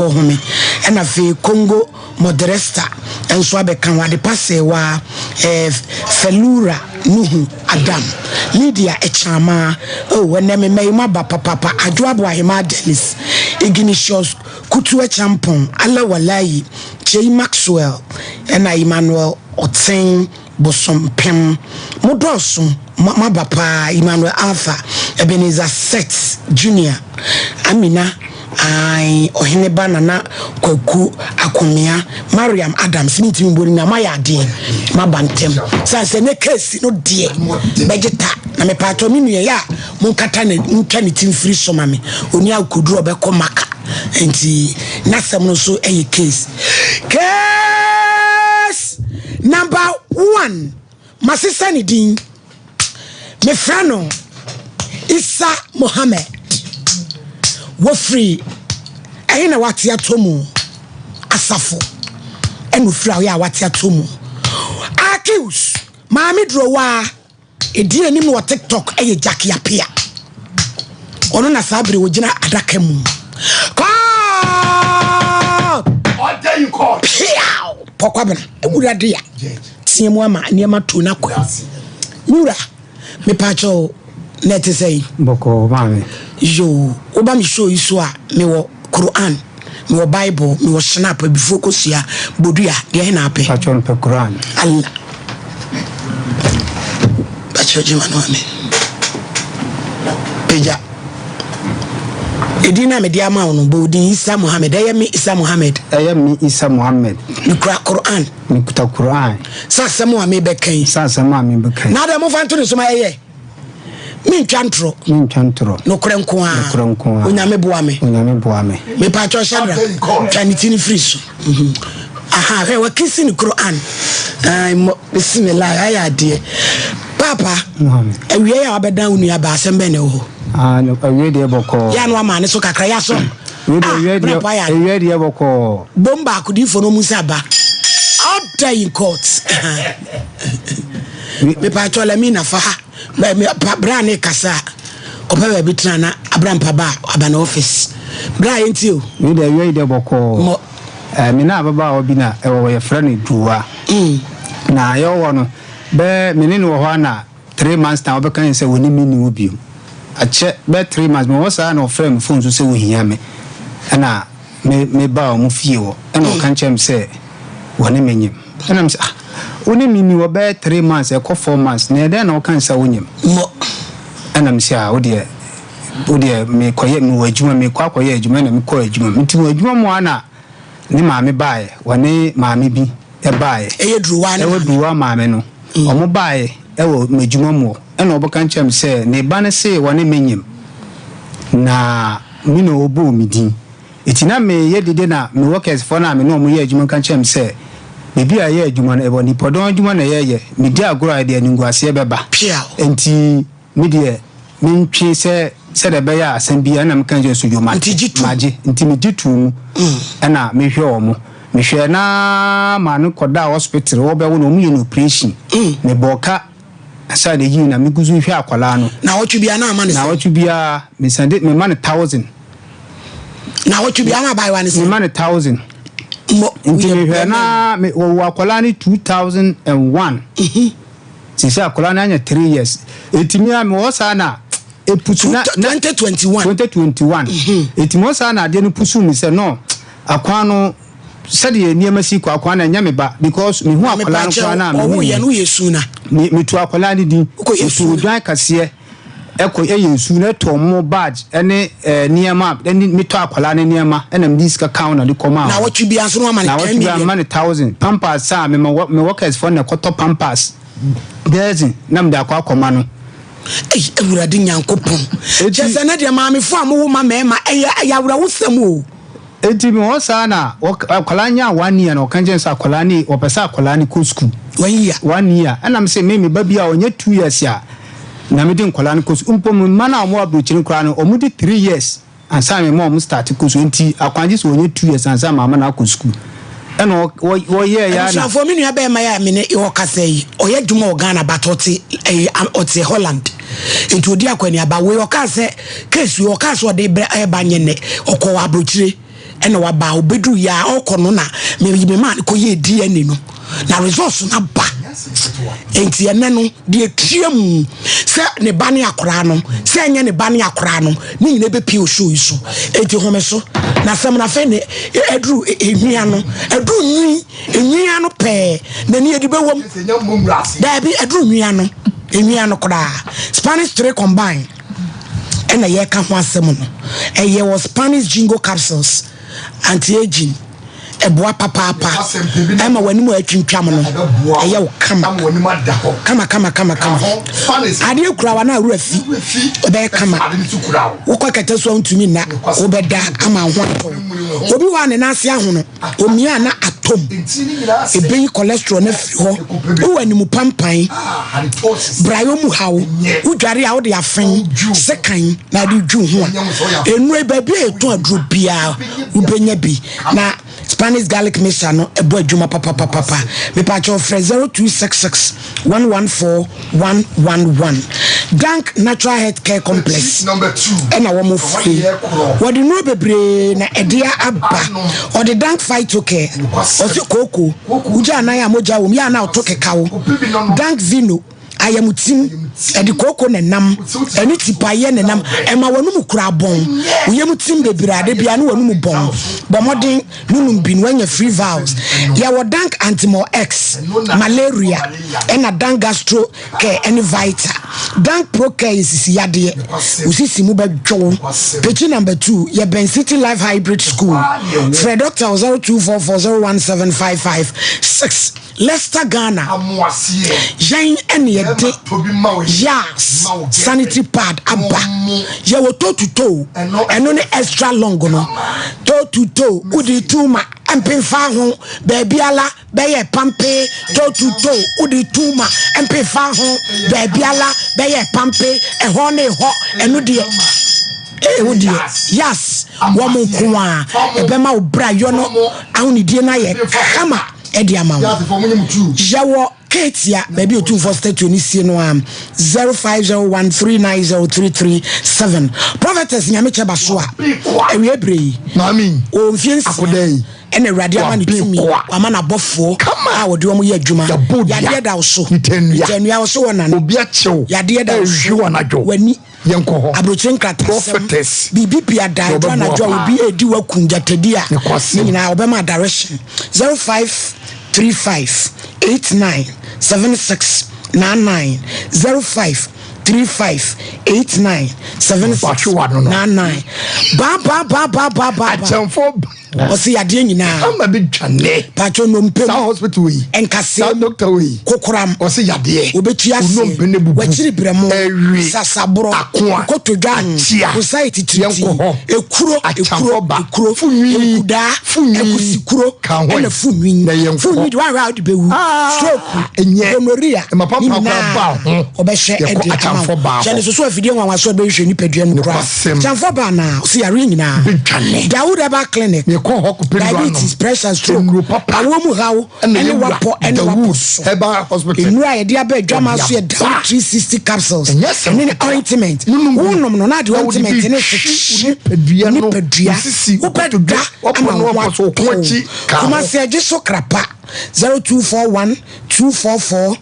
ɔhome. Ɛna afei Congo Modresta nso abɛka ho. Adepa Sewaa, eh, Felura Nuhu Adam, Lydia Ekyamaa, oh, ɛnɛ me mma yi mo aba papapa, Adwo Aboahemaa Dennis, Ignatius Kutu Acheampong, Allah Walayi, Kyei Maxwell, ɛna Emmanuel Ɔtsen Bosompem. Mo dɔɔso, mo aba paa, Emmanuel Arthur, Ebenezer Seth Junior, Amina, ae, Ɔheneba Nana Kwaku Akomea, Mariam Adams, mentumi mbɔ ne nyinaa, moayɛ adeɛ, moaba ntɛm. Sane sɛ ne case no deɛ bɛgye ta, na mepaatɔ me nua yɛ a monkata ne, montwa ne ti mfiri so ma me, ɔni akokoduru a ɔbɛkɔ Maka, nti n'asɛm no nso yɛ case. Case number one, masesa ne din, mefrɛ no Isa Mohammed. Wɔfiri ɛhe na wate atɔ mu? Asafo ɛna ofiri a ɔyɛ a wate atɔ mu. Accuse Maame Durowaa. Edin a anim no wɔ TikTok yɛ Jackie Appiah. Ɔno na saa bere ogyina adaka mu. Call! Order in court. Piaw! Pɔkwabena, awurade a teɛ mu ama nneɛma tu na kɔ. Me wura, mepaakyɛw na ɛte sɛ yi. Bɔkɔɔ maame. Yoo, woba me show yi so a, mewɔ Quran, mewɔ Bible, mewɔ Schnapp, abifuo kosua, bodua, deɛ he na apɛ? Pakyɛw mepɛ Quran. Allah. Pakyɛw gyima no ame. Pagya. Edin na mede ama wo no, bɔ odin Isa Muhammad. Ɛyɛ me Isa Muhammad. Ɛyɛ me Isa Muhammad. Mekura Quran. Mekuta Quran. Sɛ asɛm a mebɛka yi. Sɛ asɛm a mebɛka yi. Na adɛn momfa nto ne so ma ɛyɛ. Mentwa ntorɔ. Mentwa ntorɔ. Nokorɛ nko ara. Nokorɛ nko ara. Onyame boa me. Onyame boa me. Mepatwɔ Shadrach, twa ne ti no firi so. Mhm. Aha, hwɛ wakisi ne Quran. Ai, mo, bismillah, ayɛ adeɛ. Papa, awia yi a wabɛdan wo nua baa, asɛm bɛn na ɛwɔ hɔ? Ah, no, awia deɛ bɔkɔɔ. Yɛ ano ama ne so kakra, yɛ asɔ. Ah, awia deɛ bɔkɔɔ. Bom baako diifo no mu nsa ba. Order in court. Mepatwɔ Lamina fa ha. Bra a ne kasa a kɔpɛ baabi tena na abrampa ba a aba ne office. Bra a yɛntie o. Wei deɛ awia yi deɛ bɔkɔɔ. Mɔ. Eh, me na ababaawa bi na ɛwɔ hɔ yɛfrɛ no Duwa. Na yɛwɔ hɔ no bɛɛ me ne no wɔ hɔ a na 3 months na wɔbɛka yɛn sɛ wɔne me nni hɔ bio. Akyɛ bɛɛ 3 months mewɔ hɔ saa na ɔfrɛ me phone so sɛ wɔhia me. Ɛna me mebaa wɔn fie hɔ ɛna ɔka kyerɛ me sɛ wɔne me nyem. Ɛna me sɛ, ah, wo ne me ni wɔ bɛyɛ 3 months ɛkɔ 4 months na ɛdɛn na woka sɛ wonyem? Mmɔ. Ɛna me sɛ, ah, wo deɛ, wo deɛ mekɔyɛ, mewɔ adwuma, mekɔ akɔyɛ adwuma, ɛna mekɔɔ adwuma mu. Nti wɔ adwuma mu a na ne maame baeɛ, wɔne maame bi baeɛ. Ɛyɛ Duruwa ne Ɛwɔ maame. Duruwa maame no. Wɔn baeɛ ɛwɔ m'adwuma mu hɔ. Ɛna ɔbɛka kyerɛ me sɛ ne ba no se wɔne me nyem. Na me na ɔbɔɔ me din. Enti na meyɛ dede na me workers foɔ no a me ne wɔn yɛ adwuma ka kyerɛɛ me sɛ baabi a yɛyɛ adwuma no ɛwɔ nnipadɔm adwuma na yɛyɛ, medi agorɔ a ɛde animguaseɛ bɛba. Piaw. Enti me deɛ mentwe sɛ sɛdeɛ ɛbɛyɛ a asɛm biara ɛna meka kyerɛɛ Sojo mate, Nti gye tom. magye. Nti megye too mu ɛna mehwɛ wɔn. Mehwɛɛ no ara maa no kɔdaa hospital wɔbɛwo no wɔyɛ no operation. Mebɔɔ ka ansa na ɛyii na megu so rehwɛ akwadaa no. Naawɔtwe biara na ama no sɛn? Naawɔtwe biara mesande mema no 1000. Naawɔtwe biara ama abaayewa no sɛn? Mema no 1000. Mmɔ Nti mehwɛ na me wɔwɔ akwadaa no 2001. Sisi akwadaa no anya 3 years. Eti mi a mewɔ saa na epusu na na 2021. 2021. Eti mewɔ saa na adeɛ no pusu mi sɛ no akwan no sɛdeɛ nneɛma si kɔ akwan no ɛnyɛ me ba because mehu akwadaa no koraa na Ɔwo yɛ no yɛ su na. Me metu akwadaa no din. Wokɔ yɛ Metu su na. odwan kaseɛ ɛkɔ ɛyɛ nsu na ɛtɔ mo bag ɛne ɛɛ nneɛma ɛne metɔ akwadaa no nneɛma ɛna mede sika ka ho na de kɔma Na wɔtwe biara nso no ama no na 10 wɔtwe biara million. mema no 1000. Pampers a mema wɔ me workers foɔ na ɛkɔtɔ pampers dozen na mede akɔ akɔma no. Ei Awurade Nyankopɔn. Eti Kyerɛ sɛ ne deɛ maamefo a mowo ma mmarima ɛyɛ ɛyɛ awerɛhosɛm o. Eti mewɔ saa na wɔ akwadaa nyaa 1 year na ɔka kyerɛ me sɛ akwadaa no ɔpɛ sɛ akwadaa no kɔ school. 1 year. 1 year ɛna me sɛ me me ba bi a ɔnyɛ 2 years a na mede nkwadaa no kɔ school mpo me mma no a wɔwɔ aburokyire koraa no wɔn di 3 years ansa na me ma wɔn start kɔ school nti akwan gye sɛ ɔnyɛ 2 years ansa ma ama no akɔ school ɛna wɔyɛɛ ya na. Abusuafoɔ, me nua bɛrima yi a me ne ɔkasa yi, ɔyɛ adwuma wɔ Ghana but ɔte ɛyi ɔte Holland nti ɔdi akɔneaba. Wei ɔkaa sɛ case wei ɔkaa sɛ ɔde brɛ ɛba nyɛ nnɛ, ɔkɔ aburokyire. Ɛna waba a ɔbɛduru yɛ a ɔkɔ no na me me maa no kɔyɛɛ DNA no na results no aba. Enti ɛnɛ no deɛ tua mu sɛ ne ba ne akoraa no sɛ ɛnyɛ ne ba ne akoraa no ne nyina bɛpie wɔ show yi so. Enti home so na asɛm no afei ne ɛduru enwia no ɛduru nwi enwia no pɛɛ na ni ɛde bɛwom. Daabi ɛduru nwia no enwia no koraa Spanish 3 combine ɛna yɛka ho asɛm no ɛyɛ wɔ Spanish Jingo capsules anti-aging ɛboa papaapa ɛma w'anim a atwintwam no ɛyɛ wo kama kama kama kama kama adeɛ kura wa na awura fi ɛbɛyɛ kama wokɔ kɛtɛ so a ntumi nna wobɛda ama ho atɔ obi wɔ a ne nan ase ahono Omia na atom. Ebeyi cholesterol no afiri hɔ. Wowɔ animu pampan, brayɔ mu haw, wodware a wode afen, sekan na ade dwi ho a. Nnuro yi baabi a yɛtɔn aduro biara wobɛnya bi. Na Spanish garlic mixture no ɛbɔ adwuma papapapapa. Mepakyɛw frɛ 0266 114 111. Dank Natural Health Care Complex ɛna wɔn firi. Wɔde nnuro bebree na ɛde aba. Ɔde Dank Phytocare, ɔsi kooko, wogya anan a mogya wɔm, yɛ ana ɔto keka wo. Dank Vino, ayamutim, ɛde kooko na ɛnam, ɛne tipayɛ na ɛnam, ɛma wɔn kura bɔn. Woyam tim bebree ade bia ne wɔn mu bɔn. Bɔ mmɔden nonom bi na wanya free vials. Yɛwɔ Dank Antimol X, malaria, ɛna Dank Gastro Care ɛne Vita. Dank Pro Care yɛ sisi yadeɛ, wo sisi mu bɛdwo. Pekyi number 2, yɛbɛn City Life Hybrid School. Frɛ doctor wɔ 0244017556. Leicester Ghana, yɛn ɛne yɛde Yas sanitary pad aba. Yɛwɔ toe to toe, ɛno ne extra long no. Toe to toe, wode tu ma mpemfa ho baabiala bɛyɛ pampe. Toe to toe, wode tu ma mpemfa ho baabiala bɛyɛ pampe. Ɛhɔ ne hɔ, ɛno deɛ wo deɛ Yas wɔn nko a ɛbɛma wo bra yɔ no ahonidie no ayɛ kama ɛde ama wo. Yɛwɔ Ketia baabi Otumfoɔ statue no sie no a 0501390337. Prophetess Nyamekyɛ ba so a awie bere yi wɔ mfie 6 ɛna Awurade ama ne tumi wama n'abɔfoɔ a wɔde wɔn yɛ adwuma. Yadeɛ da wo so, nitɛnua wo so wɔ nane, yadeɛ da wo so w'ani Yɛnkɔ hɔ. Aburokyire nkratasɛm, Prophetess. biribi pii ada Deɛ ɛduru ɔbɛboa anadwo a paa. obi redi w'akum gyatadi a, Nokwasɛm. ne nyinaa ɔbɛma direction. 0535 89 76 99 0535 89 76 Watwe w'ano no. 99 Baa baa baa baa baa baa baa. Akyɛnfo Ɔse yadeɛ nyinaa. Ama bi dwane. Paatwo nnompe mu. Saa hospital yi. Nkasɛɛ Saa mu. doctor wei. Kokoram. Ɔse yadeɛ. Obetu aseɛ. Onompe ne bubu. Wakyiri brɛmo. Ɛwe. Sasaborɔ. Akoa. Nkotodwe ano. Akyea. Wosa yɛ titiritii. Yɛnkɔ hɔ. Ekuro. Akyamfo Ekuro. ba. Ekuro. Funwi. Nkudaa. Funwi. Akusikuro. Ka ho. Ɛna funwi. Na yɛnkɔ. Funwi de wahwɛ a wode bɛwu. Ah, Stroke. ɛnyɛ. Gonorrhea. Ɛma pampa Ne koraa nyinaa ba ho. Ɔbɛhwɛ Yɛkɔ ɛde ama akyamfo wo. ba hɔ. Hyɛ ne soso afidie nwanwaso a ɛbɛhwehwɛ nipadua no koraa. Nokwasɛm. Akyamfo ba anaa? Ɔse yareɛ nyinaa. Bɛdwane. Dawood Herbal Clinic. Yɛkɔ hɔ kɔpɛ nnuro anom. Diabetes, pressure, stroke, Nnuro papa. awoɔ mu haw, Ɛna ɛne yɛwura wapɔ ɛne wapɔ Dawood so. Herbal Hospital. Nnuro a yɛde aba adwama Wɔde so yɛ aba. Dawood 360 capsules Ɛnyɛ asɛm ɛne ne ketewa. ointment. Wonom bi. Wonom no na ade Na wode ointment bi ne twi hyehye wo nipadua no, nipadua. wo sisi, wo Wobɛda kotodwe, wapɔ ama ne wo ho wapɔ so, wo atɔ kɔn wo. akyi ka ho. Kumasi agye so krapa 0241 244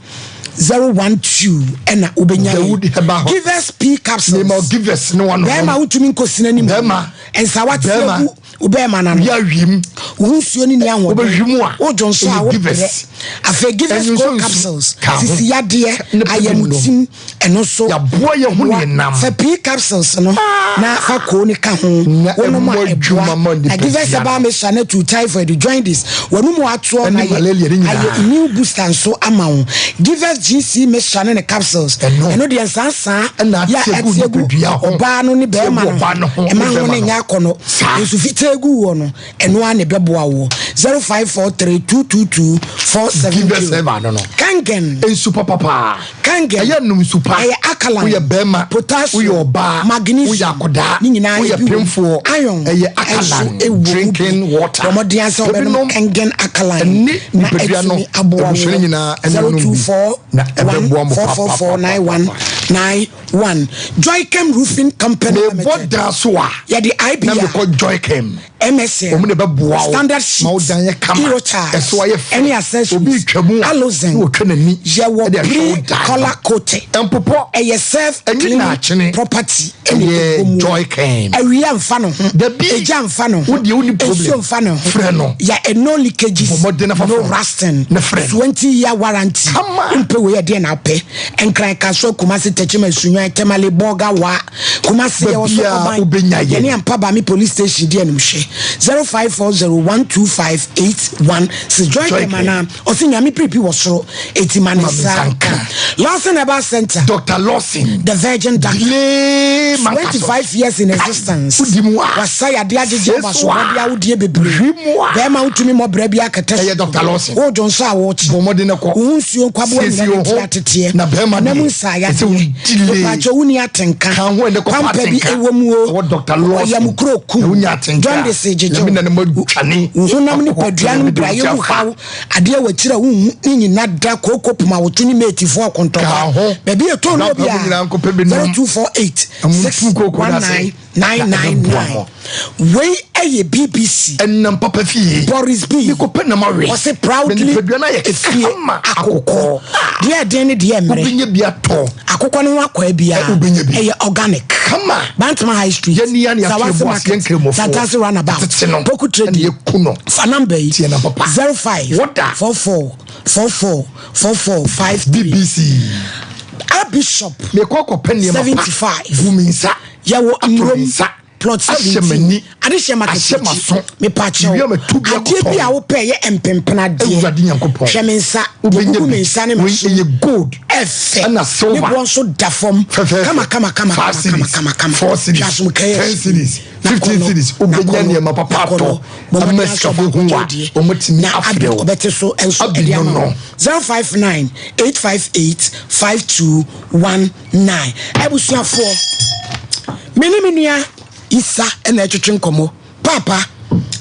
012 ɛna wobɛnya Dawood yɛn. Herbal Hospital. Give us P capsules. Name of give us no one. Bɛrima wotumi nkɔsina ne mu. Bɛrima. Nsawa te Bɛrima. agu wo bɛrima no ano. Yɛ awiem. Wo ho nsuo ne ni ahoɔden. Wobɛhwi mu a, Wodwo nso a ɛyɛ wobrɛ. givers. Afei givers Ɛno nso gold nsu capsules. ka ho. Sisi yadeɛ, Ne pɛ bi nom. ayamutim, ɛno nso. Yɛaboa yɛn ho ne yɛn nam. Fa pii capsules no na fa koo ne ka ho. Na Wonom a ɛmmɔ adwuma ma ɛboa. Na nipadua givers no. herbal mixture no tu typhoid, jaundice, wɔnom atoɔ Ɛne na ayɛ malaria ne nyinaa. ayɛ immune booster nso ama wo. Givers GC mixture ne ne capsules. Ɛno. Ɛno deɛ nsansaa Ɛna yɛ ate agu ɛte agu nipadua ho. ɔbaa no ne Te agu bɛrima no ɔbaa no ho ne ɛma ho bɛrima ne no. nyɛ akɔnɔ. Saa. Nsu fitaa gu wɔ no ɛno ara na ɛbɛboa wo. 0543 222 470. Givers herbal no no. Kangen. Nsu papapaa. Kangen. Ɛyɛ nom nsu pa. Ɛyɛ alkaline. Woyɛ bɛrima. Potassium. Woyɛ ɔbaa. Magnesium. Woyɛ akɔdaa. Ne nyinaa Woyɛ ebi wɔ mu. pemfoɔ. Iron. Ɛyɛ Ɛnso alkaline. ɛwɔ mu bi. Drinking water. Bɔ mmɔden asɛ Ebi wobɛnom nom Kangen alkaline. Ɛne Na nipadua no atumi aboa abusua no wo. nyinaa ɛne nom bi. 024 Na ɛbɛboa mo 1 444 9191. Joycam Roofing Company Mebɔ Limited. da so a. Yɛde Na IBR. mekɔ Joycam. MSL, Wɔn na ɛbɛboa wo Standard Sheet, ma wo dan yɛ kama, Eurotiles, ɛso ayɛ fɛ. ɛne accessories, Obi retwa mu a, Alozen, na watwa n'ani yɛwɔ de ahwɛ wo pre dan no. color coated, Ɛmpopɔ, ɛyɛ self ɛnye cleaning naakyene, property ɛna ɛyɛ ɛwɔ mu. Joy Ken. Awia nfa ne ho, Dabi. egya nfa ne ho, Wo deɛ wonni problem. nsuo nfa ne ho. Frɛ no. Ya eh, no leakages, Bɔ mmɔden na fa no frɛ no. rusting, Na frɛ no. 20 year warranty. Kama. Mpɛ wei ɛdeɛ na apɛ. Nkran Kasoa Kumasi Techiman Sunyani Tamale Bolga Wa Kumasi yɛwɔ so Baabiara ɔban wobɛnya yɛn. yɛne Ampabame police station di anim hwɛ 0540125816 Joy Joy Kema na ɔsi nyame piripi wɔ soro eti ma ne Ma me nsa nsa nka nka. Lawson Herbal Center Dr. Lawson. The Virgin Doctor Delay Mankaso. 25 years in existence. Wodi mu a. Wasa yade agyegye Yesu a. abasobɔde awodie bebree. Hwi mu a. Bɛrima wotumi mmɔbrɛ bi akɛtɛ Ɛyɛ Dr. Lawson. Wodwo nso a wokye. Bɔ mmɔden na kɔ. Wo ho nsuo nkwaboa Siesie nyina wo ne ho. tiri ateteɛ. Na bɛrima Nam deɛ, nsa ɛsɛ yadeɛ. wodi lee. Mepaakyɛ wonni atenka. Ka ho ɛnɛ kɔfa Pampa bi atenka. ɛwɔ mu o. Ɛwɔ Dr. Lawson. Ɔyam kuro kum. Na wonya atenka a, Jaundice gyegye Nyame na ne ma dwane. Wo honam ne Akɔ padua no Nyame de wo brayɛ gya mu fa. haw. Adeɛ wɔ akyiri a wonhu ne nyina da kooko poma woto ne matefoɔ Ka ɔkontɔkwa. ho. Baabi ɛtɔ no Grandpa bi mu a nyinaa nkɔpɛ bi nom. 0248 Na montu kooko no ase. 619 Na ɛbɛboa 999 mo. Wei ɛyɛ BBC Ɛnam papa fie. Boris B Mekɔpɛ nam awe. ɔse proudly Na nipadua no ayɛ efie kama akokɔ akokɔ. deɛ ɛden ne deɛ mmerɛ Wobɛnya bi atɔ. akokɔ no ho akɔa biara Ɛ, wobɛnya bi. ɛyɛ organic Kama. Bantama High Street Yɛn ni ya ne Sawase afei bo ase, Market yɛn Nkramofoɔ. Santase Runabout Tete no, Poku Trading ɛna yɛku no. fa number yi Tie na papa. 05 Woda. 44 44 44 53 BBC. Bishop Mekɔ akɔpɛ nneɛma pa. 75 Gu me nsa. yɛwɔ Ato me Nrom nsa. plot Ahyɛ 17 m'ani. adehyɛ market Ahyɛ m'aso. mepakyɛw Wia matu bi adeɛ bi akɔtɔn. a wopɛ yɛ mpempena adeɛ Awurade Nyankopɔn. hwɛ me nsa Wobɛnya yɛgugu bi. me nsa ne Wei m'aso ɛyɛ gold. ɛfɛ Ɛna silver. ne boɔ nso da fam Fɛfɛɛfɛ. kama kama kama Five kama cedis, kama kama four cedis, Hwɛ asomkae 10 akyi. cedis, Na 15 kɔnɔ, cedis. na Wobɛnya kɔnɔ, nneɛma papa na kɔnɔ. atɔ. Bɔ Ama mmɔden asɔ sikafo baako hu tɔ a, deɛ. wɔmatumi na afrɛ abi wo. ɔbɛte so nso Abi ɛde no ama no. wo 059 858 5219 abusuafoɔ me ne me nua Isa ɛna ɛtwetwe nkɔmmɔ paapa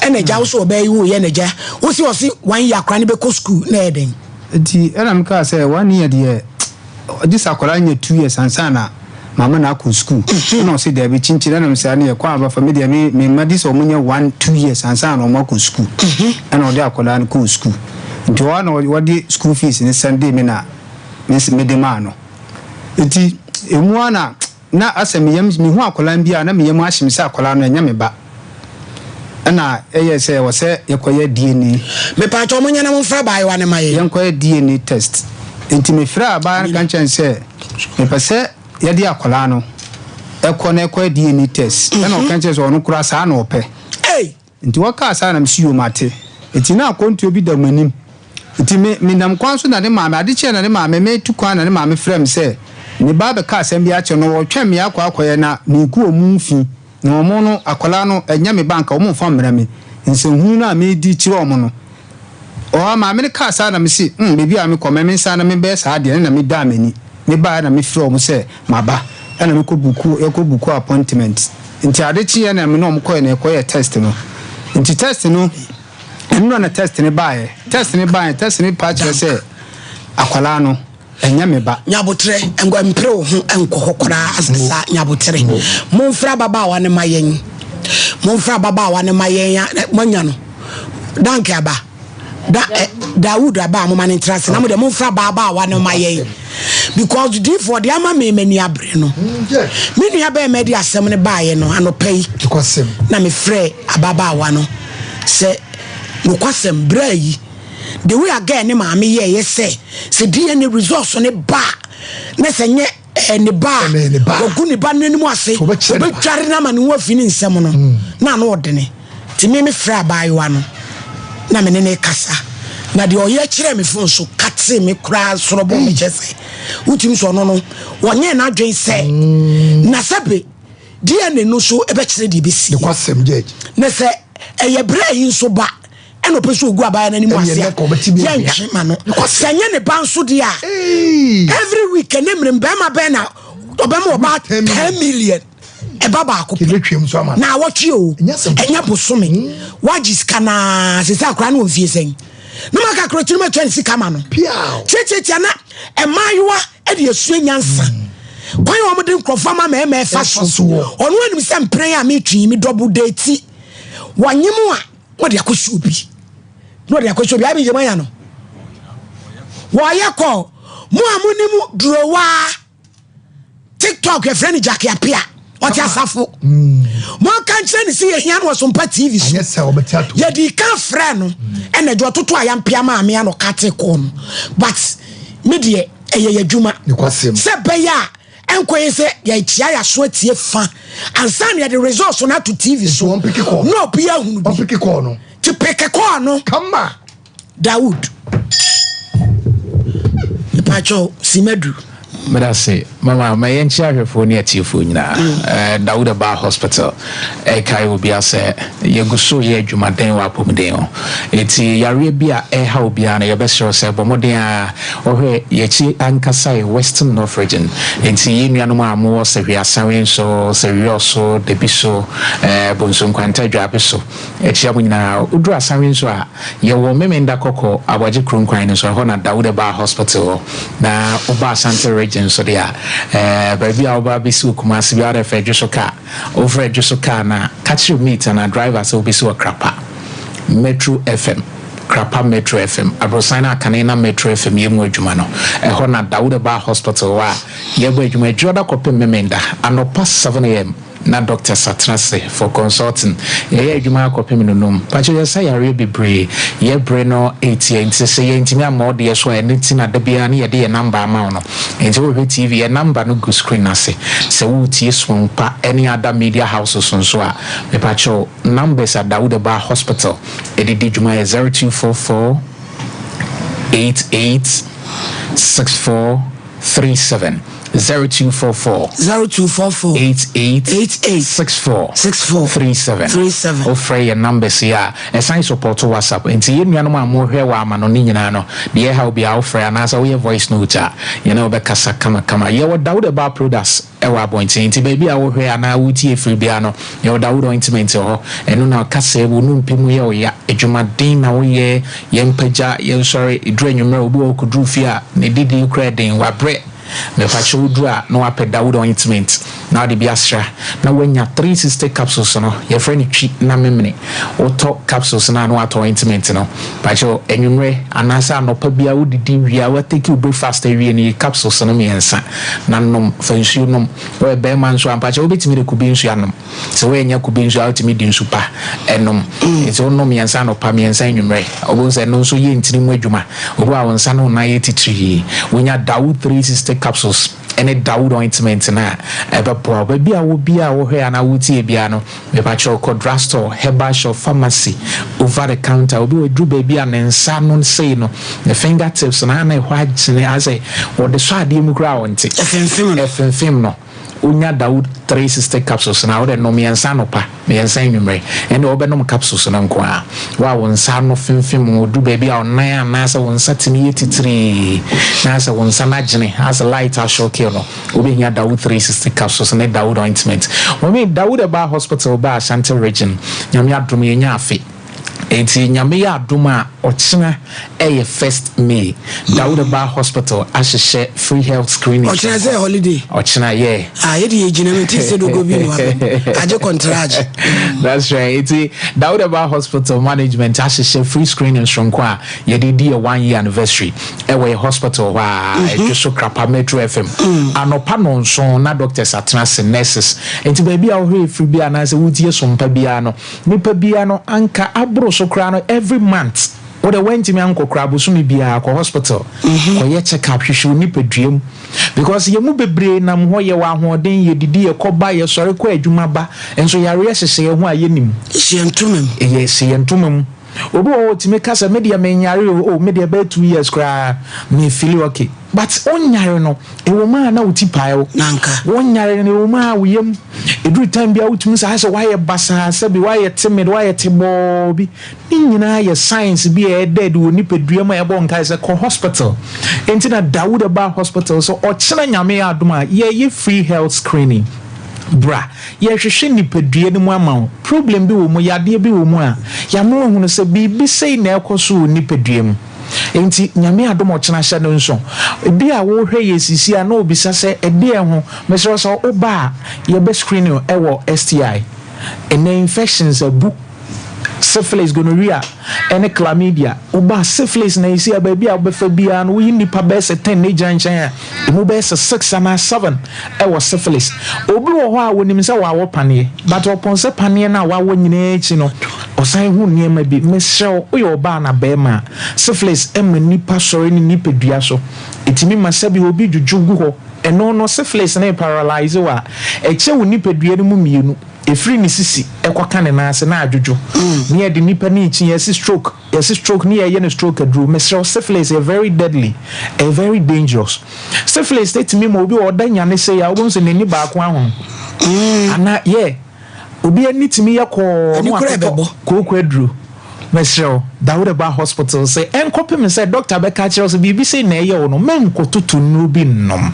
ɛna agya wo so ɔbɛyɛ yi woyɛ n'agya wo si ɔse one year akora ne bɛkɔ school na ɛyɛ dɛn Nti ɛna mekaa sɛ one year deɛ gye sɛ akwadaa nya 2 years ansa na maama na akɔ school. Ɛna ɔse daabi kyinkyin ɛna mesɛ ne yɛ kwan abafa me deɛ me me mma di sɛ ɔmo nya 1, 2 years ansa na ɔmo akɔ school. Ɛna ɔde akwadaa no kɔɔ school nti ɔwa na wɔde school fees ne sɛnde me na mede maa no. Nti emu a na asɛ meyam mehu akwadaa bi a na meyam ahye me sɛ akwadaa no ɛnyɛ me ba. Ɛna ɛyɛ sɛ wɔ sɛ yɛkɔyɛ DNA. Mepaakyɛ ɔmo nyɛ na momfra abaayewa ne ma yɛ. Yɛnkɔyɛ DNA test. Nti mefrɛ abaayewa no ka nkyɛn sɛ mepɛ sɛ yɛde akwadaa no ɛkɔ na ɛkɔyɛ DNA test. Ɛna ɔka nkyɛn sɛ ɔno koraa saa na ɔpɛ. Ei! Nti wɔkaa saa na mesi yom ate. Nti na akɔntuo bi da m'anim. Nti me menam kwan so na ne maame ade kyerɛ na ne maame metu kwan na ne maame frɛ me sɛ ne ba bɛka asɛm bi akyerɛ no wɔtwɛn me akɔ akɔyɛ na megu ɔmo fi na ɔmo no akwadaa no ɛnyɛ me ba nka ɔmo mfa mmerɛ me nsɛnhunu no a medi kyerɛ ɔmo no. Ɔhɔ maame no kaa saa na mesi beebi a mekɔ mɛ me nsa na mebɛyɛ saa deɛ na medaa m'ani mebaeɛ na mefrɛ ɔmo sɛ maba ɛna mekɔ book yɛkɔ book appointment. Nti ade kyeeɛ na me ne ɔmo kɔɛ na yɛkɔyɛ test no. Nti test no ɛnura na test no baeɛ test no baeɛ test no pa kyerɛ sɛ akwadaa no ɛnyɛ me ba. Nyabotrɛ nkɔ mpere wo ho nkɔ hɔ koraa saa nyabotrɛ momfra ababaawa ne ma yɛn momfra ababaawa ne ma yɛn moanya no danke aba da Dawood aba a moma ne ntra ase na mo deɛ momfra ababaawa ne ma yɛn because diifoɔ de ama me m'ani abere no me nua bɛɛ ma de asɛm no baeɛ no anɔpa yi na mefrɛ ababaawa no sɛ nokwasɛm berɛ yi the way a girl ne maame yɛɛyɛ sɛ DNA results ne ba na sɛ nyɛ ne ba a wagu ne ba no anim ase obɛdware no ama ne ho afi ne nsɛm no na ano ɔdene. Nti me mefrɛ abaayewa no na me ne ne kasa na deɛ ɔyɛ kyerɛ me phone so kate me koraa sorɔbɔ me kyɛ sɛ wotumi sɛ ɔno no wɔnyɛ n'adwen sɛ na sɛbe DNA no so ɛbɛkyerɛ deɛ ɛbɛsi na sɛ ɛyɛ berɛ yi nso ba ɛna ɔpɛ sɛ ogu abaayewa n'anim ase a yɛntwe ma no sɛ nyɛ ne ba nso deɛ a every week ɛne mmerɛ bɛrima bɛn na ɔbɛma ɔbaa 10 million ɛba baako pɛ na awɔtwe o ɛnyɛ bosome wagye sika naa sɛ sɛ akora no wɔ mfie sɛn na maka koro kyerɛ matua ne sika ma no kyerɛkyerɛkyerɛ na ɛmaayewa ɛde asua nyansa kwan a wɔde nkurɔfoɔ ama mmarima ɛfa so ɔno anim sɛ mprɛn a metwi me double date. Wɔnye mo a, wɔde akɔhyɛ obi. Na wɔde akɔhyɛ obi. Abi gyema ya no. Wɔyɛ kɔ. Mo a mo nim durowaa. TikTok yɛfrɛ no Jackie Appiah. Ɔte asafo. Monka nkyerɛ ne sɛ yɛhia no wɔ Sompa TV so. Yɛde ka frɛ no ɛna agya ɔtoto a yɛampea maame ano kate kɔɔ no. But me deɛ ɛyɛ yɛ adwuma. Sɛ bɛyɛ a ɛnkɔyɛ sɛ yɛkyia yɛaso atie fa ansa na yɛde results no ato TV so na obi ahunu bi. Ti peke kɔɔ no. Kama. Dawood. Mepakyɛw, Simadu. Meda se mama ma yɛnkyia ahwɛfoɔ ne atiefoɔ nyinaa. Mm. Dawuda Bar Hospital ɛkae obia sɛ yɛgu so yɛ adwumaden wɔ apɔmuden ho. Eti yareɛ bi a ɛha obiara no yɛbɛsrɛ sɛ bɔ mmɔden a ɔhwɛ yɛakyi ankasa yɛ Western North Region. Enti yɛn nuanom a mowɔ Sahwi Asawe so, Sahwi Ɔso, Dabi so, eh, Bonsu Nkwanta Dwabe so, Akyia mo nyinaa. Woduru Asanwe nso a, yɛwɔ Memenda Kɔkɔ, Aboagye Kurom kwan no so, ɛhɔ na Dawuda Baa Hospital wɔ. Na woba Asante Region nso deɛ a, ɛɛ baabi a woba abɛsi wɔ Kumasi biara wode fa Adwoso car. Wofrɛ Adwoso car no a, ka kyerɛ mate anaa driver sɛ wobɛsi wɔ Krapa Metro FM, Krapa Metro FM, aborosan no a kane na Metro FM yɛ mu adwuma no, ɛhɔ na Dawuda Baa Hospital wɔ a yɛbɔ adwuma Dwoda kɔpem Memenda anɔpa 7am. Na doctors atena ase for consulting yɛyɛ adwuma akɔpem no num pakyɛ yɛsa yareɛ bebree yɛ bere no ɛtia nti sɛ yɛntumi amma wo deɛ so a ɛno nti na da biara ne yɛde yɛ number ama wo no nti wohwɛ TV yɛ number no gu screen no ase sɛ woretie Sompa ɛne other media houses nso a mepakyɛw numbers a Dawuda Bar Hospital ɛde di dwuma yɛ 0244 88 64 37 0244. 0244. 88. 88. 64. 64. 37. 37. Wofrɛ yɛn numbers yi a, ɛsan support WhatsApp. Nti yɛn nuanom a mohwɛ wɔ amanɔne nyinaa no, deɛ ɛhaw biara wofrɛ anaasɛ woyɛ voice note a, yɛne wo bɛkasa kamakama. Yɛwɔ Dawood Herbal Products wɔ abɔnten, nti baabi a wohwɛ anaa wotie firi biara no, Yɛwɔ Dawood ointment wɔ hɔ. Ɛno na ɔka sɛ wo nnompe mu yɛ wo ya, adwumaden na woyɛ, yɛmpagya, yɛnsɔre, ɛduru anwummerɛ obi wɔ hɔ kɔduru fie a ne didie koraa yɛ den, wabrɛ. Mepakyɛ woduru a na wapɛ Dawood ointment na wode bi asra na woanya 360 capsules no, yɛfrɛ no twi na memene. Wotɔ capsules no a na watɔ ointment no. Pakyɛ anwummerɛ anaasɛ anɔpa biara wodidi wie a woatake wo breakfast awie no yi capsules no mmiɛnsa na nom, fa nsuo nom. Woyɛ barima nso a, mpakyɛ wobɛtumi de kube nsuo anom. Sɛ woannya kube nsuo a, wotumi de nsu pa nom. Nti wonom mmiɛnsa anɔpa, mmiɛnsa anwummerɛ. Wobɛhu sɛ ɛno nso yɛ ntini mu adwuma. Obi wɔ a wo nsa ne wo nan yɛ titiri. Wonya Dawood 360 capsules ne Dawood ointment no a, ɛbɛboa wo. Baabi a wɔ biara a wohwɛ anaa wotie biara no, Mepakyɛw kɔ drugstore, herbal shop, pharmacy, over the counter, obi wɔ duru baabi a ne nsa ano sei no, ne finger tips no ana ɛhɔ agyene asɛ wɔde sɔ adeɛ mu koraa a ɔnte. Ɛfemfem no. Ɛfemfem no. Wonya Dawood 360 capsules no a, wode nom mmiɛnsa anɔpa, mmiɛnsa anwummere. Ɛnde wobɛnom capsules no nko ara. Wo a wo nsa ano femfem wo, duru baabi a wo nan anaasɛ wo nsa tumi yɛ titirii, na asɛ wo nsa no agyene, asɛ light ashoke no, Wobɛhia Dawood 360 capsules ne Dawood ointment. Mummy, Dawood ɛbaa hospital baa Ashanti region. Nyame adom yɛnya afe. Enti Nyame yɛ adom a ɔkyena ɛyɛ first May. Dawood ɛbaa hospital ahyehyɛ free health screening. Ɔkyena sɛ holiday? Ɔkyena yeah. Ah, yɛde yɛ gyina mu nti sɛ dogo bi no abɛm. Agye kɔntragye. That's right. Enti Dawood ɛbaa hospital management ahyehyɛ free screening soronko a yɛde di yɛ one year anniversary. Ɛwɔ yɛ hospital hɔ a ɛdwo so krapa Metro FM anɔpa nɔnson na doctors atena ase nurses nti baabi a wohwɛ efiri bi anaasɛ wotie sompa biara no nipa biara no anka aboro so koraa no every month wode wantumi ankɔ koraa bosome biara kɔ hospital kɔyɛ check up hwehwɛ wo nipadua mu because yɛn mu bebree nam hɔ yɛwɔ ahoɔden yɛdidi yɛkɔ ba yɛsɔre kɔ adwuma ba nso yareɛ hyehyɛ yɛn ho a yɛnim Hyɛ ntoma mu. Yɛ hyɛ yɛn ntoma mu. Obi wɔ hɔ otumi ka sɛ me deɛ menyare o, oh me deɛ ɛbɛyɛ 2 years koraa me feeli okay. But wonyare no, ɛwɔ mu a na wo ti pae wo. Nanka. Wonyare no, ɛwɔ mu a wo yam, ɛduru time bi a wotumi sɛ ayɛ sɛ woayɛ basaa, sɛbi woayɛ timid, woayɛ tebɔɔ bi. Ne nyinaa yɛ signs bi a ɛda adi wɔ nipadua mu a ɛbɔ nkae sɛ kɔ hospital. Enti na Dawuda baa hospital sɛ ɔkyena Nyame yɛ adom a yɛyɛ free health screening. Bra. Yɛhwehwɛ nipadua no mu ama wo. Problem bi wɔ mu, yadeɛ bi wɔ mu a, yɛama woahunu sɛ biribi sei na ɛrekɔ so wɔ wo nipadua mu. Enti Nyame adom ɔkyena hyɛ no nso. Ebi a wohwɛ yɛ sisi a na obisa sɛ ɛdeɛn ho, mesrɛ wo sɛ woba a yɛbɛ screen wo ɛwɔ STI. Ɛnɛ infections abu. Syphilis, gonorrhea, ɛne chlamydia. Woba syphilis na esi a baabi a wobɛfa biara no woyi nnipa bɛyɛ sɛ ten na egyina nkyɛn a emu bɛyɛ sɛ six anaa seven ɛwɔ syphilis. Obi wɔ hɔ a wonim sɛ wawɔ paneɛ but ɔpɔn sɛ paneɛ no a wawɔ nyinaa akyi no ɔsan hu nneɛma bi. Mesrɛ wo woyɛ ɔbaa anaa bɛrima a syphilis ɛma nnipa sɔre ne nipadua so. Ɛtumi ma sɛbi obi dwudwo gu hɔ. Ɛno no syphilis no paralyse wo a ɛkyɛ wo nipadua no mu mmienu. Ɛfiri ne sisi kɔka ne nan ase na adwodwo. Ne yɛde nipa no rekyi, yɛse stroke, yɛse stroke ne yɛyɛ no stroke aduro. Mesrɛ wo, syphilis yɛ very deadly, ɛyɛ very dangerous. Syphilis tumi ma obi ɔda nyane sei a, wobɛhu sɛ n'ani baako ahono. Anaa, yeah, obi ani tumi yɛ kɔɔ na wakɔtɔ kooko aduro. Mesrɛ wo, Dawid ba hospital sɛ ɛnkɔpem sɛ dɔkta bɛka akyerɛ wo sɛ biribi sei na ɛyɛ wo no, menkɔtoto nnuro bi nnom.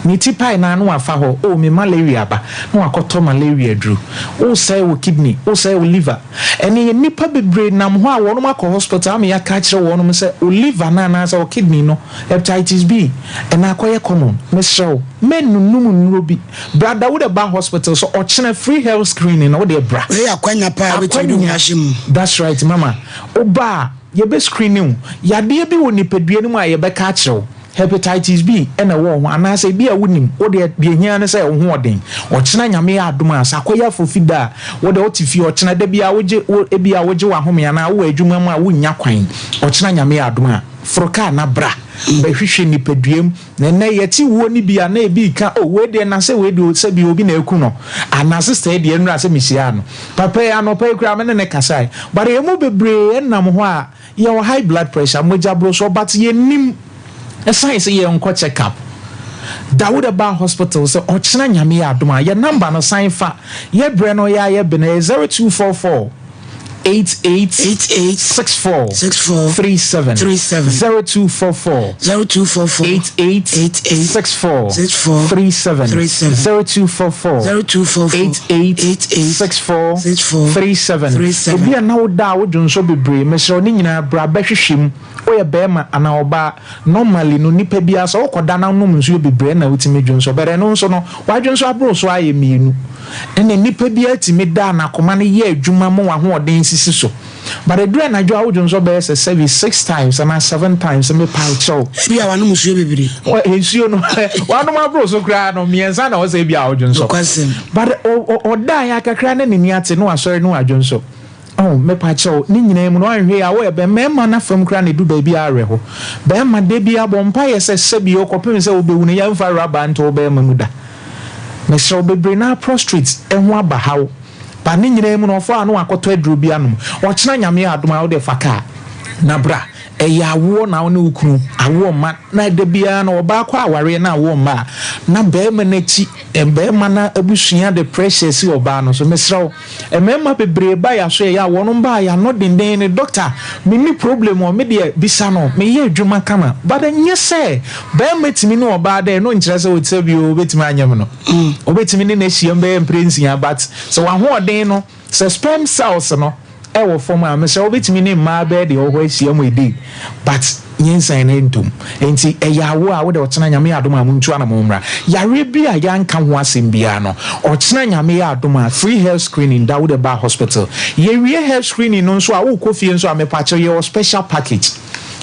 Ne ti pae no ara na wafa hɔ, oh me malaria aba, na wakɔtɔ malaria aduro. Wosɛe wo kidney, wosɛe wo liver. Ɛnne nnipa bebree nam hɔ a wɔnom akɔ hospital ama yɛaka akyerɛ wɔnom sɛ wo liver no anaasɛ wo kidney no, hepatitis B, ɛnna akɔyɛ common. Mesrɛ wo, mɛnnonom nnuro bi. Bra Dawuda ba hospital sɛ ɔkyena free health screening na wodeɛ bra. Wei yɛ akwanya paa a wobɛtumi de wo ho ahyɛ mu. That's right mama. Woba a yɛbɛ screen wo. Yadeɛ bi wɔ nipadua no mu a yɛbɛka akyerɛ wo. Hepatitis B na ɛwɔ wo ho anaasɛ ebi a wonim. Wo deɛ deɛ ehia ne sɛ wo ho ɔden. Ɔkyena Nyame yɛ adom a sɛ akɔyɛ afofi da a wo deɛ wote fie ɔkyena da biara wogye wo ebi a wogye w'ahome anaa wowɔ adwuma mu a wonnya kwan. Ɔkyena Nyame yɛ adom a foro kaa na bra bɛhwehwɛ nipadua mu. Na ɛnnɛ yɛte wuo no bi a na ebi reka oh wei deɛ na sɛ wei deɛ sɛbi obi na aku no anaa sister yi deɛ nnura sɛ mehyiaa no papa yi anɔpa yi koraa me ne no kasae but yɛn mu bebree nam hɔ a yɛwɔ high blood pressure mogya borosoɔ but yɛnnim ɛsan sɛ yɛnkɔ check up da wo de ba hospital sɛ ɔkyena Nyame yɛ adom a yɛ number no san fa yɛ brɛ no yɛ ayɛ bene ɛyɛ 0244 88 88 64 64 37 37 0244 0244 88 88 64 64 37 37 0244 0244 88 88 64 64 37 37 Ebi a na woda a wodwo nso bebree mesrɛ wo ne nyinaa bra bɛhwehwɛ mu woyɛ bɛrima anaa ɔbaa normally no nipa biara sɛ wokɔda na wonom nsuo bebree na wotumi dwo nso but ɛno nso no wadwo nso aboro so ayɛ mmienu ɛna nipa biara tumi da a n'akoma no yɛ adwuma ma w'ahoɔden sisi so but ɛduru anadwo a wodwo nso bɛyɛ sɛ sɛbi six times anaa seven times mepa kyɛw. Ebi a wanom nsuo bebree. Nsuo no wanom aboro so koraa no mmiɛnsa na ɔsɛ ebi a wodwo nso. Nokwasɛm. But ɔda yɛ akakra ne n'ani ate na wasɔre na wadwo nso. Oh, mepa kyɛw, ne nyinaa mu no wanhwɛ yi a woyɛ bɛ mmarima no afam koraa na edu baabi a awerɛho. Bɛrima da bi abɔ mpaeɛ sɛ sɛbi ɔkɔpem sɛ wobɛwu no yɛmfa rubber nto wo bɛrima mu da. Mesrɛ wo bebree naa prostrate ho aba haw but ne nyinaa mu no ɔfɔ a na wakɔtɔ aduro bi anom. Ɔkyena Nyame yɛ adom a wode fa car na bra. Ɛyɛ awoɔ na wo ne wo kunu awoɔ mma na da biara no ɔbaa kɔ awareɛ na awoɔ mma a na barima no akyi barima no abusua de pressure si ɔbaa no so. Mesrɛ wo Mmarima bebree ba yɛaso yɛyɛ a wɔnom ba a yɛano denden ne doctor menni problem o medeɛ bisa no meyɛ adwuma kama but ɛnyɛ sɛ barima tumi ne ɔbaa dɛ ɛno nkyerɛ sɛ ɔte sɛ bio obɛtumi anyem no obɛtumi ne no ahyiam bɛyɛ mprɛ nsia but sɛ wahoɔden no sɛ sperm cells no ɛwɔ fam a mesrɛ wobɛtumi ne mmaa bɛyɛ deɛ ɔwɔ hɔ ahyiam a day but Nyinsɛn no ntom. Enti ɛyɛ awo a wode ɔkyena Nyame yɛ adom a montu anamon mmra. Yareɛ bi a yɛanka ho asɛm biara no, ɔkyena Nyame yɛ adom a free health screening da wode ba hospital. Yɛwie health screening no nso a wokɔ fie nso a mepakyɛw yɛwɔ special package.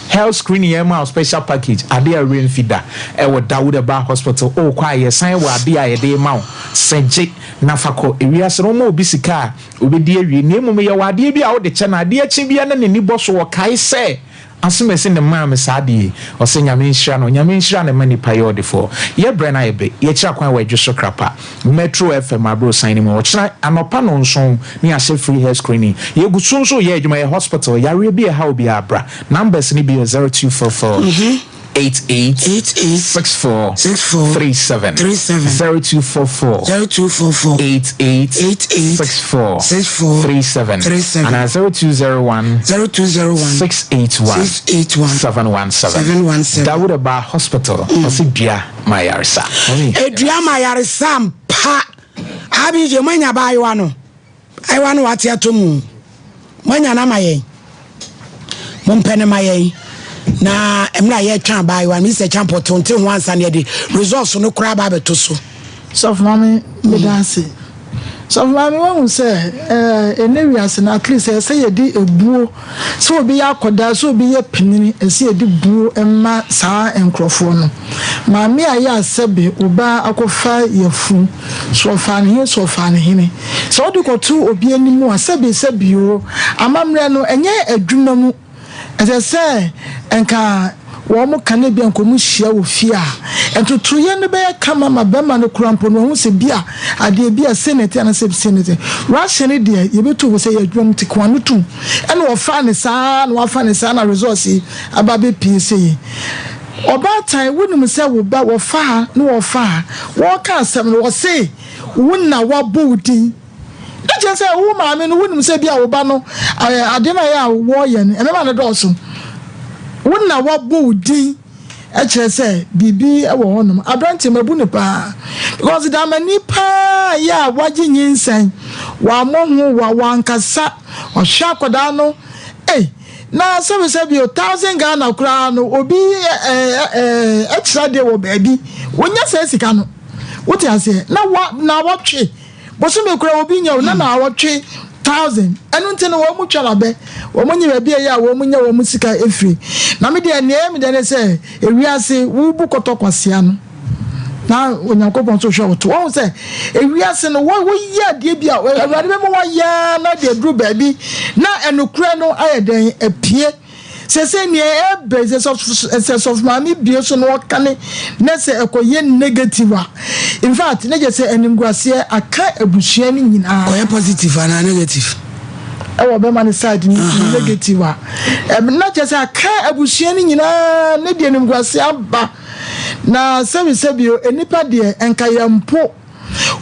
Health screening yɛma wo special package, adeɛ a werɛ mfi da ɛwɔ Dawuda Bar Hospital. Wokɔ a yɛsan wɔ adeɛ a yɛde rema wo sɛ gye na fa kɔ. Ewiase no woma obi sika a obɛdi awie na mmom yɛwɔ adeɛ bi a wode kyɛ no adeɛ kye biara na n'ani bɔ so ɔkae sɛ Asomasi ne maa me saa adeɛ yi, ɔsɛ Nyame nhyira no, Nyame nhyira no ma nipa yɛ ɔdefoɔ. Yɛ brɛ no ayɛ be, yɛkyira kwan wɔ Adwoso Krapa, Metro FM aborosan no mu, ɔkyena anɔpa nɔnson ne yɛahyɛ free hair screening. Yɛgu so nso reyɛ adwuma, yɛ hospital, yareɛ bi a ɛha obiara bra. Numbers no bi yɛ 0244 88 64 37, 0244 88 64 37 anaa 0201 681 717. Dawuda Ba Hospital, ɔse dua ma ayaresa. Dua ma ayaresa ampa. Abigye, moanya abaayewa no? Ayewa no wate atɔ mu. Moanya no ama yɛn. Mompɛ no ma yɛn. Na mmerɛ a yɛretwɛn abaayewa no, Mr. Champɔ te nte ho ansa na yɛde results no koraa aba abɛto so. Sɔfo Maame, meda ase. Sɔfo maame wahu sɛ ɛɛ ɛnɛ wiase no at least ɛsɛ yɛde ebuo sɛ obi yɛ akɔdaa sɛ obi yɛ panyin ɛsɛ yɛde buo ɛma saa nkorɔfoɔ no. Maame a yɛ a sɛbe wo ba akɔfa yafunu so ɔfaa ne he so ɔfaa ne hene sɛ wode kɔto obi anim a sɛbe sɛbe oo amammerɛ no ɛnyɛ adwuma mu. Ɛsɛ sɛ nka wɔn ka na ebia nka wɔn hyia wɔ fie a, ntotoeɛ no bɛyɛ kama ma bɛrima no koraa mpo no wahu sɛ bi a adeɛ bi a sei na ɛte anaasɛ sei na ɛte. Russia no deɛ yɛbɛtu fo sɛ yɛ adwuma mu te koa no tum ɛna wɔfaa no saa na wafa no saa na results yi aba abɛpie sei yi. Ɔbaatan wonim sɛ wo ba wɔfa ha na wɔfa ha wɔreka asɛm no wɔse wo na wabɔ wo din. Na kyerɛ sɛ wo maame no wonim sɛ bi a wo ba no adeɛ no a ɛyɛ a wɔyɛ no ɛmɛma no dɔɔso. Wo na wabɔ wo din kyerɛ sɛ biribi wɔ hɔnom. Aberanteɛ mabu no paa because damani paa yɛ a wagye nyinsɛn wammɔ ho wa wankasa ɔhwɛ akwadaa no ei na sɛbisɛbi o thousand Ghana koraa no obi ɛkyerɛ adeɛ wɔ baabi wonya saa sika no wote aseɛ na wa na wɔtwe Bosome koraa obi nya o na naawɔtwe thousand ɛno nti no wɔn twa labɛ wɔn nye baabi a ɛyɛ a wɔn nya wɔn sika efiri na me deɛ nea ɛyɛ me dɛ ne sɛ ewiase wobu kɔtɔ kwasia no na Onyankopɔn nso hwɛ wo to wɔn sɛ ewiase no wɔ woyɛ adeɛ bi a Awurade bɛma wɔayɛ na deɛ duru baabi na ɛnokorɛ no ayɛ dɛn apue. Sɛsɛ nea ɛbɛ sɛ sɛ sɔfo maame bie so na ɔkane na sɛ ɛkɔyɛ negative a in fact ne gye sɛ animguaseɛ aka abusua no nyinaa. Kɔyɛ positive anaa negative? Ɛwɔ bɛma ne side no negative a na kyerɛ sɛ aka abusua no nyinaa ne deɛ animguaseɛ aba na sɛbi sɛbi o nnipa deɛ nka yɛn mpo.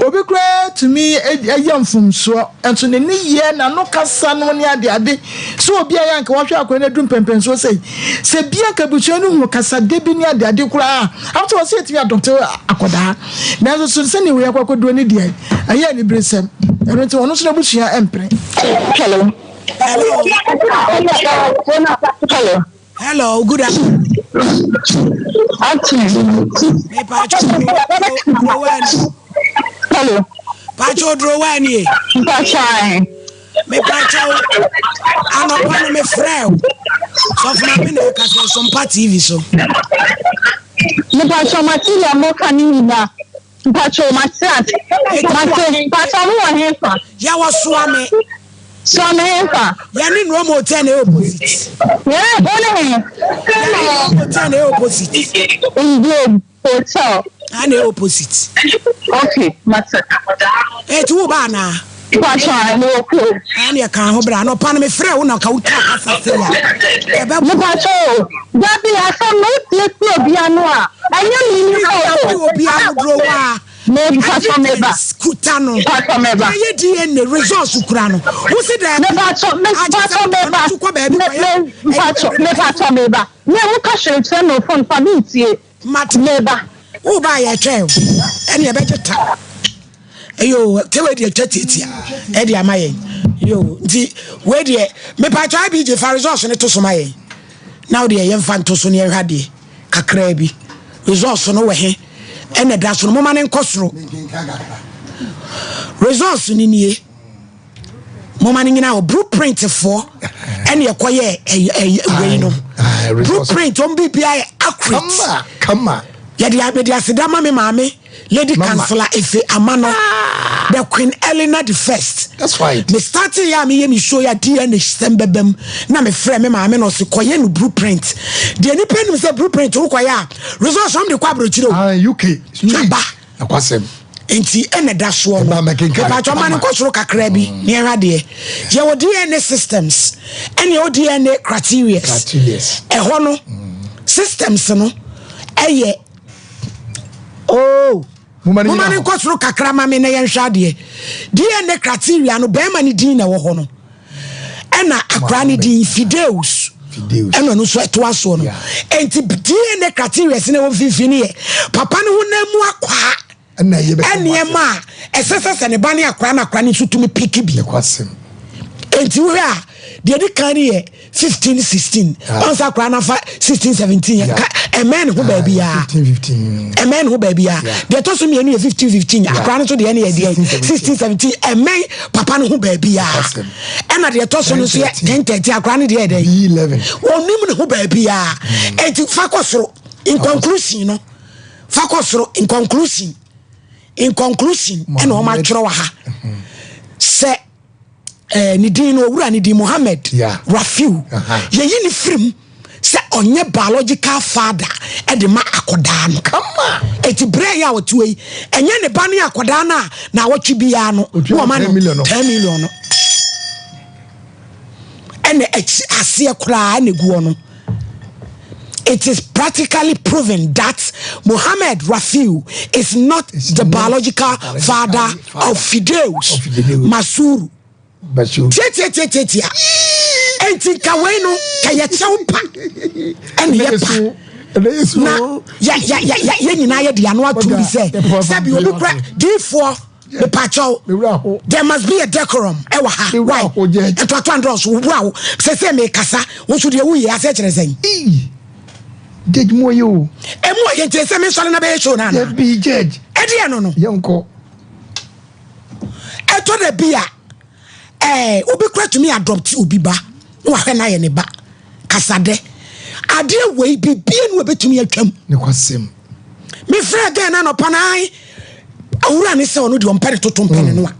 Obi koraa tumi yɛ mfomsoɔ, nso ne nneyɛɛ, n'ano kasa no ne adeade, sɛ obi a yɛ anka wahwɛ akwadaa no aduru mpɛmpɛnsoɔ sei, sɛ bi anka abusua no hu kasade bi ne adeade koraa a, after all sɛ yɛtumi adɔpte akwadaa. Nanso so sɛnea wei akɔ akɔduro ne deɛ, ɛyɛ aniberesɛm. Ɛno nti ɔno nso n'abusua mpene. Hello. Hello. Hello. Hello, good afternoon. Afternoon. Me pacho duro Hello. Pacho duro wa ni. Pacho ai. Me pacho anɔpa no me frɛ o. Sɔfo ma me na ɛka sɛ Sompa TV so. Me pacho material mo ka ni nyina. Mpacho mate ase. Mate. Mpacho mo wɔ he fa? Yɛ wɔ Soame. Soame he fa? Yɛ ne Nrom Hotel na ɛyɛ opposite. Yɛ wo ne he? Yɛ ne Nrom Hotel na ɛyɛ opposite. Nrom Hotel. Na ɛyɛ opposite. Okay, mate. Eti wo ba anaa? Mpacho a me wɔ kurom. Ɛne ɛka ho bra anɔpa no me frɛ wo na ka wo twa kasa se ya. Ɛbɛ. Mpacho o. Dabi asɛm no wotie fi obi ano a ɛnyɛ me ni o. Fi obi ano duro waa. Me mpacho me ba. Kuta no. Mpacho me ba. Yɛ DNA results kura no. Wosi dɛ. Me mpacho me mpacho me ba. Me mpacho me mpacho me ba. Me wo ka hwere kyerɛ me phone fa me ntie. Mate. Me ba. Wo ba yɛ twɛn o. Ɛne ɛbɛgye ta. Eyo te wei deɛ twa tiatia ɛde ama yɛn. Yo nti wei deɛ mepatwa IBJ fa results no to so ma yɛn. Na wo deɛ yɛmfa nto so ne yɛnhwɛ adeɛ kakraa bi. Results no wɔ he ɛna ɛda so no moma no nkɔ soro. Results no nie. Moma no nyina hɔ blueprint foɔ ɛne ɛkɔyɛ ɛyɛ wei no. Blueprint wɔn biribiara yɛ accurate. Kama kama. Yɛde mede aseda ma me maame Lady Councillor Efe Amano the Queen Eleanor the first. That's right. Me starting ya me yɛ me show ya DNA sɛm bɛbɛm na me frɛ me maame na ɔse kɔyɛ no blueprint. Deɛ nipa nim sɛ blueprint wo kɔyɛ a results wɔn de kɔ aburokyire o. Ah UK straight. Naba. Nokwasɛm. Nti ɛna ɛda soɔ no. Mepatwa ɔma no nkɔ soro kakra bi mm. ne ɛhwɛ adeɛ. Yɛwɔ DNA systems ɛne ɛwɔ DNA criterias. Ɛhɔ no mm. systems no ɛyɛ oh. Moma no nkɔ soro kakra ma me na yɛnhwɛ adeɛ. DNA criteria no bɛrima no din na ɛwɔ hɔ no. Ɛna akora no din Fideus. Ɛna ɔno nso ɛtoa soɔ no. Enti DNA criteria na ɛwɔ mfimfini yɛ papa no honam mu akwaa nneɛma a ɛsɛ sɛ sɛ ne ba ne akora na akora no nso tumi piki bi. Enti wohwɛ a. Deɛ di kan no yɛ 15 16. Ɔnsa akora no afa 16 17 ka ɛmɛn ne ho baabiara. Ɛmɛn ne ho baabiara. Deɛ ɛtɔ so mmienu yɛ 15 15. Akora no nso deɛ no yɛ deɛ 16 17 ɛmɛn papa no ho baabiara. Ɛna deɛ ɛtɔ so no nso yɛ 10 13. Akora no deɛ yɛ dɛn? Ɔnim ne ho baabiara. Enti fa kɔ soro in conclusion no fa kɔ soro in conclusion in conclusion ɛna wɔn atwerɛ wɔ ha sɛ ɛɛ ne din no owura ne din Mohammed Rafiu yɛyi ne firim sɛ ɔnyɛ biological father ɛde ma akɔdaa no eti brɛ yɛ a ɔte yi ɛnyɛ ne ba ne akɔdaa no a na awɔtwe biara no wɔn ma no 10 million no ɛna akyi aseɛ koraa ɛna egu hɔ no. It is practically proven that Mohammed Rafiu is not the not biological father of Fideus Masuru. Tiatiatiatiatia. Enti nka wei no ka yɛ kyɛw pa ɛne yɛ pa na yɛ nyinaa yɛ de ano atum bi sɛ sɛbi obi kura diifoɔ mepakyɛw, there must be a decorum ɛwɔ ha. Why ɛtoato andrɔs wowura wo sɛ sɛ mekasa wo nso deɛ woyɛ asɛ kyerɛ sɛn? Judge, mu ɔyɛ o. Ɛmu ɔyɛ nti sɛ mensɔre na bɛyɛ show no ana? Bi judge. Ɛdeɛ no. Yɛnkɔ. Ɛtɔ da bi a obi kora tumi adopt obi ba na wahwɛ no ayɛ ne ba kasadɛ adeɛ wei bibie no wɔbɛtumi atwam. Ne kwasɛm. Mefrɛ gɛ no anɔpa no ae awura ne sɛ ɔno deɛ ɔmpɛ ne toto mpɛ ne no a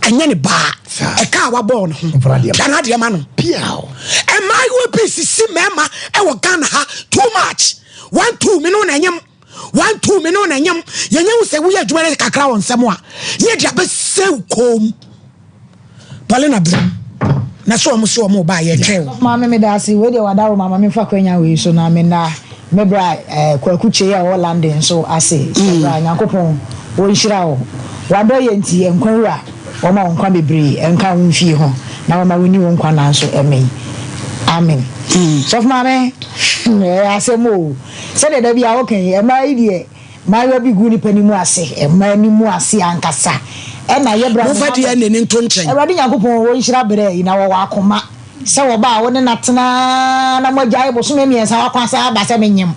ɛnyɛ ne baa ɛka a wabɔɔ ne ho pia no adeɛ ma no. Mmaayewa bi sisi mmarima ɛwɔ Ghana ha too much. One two me no na ɛnyɛm, one two me no na ɛnyɛm. Yɛnyɛ wo sɛ woyɛ adwuma no kakra wɔ nsɛm a ne yɛde abɛsɛ wo kɔn mu. Paulina Brem na sɛ ɔmo sɛ ɔmo ba yɛtwɛn wo. Maame, meda ase. Wei deɛ wadaro mama memfa kwanya wei so na mena me bra Kwaku Kyei a ɔwɔ London nso ase sɛ bra Nyankopɔn wɔnhyira wo wadɔ yɛ nti nkwa wura wɔma wo nkwa bebree ɛnka wo mfie ho na wɔma woni wo nkwa nanso ɛmɛn. Amen. Sɔfo maame, ɛyɛ asɛm o. Sɛdeɛ da bi a woka yi, ɛmaa yi deɛ maayewa bi gu nipa no mu ase, ɛmaa ni mu ase ankasa ɛna yɛ bra. Momfa deɛ n'ani nto nkyɛn. Awurade Nyankopɔn wɔnhyira berɛ yi na wɔwɔ akoma sɛ wɔba a wo ne natena na moagyae bosome 3 wakɔ asa aba sɛ menyem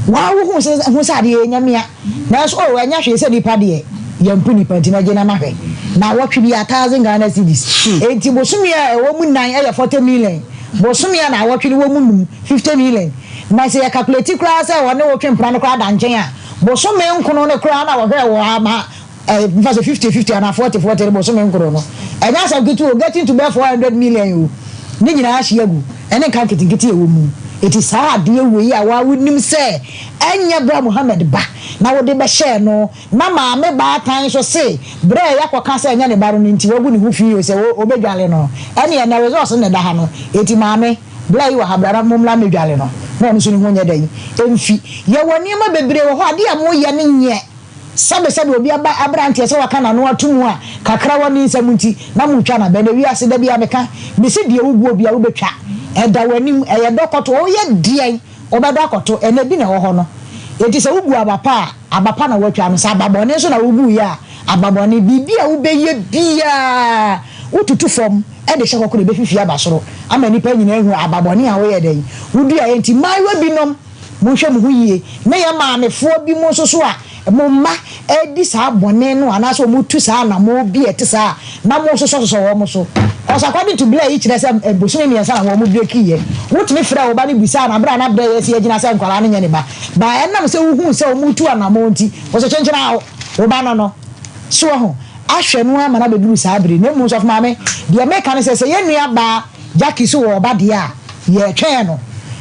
waa wohu sɛ hu sɛ adeɛ ɛnyɛ mea nanso o ɛnyɛ hwee sɛ nipa deɛ yɛmpo nipa nti mɛgye na mahwɛ na wɔtwe bi a 1,000 Ghana cedis enti bosome a ɛwɔ mu nan ɛyɛ 40 million, bosome a na awɔtwe no wɔ mu num 50 million. Na sɛ yɛ calculate koraa sɛ wɔne wo twe mpena no koraa da nkyɛn a bosome nkono no koraa na wɔhwɛ wɔ ama nfa sɛ 50 50 ana 40 40 no bosome nkoro no ɛnyɛ asɛm ketewa o, getting to bɛ 400 million o. Ne nyinaa ahyia gu ɛne nka nketenkete ɛwɔ mu. Eti saa adeɛ wei a waa wonim sɛ ɛnyɛ bra Muhammed ba na wode bɛhyɛɛ no na maame baatan nso se berɛ a yɛakɔka sɛ ɛnyɛ ne ba no no nti wagu ne ho fii o sɛ wobɛdwale no ɛne ɛnɛ results ne da ha no. Eti maame bla yi wɔ ha bra na mommra mmɛdwale no na ɔno nso ne ho nyɛ dɛn ɛmfi. Yɛwɔ nneɛma bebree wɔ hɔ adeɛ a moyɛ no nyɛ sɛbesɛbe obi aba aberanteɛ sɛ waka n'ano ato mu a kakra wɔ ne nsɛm nti na motwa na bɛn na wiase da bi a meka mesi deɛ woguo bi a wobɛtwa ɛda w'anim ɛyɛ dɔkɔto ɔyɛ deɛn wobɛdɔ akɔto ɛnɛ bi na ɛwɔ hɔ no. Eti sɛ wogu aba pa a aba pa na woatwa no, sɛ aba bɔne nso na wogu yɛ a aba bɔne. Biribi a wobɛyɛ biaa wotutu fam ɛde hyɛ kɔkɔrɔ ɛbɛfifi aba soro ama nipa nyinaa hu aba bɔne a woyɛ dɛn wodua yɛ. Nti mmaayewa binom monhwɛ mo ho yie ne yɛ maamefoɔ bi mo nso so a mo mma ɛdi saa bɔne no anaasɛ wɔn tu saa anamo bi a ɛte saa na mo sosɔsosɔ wɔn so kɔsɔ. According to Blair yi kyerɛ sɛ bosome 3 na wɔn break yɛ. Wotumi frɛ wo ba no bisa na abere a na abere yɛ si agyina sɛ nkwadaa no nyɛ ne ba ba ɛnam sɛ wohu sɛ wɔn tu anamo nti wɔsɛ kyɛnkyɛn a wo ba no so ho ahwɛ no ama na bɛduru saa bere na emu. Nsɔfo maame, deɛ meka no sɛ sɛ yɛn nua baa Jackie so wɔ ɔba deɛ a yɛtwɛn no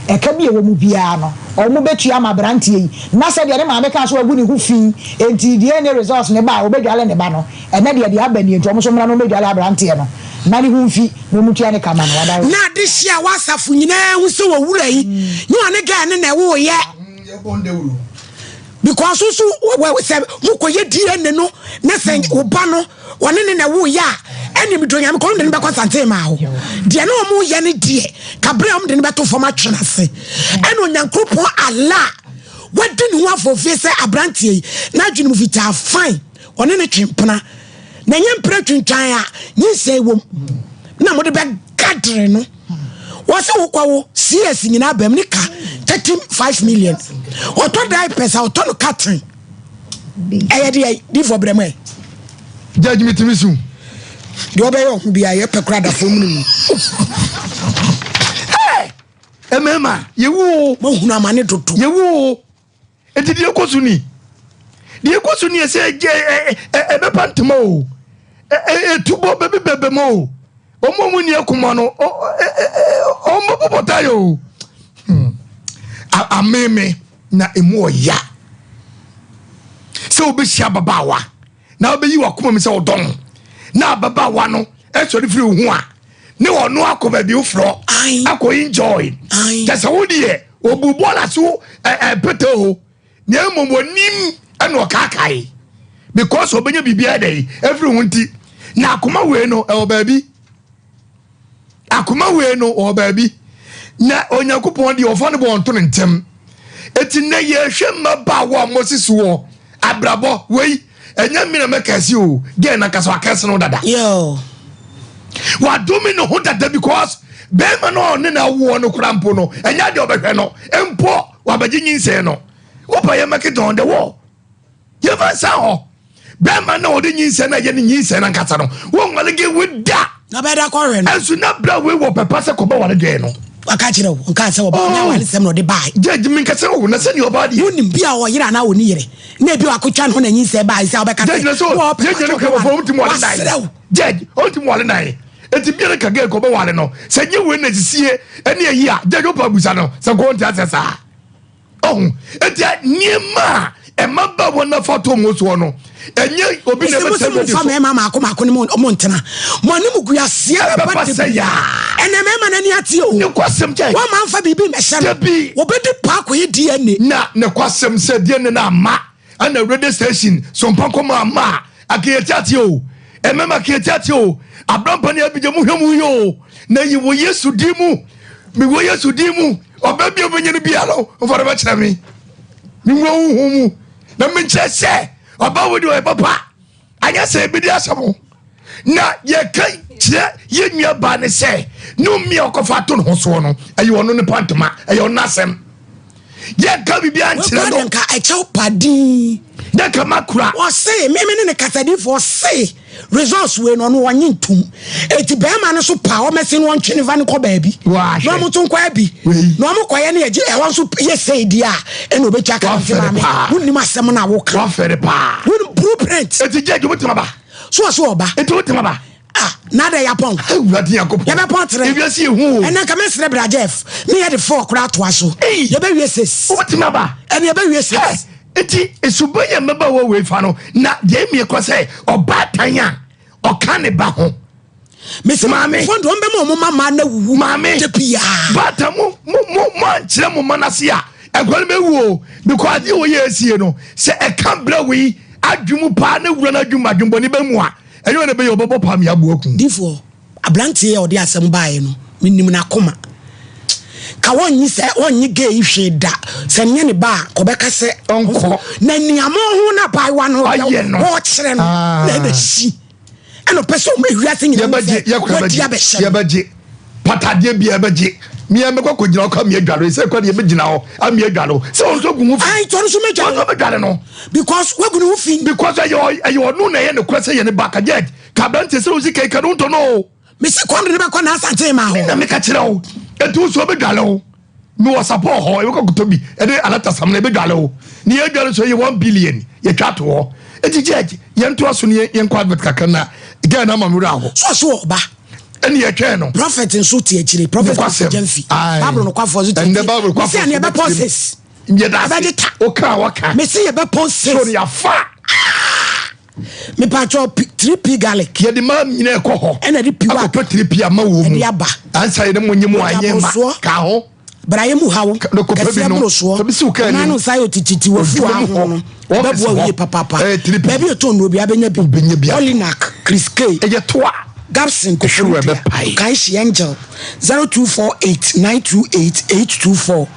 ɛka bi a ɛwɔ mu biara no ɔmo bɛtua ama aberanteɛ yi na sɛdeɛ ne maame kaa so wagu ne ho fi nti DNA results ne ba a wɔbɛdwale ne ba no ɛnɛ deɛ deɛ aba nie nti ɔmo nso mmra no wɔbɛdwale aberanteɛ no na ne ho mfi na ɔmo tua ne kama no wada. Na ade hyia a wasafo nyinaa hu sɛ wɔwura yi ne ɔne gɛɛ ne na ɛwoyɛ because nso sɛ mokɔyɛ DNA no na sɛ wo ba no ɔne ne na ɛwoyɛ a ɛne medɔ Nyame kɔ ɔmo de no bɛkɔ sante maa hɔ deɛ ne ɔmo yɛ ne deɛ kaberɛ a ɔmo de no bɛto fam atwe no ase ɛne Onyankoropɔn ala a wadi ne ho afɔfie sɛ aberanteɛ yi n'adwene mu fitaa fine ɔne ne twe mpena na ɛnyɛ mpena twintwan a nyinsɛn wom na mode bɛ. Gadere no. Wɔse wokɔ wo CS nyinaa bɛm ne ka 35 million. Ɔtɔ diapers a ɔtɔ no carton. Ɛyɛ deɛ difo brɛ mu ɛ. Judge mi tumi su. Deɛ ɔbɛyɛ ɔho bi a yɛpɛ kora da fam no mu. Hey! Mmarima, yɛwu o. Mahunu amane dodo. Yɛwu o. Eti deɛ ɛkɔ so ni. Deɛ ɛkɔ so ni ɛsɛ ɛbɛpa ntoma o. Ɛtubɔ bɛbi bɛbɛ mu o. Wɔn a wɔn ni akoma no, wɔn bɛbɔ bɔta yɛ o. Hmm. Ameme na emu ɔya. Sɛ wobɛhyia ababaawa na wobɛyi wakoma mu sɛ ɔdɔ no na ababaawa no ɛsɔre firi wo ho a ne ɔno akɔ baabi woforɔ akɔ enjoy. Kyɛ sɛ wo deɛ obu bɔɔla so ɛpɛtɛ o na mmom onim ɛna ɔkaakae because ɔbɛnya biribiara dɛ ɛfiri ho nti na akoma wei no ɛwɔ baabi akoma wei no ɔwɔ baabi na Onyankopɔn deɛ ɔfa no bɔ ɔnto no ntɛm eti nnɛ yɛhwɛ mmabaawa a wɔsisi wɔ abrabɔ wei ɛnyɛ mi na mɛkɛse o gɛn na kasa wakɛse no dada wadome ne ho dada because bɛrima no a ɔne na awoɔ no kora mpo no ɛnyɛ adeɛ ɔbɛhwɛ no mpo wabɛgye nyinsɛn no wopɛ yɛ mɛke on the wall yɛmfa nsa hɔ bɛrima no a ɔde nyinsɛn no ɛyɛ ne nyinsɛn no ankasa no wɔnwale ge we da na bɛda kɔhwɛ no ɛnso na berɛ wei wɔ pɛpa sɛ kɔbɛ wale gɛɛ no waka kyerɛ wo nka sɛ ɔba ɔnyɛ awale sɛm na ɔde bae gyagye me nkasɛ wo na sɛdeɛ ɔbaa deɛ wonim bi a ɔyere anaa ɔni yere na ebi wakotwa ne ho na nyinsɛn bae sɛ wobɛka sɛ gyagye no kɛbɔfo ɔmtumi wale nan gyagye ɔmtumi wale nan eti biara ka gɛɛ kɔbɛ wale no sɛ nye wei na sisie ɛne ayi a gyagye wopɛ abusa no sɛ kɔɔ nti asɛ saa Ɔho, eti nneɛma a mmabaawa no afa to mo soɔ no, ɛnyɛ obi na ɛbɛtɛ bɛdi so. Mmarima mako mako ne mo ntena. Mo anim gu aseɛ bɛba sɛ yaa. Ɛnɛ mmarima no ani ate o. Ne kwasɛm kyɛ. Wɔn ma nfa biribi mmɛhyɛ no. Dabi. Wɔbɛdi paa kɔyɛ DNA. Na ne kwasɛm sɛ DNA no amma ɛna radio station sompa nkɔmɔ amma a akɛyɛtiateɛ o. Mmarima akɛyɛtiateɛ o. Abrampa ne Abigya mo hwɛ mo yie o. Na yi wɔ Yesu din mu. Mewɔ Yesu din mu. Ɔbɛ bi a ɔbɛnya no biara no, ɔfa no bɛkyerɛ me. Mewɔ honhom mu. Na menkyerɛ sɛ ɔba wo deɛ ɔyɛ papa. Anyɛ sɛ ebedi asɛm. Na yɛka kyerɛ yɛn nua baa ne sɛ ne omi a ɔkɔfa ato ne ho soɔ no, ɛyɛ ɔno ne pantoma, ɛyɛ ɔno asɛm. Yɛnka biribiara nkyerɛ no. Nka ɛkyɛw pa din. Na nka makura. Ɔse meme ne ne kasadifoɔ se results wei no ɔno ɔnye ntum. Eti bɛrima no so pa ɔmɛse no ɔntwe ne va no kɔ baabi. Na ɔmo nso nkɔ abi. Na ɔmo kɔyɛ no yɛgye ɛhɔ nso yɛ sei deɛ a ɛna ɔbɛtwa ka nti maame wonim asɛm no a woka. Wafɛre paa. Wonim blueprint. Eti judge wobɛtumi aba. So ɔse ɔba. Eti wobɛtumi aba. Ah, na adɛ yapɔn. Awurade Nyankopɔn. Yɛbɛpɔn tere. Ewiase yɛ hu o. Ɛnɛ nka mɛsrɛ bra Jeff. Ne yɛde four koraa atoa so. Ei. Yɛbɛwie six. Wobɛtumi aba. Ɛne yɛbɛwie six. Ɛ, eti esuban yɛ mmabaawa wei fa no na deɛ emie kɔ sɛ ɔbaatan a ɔka ne ba ho. Mesi Maame. Fɔn de wɔn bɛma wɔn mma na wuwu. Maame. De biara. Baatan mo mo mo mo ankyerɛ mo mma n'ase a ɛkwan no bɛwu o because adeɛ wɔ yɛ esie no sɛ ɛka brɛ wei adwene mu paa na wura no adwene mu adwembɔne bɛ mu a Ɛnyɛ ɔna ɛbɛyɛ ɔbɛbɔ paa me aboa kum. Difoɔ, abranteɛ a ɔde asɛm baeɛ no, menim n'akoma. Ka wɔnnye sɛ wɔnnye gay yi hwee da. Sɛ nyɛ ne ba a, kɔbɛka sɛ ɔnkɔ. Na nea mo ho na abaayewa no ayɛ no, ɔkyerɛ no, na ɛna si. Ɛna ɔpɛ sɛ ɔmo ewiase nyinaa hu sɛ wadi abɛhyɛ no. Yɛbɛgye patadeɛ bia yɛbɛgye. Mia mɛkɔ kɔ gyina hɔ kɔ amia dware sɛ kɔ deɛ mɛgyina hɔ amia dware sɛ ɔno nso gu ho fi. Ayi tɔno nso mɛdware. Ɔno nso mɛdware no. Because wagu ne ho fi. Because ɛyɛ ɛyɛ ɔno na ɛyɛ ne korɛ sɛ yɛ ne ba ka judge ka aberanteɛ sɛ osi kɛkɛ no ntɔ no o. Mesi kɔm de ne bɛkɔ n'asante ma hɔ. Na meka kyerɛ wo eti wo so ɔbɛdware wo mewɔ sapɔ hɔ ɛbɛkɔ kotɔ bi ɛde alatasam na ɛbɛdware wo ne yɛdware so yɛ 1 billion yɛtwa to hɔ eti judge yɛntoa so ne yɛnkɔ advert kakra na girl na ama me werɛ aho. So ɔso ɔba. Ɛne yɛtwɛn no. Prophet nso te akyire. Prophet Gyamfi. Bible nokwafoɔ nso te akyire. Ɛnɛ Bible nokwafoɔ nso te akyire. Mesi yɛbɛpɔn six. Yɛda ase. Ɛbɛgye ta. Oka waka. Mesi yɛbɛpɔn six. So yɛafa. Mepatwɔ 3P garlic. Yɛde maa nyina ɛkɔ hɔ. Ɛna de pi wa. Akɔpɛ 3P ama wɔ mu. Ɛde aba. Ansa yɛde mo nye mu anyɛ ma. Ka ho. Brayɛ mu haw. Kɛseɛ boro soɔ. Nanu nsa yɛ otititi wɔ fu aho no. Ɛbɛboa wo yie papaapa. Baabi ɛtɔ nnuro bi abɛnya bi. Olinak, Chris K. Ɛyɛ toa. Gabson Koforidua, Kaishi Angel, 0248 928 824.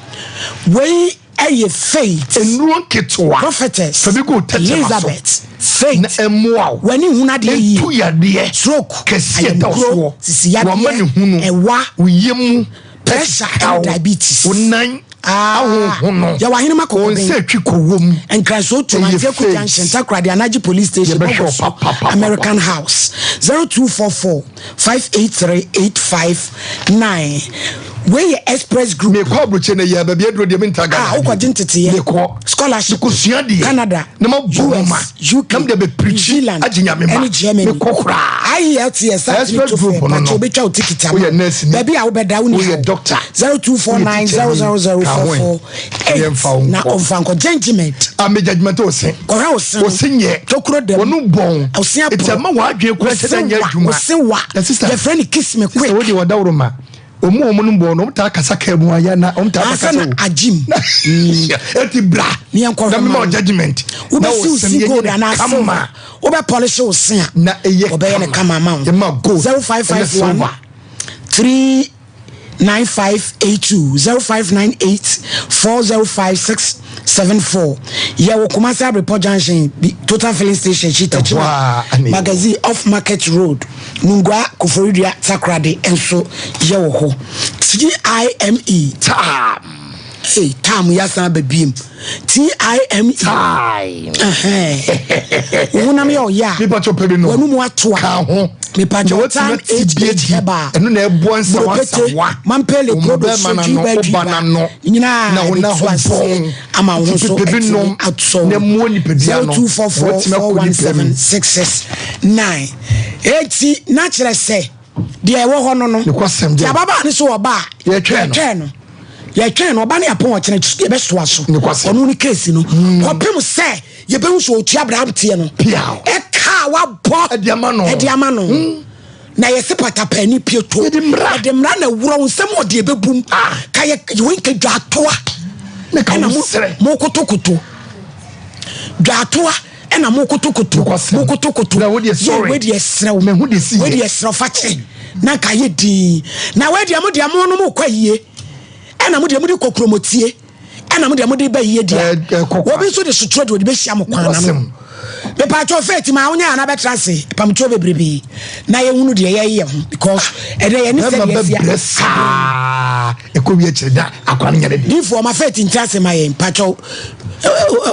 Wei. Ɛyɛ Faith. Nnuro nketewa. Prophetess. Fa bi gu wo tɛkyerɛma so. Elizabeth. Faith. Na ɛmmoa wo. W'ani nhunu adeɛ yie. Ɛntu yadeɛ. Stroke. Kɛseɛ da wo Ayamkuro. soɔ. Sisi yadeɛ. W'amanehunu. Ɛwa. Wo yam mu. Pressure Ɛkekaw. and diabetes. Wo nan. Ah. Ahonhono. Yɛwɔ Ahenema Wo Kɔkɔbɛn. nsa atwi kɔ wom. Nkranso to Ɛyɛ Manteaku Faith. Junction, Takoradi, Anaji Police Station, Yɛbɛhwɛ wo Bɔbɔso, papapapapa. American House. 0244 583 859. Wei yɛ Express Group. Mekɔ aburokyire na yɛ baabi aduro deɛ mentra Ghana. Ah, wokɔgye nteteeɛ. Mekɔ. Scholarship. Mekɔsua deɛ. Canada. Na ma bɔ US, ma. UK. Na mede bɛ New preach Zealand. agye nyame ma. Ɛne Germany. Mekɔ koraa. IELTS saa tumi Express to Group fɛ. no Pakyɛ no. wobɛtwa wo ticket ama. Woyɛ nurse ni. Baabi a wobɛda wo ni Woyɛ haw. doctor. 0249 Woyɛ teacher ni. 000 Ka ho ɛ. Yɛmfa wo 448 na nkɔ. ɔmfa nkɔ. Gentleman. Ah, me judgment o se. Kɔhwɛ wo se no. O se nyɛ. Tokuro dɛm. Wɔn bɔn. Ɔse aporɔ. Eti ama w'adwene kura sɛ dɛ nyɛ adwuma. Ɔse wa. Na sister. Yɛfrɛ no kiss me quick. Sister wo de wɔdaworo ma. Ɔmo a ɔmo nom bɔn no ɔmo taa kasa kaa mu ayɛ na ɔmo taa Ansa bɛkasa na o. agyim. Eti bra. Ne yɛn kɔhwɛ Na mema ma wo judgment. Na Wobɛsi wo wo se si no gold yɛnyɛ ne anaa kama. silver. Wobɛ polish wo se a. Na ɛyɛ Wɔbɛyɛ ne kama ama wo. Yɛma gold. 0551 Ɛne silver. 3 9582 0598 405 674 Yɛwɔ Kumasi Abrepɔ Junction bi Total Filling Station akyi Ɛhɔ ara Techiman ne yɛwɔ. Magazine off Market Road Nungua Koforidua Takoradi nso yɛwɔ hɔ TIME Time. Hey, time yi asan aba biem TIME Time. Ɛhɛn. Wo honam yɛ ɔyɛ a Nipa kyɛ ɔpɛ bi nom. w'anum ato a Ka ho. Mepakyɛw Na watumi tan ate bi HH adi. herbal Ɛno na ɛboa nsawa Buropete nsawa. Mampele Wo Brodo bɛrima so n'ano, twiba wo ba twiba n'ano, nyinaa na wo nan ɛbɛtu ho aseɛ bɔn. ama wo ho Nti nso pɛ bi atumi nom atɔ na mmoa nipadua no. 0244 Na watumi akɔ nipa mu. 417 669 Enti na kyerɛ sɛ deɛ ɛwɔ hɔ no no Nokwasɛm deɛ deɛ. ababaa no so ɔba a Yɛtwɛn no. yɛtwɛn no yɛtwɛn no ɔba no yɛpɔn ɔkyena yɛbɛsoa so Nokwasɛm. ɔno ne keesi no kɔpem sɛ yɛbɛhu sɛ ɔtua aberanteɛ no Piaw. ɛka a wabɔ Ɛde ama no. ɛde ama no na yɛse patapani pie to Yɛde mmara. yɛde mmara na wura wo nsɛm ɔde ɛbɛbum Ah. ka yɛ wei nka dwaatoa Ne ka ɛna wo mo serɛ. mokotokoto dwaatoa ɛna mokotokoto Nokwasɛm. mokotokoto Na wo deɛ sorry. wei deɛ serɛ wo Mehu deɛ si yɛ. wei deɛ serɛ wo fa kyɛ na nka yɛ din na wei deɛ mo deɛ mo no mo kɔ yie ɛna mo deɛ mo de kɔ kuromotie ɛna mo deɛ mo de ba yie deɛ Ɛ- ɛ, kɔ kwa. obi nso de sotorɔ deɛ ɔde bɛhyia mo kwan na no Nokwasɛm. mepatwɛ faith ma wonyɛ ana bɛtra ase pamtuo bebrebe na yɛhunu deɛ yɛyɛ ho because ɛdɛ yɛne sɛ Bɛrima deɛ bɛbrɛ asia saa. Ɛkɔ wie akyire na akwa no nyɛ ne deɛ. difoɔ ma faith ntra ase ma yɛn patwɛ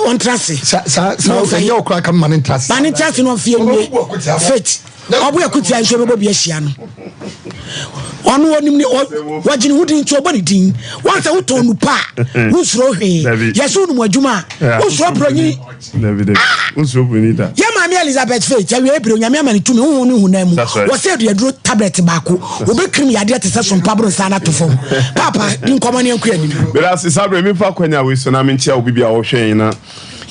ɔntra ase Sa sa sa Na ɔmfa ɛnyɛ yɛ- wo koraa ka mma ne ntra ase. ma ne ntra ase na ɔmfa yɛnwie Ɔbɛbu akutia. faith ɔbo akutia nso bɛbɔ bi ahyia no ɔno ɔnim ne wɔgye ne ho din nti ɔbɔ ne din wɔn sɛ wotɔn nupa a wonsuro hwee Dabi. yɛsɛ wonom adwuma a wonsuro buronyini Dabi dabi. Wonsuro buroni da. yɛ maame Elizabeth Faith awie ebire onyame ama ne tumi honhom ne honam mu That's right. wɔsɛ aduaduro tablet baako wɔbɛkirim yadeɛ te sɛ sompa boro nsa no ato fam papa di nkɔmmɔ ne ɛnkɔ anim Meda ase saa berɛ memfa akwanya wei so na menkyia obi bi a ɔhwɛ yɛn na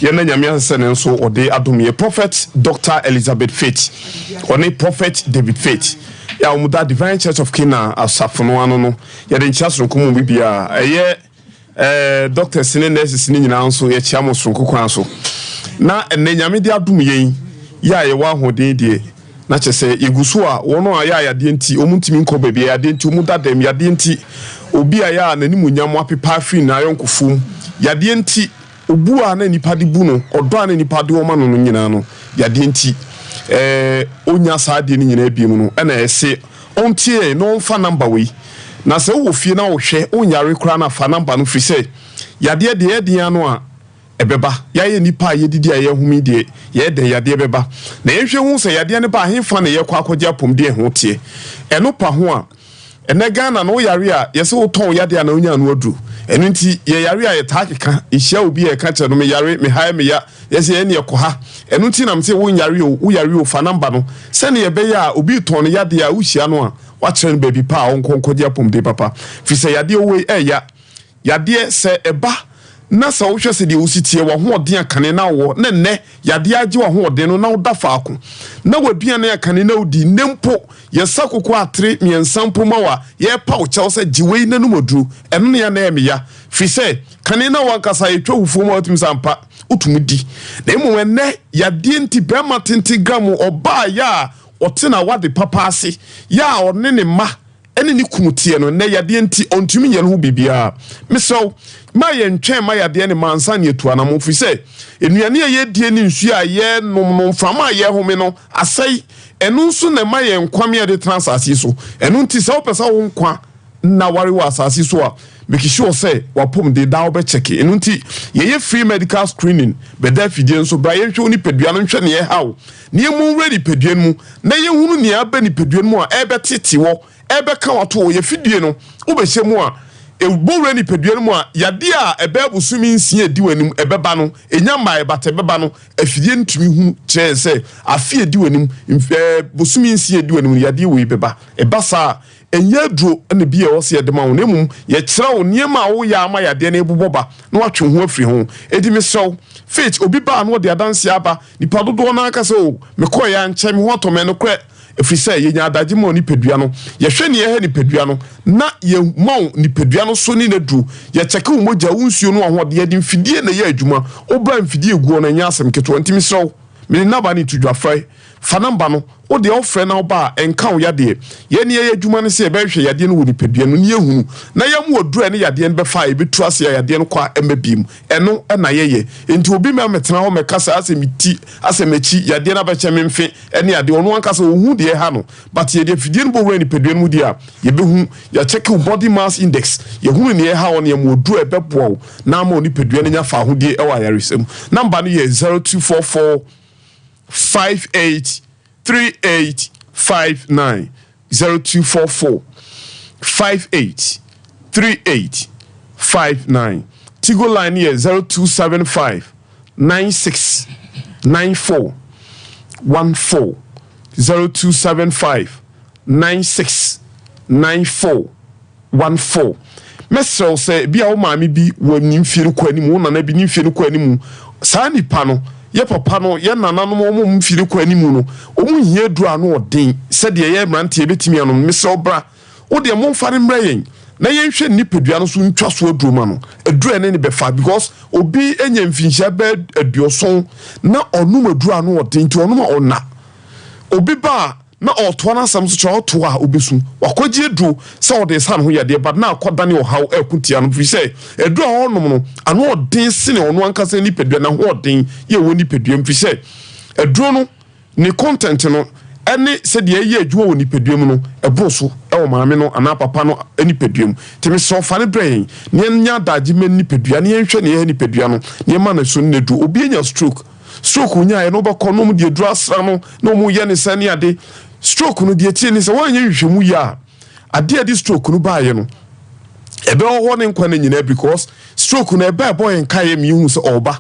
yɛna Nyame ase sɛ ne nso ɔde adom yɛ Prophet Dr. Elizabeth Faith ɔne Prophet David Faith yɛ a wɔn da Divine Church of Canaan asafo no ano no yɛde nkyia soronko mu obi biara ɛyɛ eh, doctors ne nurses ne nyinaa nso yɛkyia mo soronko kwan so na ɛnɛ Nyame de adom yɛn yɛ a yɛwɔ ahoɔden deɛ na kyerɛ sɛ yɛgu so a wɔn a yɛ a yadeɛ nti wɔn ntumi nkɔ baabi a yadeɛ nti wɔn da dɛm yadeɛ nti obi a yɛ a n'animuonyam apepa afiri n'ayɔnkofoɔ mu yadeɛ nti obu a na nipa de bu no ɔdɔ a na nipa de wɔma no no nyinaa no yadeɛ nti ɛɛ onya saa adeɛ no nyinaa bi mu no ɛna ɛsɛ ɔntie yɛn na ɔnfa number wei na sɛ wowɔ fie na wohwɛ wonyare koraa na fa number no firi sɛ yadeɛ deɛ ɛyɛ den ano a ɛbɛba yɛayɛ nipa a yɛdidi a yɛhome deɛ yɛyɛ dɛn yadeɛ bɛba na yɛnhwɛ hu sɛ yadeɛ no ba ahemfa na yɛkɔ akɔgye apɔmuden ɛho teɛ ɛno pa ho a ɛnɛ Ghana no woyare a yɛsɛ wotɔn yadeɛ a na wonya ano aduro ɛno nti yɛyare a yɛtaa keka yɛhyia obi a yɛka kyerɛ no meyare mehae meya yɛsɛ yɛne yɛkɔ ha ɛno nti nam sɛ wonyare o woyare o fa number no sɛne yɛbɛyɛ a obi tɔn no yadeɛ a wohyia no a wakyerɛ no baabi pa a ɔnkɔ nkɔgye apɔmuden papa firi sɛ yadeɛ wei ɛɛya yadeɛ sɛ ɛba na sɛ wohwɛ sɛ deɛ wosi teɛ w'ahoɔden akane na wɔ na nnɛ yadeɛ agye w'ahoɔden no na woda faako na w'aduane akane na wodi nnɛ mpo yɛsa koko atere mmiɛnsa mpo ma wa yɛrepa wo kyɛw sɛ gye wei n'anum aduro ɛno ne ya na ɛyɛ meya firi sɛ kane na wankasa yɛtwa wufuo ma watumi sɛ ampa wotumi di na mmom ɛnnɛ yadeɛ nti bɛrima tente gram ɔbaa yɛ a ɔte na wade papa ase yɛ a ɔne ne mma ɛne ne kunu teɛ no, nnɛ yadeɛ nti ɔntumi nyɛ ne ho biribiara. Mesrɛ wo, mma yɛntwɛn mma yadeɛ no mma ansa na yɛatu anammɔn, ɛfiri sɛ nnuane a yɛdie ne nsuo a yɛnom no, mframa a yɛhome no asɛe. Ɛno nso na ɛma yɛn nkwa ma yɛde tena asase yi so. Ɛno nti sɛ wopɛ sɛ wo nkwa nna ware wɔ asase yi so a, make sure sɛ w'apɔmuden daa wobɛkyɛke. Ɛno nti yɛyɛ free medical screening, bɛda afidie nso, bra yɛnhwɛ wo nipadua no nhwɛ nea ɛha wo, na yɛmmɔ nwura nipadua no mu na yɛnhunu nea aba nipadua no mu a ɛrebɛtete wɔ, ɛrebɛka wo ato hɔ. Yɛfidie no, wobɛhyɛ mu a, ɛbɔ wura nipadua no mu a, yadeɛ a ɛbɛyɛ bosome nsia ɛdi w'anim ɛbɛba no, ɛnya mmaeɛ but ɛbɛba no, afidie no tumi hunu kyerɛ yɛn sɛ afe a ɛdi w'anim, bosome nsia ɛdi w'anim no, yadeɛ wei bɛba. Ɛba saa a, Ɛnyɛ aduro na bi a ɛwɔ sɛ yɛde ma wo na mmom yɛkyerɛ wo nneɛma a woyɛ ama yadeɛ no rebobɔ ba na woatwe wo ho afiri ho. Enti mesrɛ wo, Faith, obi ba a na ɔde adanseɛ aba, nnipa dodoɔ no ara ka sɛ, Oh, mekɔeɛ a ankyɛ me ho atɔ me. Ɛnokorɛ, ɛfiri sɛ yɛnya adagye ma wo nipadua no. Yɛhwɛ nea ɛha nipadua no na yɛma wo nipadua no so ne n'aduro. Yɛkyɛke wo mogya, wo nsuo no ahoɔden. Yɛde mfidie na ɛyɛ adwuma. Wobra mfidie guɔ no, ɛnyɛ asɛm ketewa. Enti mesrɛ wo, mede naba no reto dwa. Frɛ. Fa number no, wo deɛ wofrɛ na woba a, ɛnka wo yadeɛ. Yɛn yɛyɛ adwuma ne sɛ yɛbɛhwehwɛ yadeɛ no wɔ nipadua no mu na yɛahunu, na yɛama wo aduro a ɛne yadeɛ no bɛfa a ɛbɛtu ase a yadeɛ no kɔ a ɛmma biom. Ɛno na yɛyɛ. Enti obi mma mmɛtena hɔ mmɛka sɛ asɛ me ti, asɛ m'akyi, yadeɛ no abɛkyɛ me mfe ne adeɛ. Ɔno ankasa ɔnhu deɛ ɛha no. But yɛde afidie no bɔ wura nipadua no mu deɛ a, yɛbɛhu. Yɛakyɛke wo body mass index, yɛhunu deɛ ɛha wo na yɛma wo aduro a ɛbɛboa wo na ama wo nipadua no anya fawohodie wɔ ayaresa mu. Number no yɛ 0244. 58 38 59 0244 58 38 59 Tigo line yɛ 0275 96 94 14 0275 96 94 14. Mɛsrɛ wo sɛ ebia wo maame bi wɔ ne mfie no kɔ anim, wo nana bi ne mfie no kɔ anim. Saa nipa no, yɛ papa no, yɛ nananom wɔn a wɔn mfie no kɔ anim no, wɔn hia aduru ano ɔden sɛdeɛ yɛ mmeranteɛ bɛtumi anom. Mesrɛ wo bra, wo deɛ momfa no mmrɛ yɛn na yɛnhwɛ ne nipadua no so ntwa so aduro ma no. Aduru a ɛne no bɛfa because obi anya mfinhyia bɛyɛ aduɔson na ɔnom aduru ano ɔden nti ɔnom a ɔnna. Obi ba a na ɔretoa n'asɛm so kyerɛ ɔtoa a obesu. Wakɔgye aduro sɛ ɔde resa ne ho yadeɛ but na akɔdane ɔhaw ɛreko tia no firi sɛ aduro a ɔrenom no ano ɔden sene ɔno ankasa nipadua n'ahoɔden yɛ ɛwɔ nipadua mu firi sɛ aduro no ne content no ɛne sɛdeɛ ɛyɛ adwuma wɔ nipadua mu no ɛboro so ɛwɔ maame no anaa papa no nipadua mu. Nti mesrɛ wo fa no brɛ yɛn na yɛnyɛ adagye ma nipadua na yɛnhwɛ nea ɛyɛ nipadua no na yɛma no so no aduro. Obi anya stroke Stroke onyaeɛ no wobɛkɔ na wɔn de aduro asra no na wɔn yɛ ne sɛ ne ade. Stroke no deɛ tie ne sɛ wɔanyɛ nhwehwɛmu yie a adeɛ a ɛde stroke no baeɛ no ɛbɛwɔ hɔ ne nkwa no nyinaa because stroke no ɛba ɛbɔ yɛn nkaeɛ ma yɛhu sɛ ɔreba.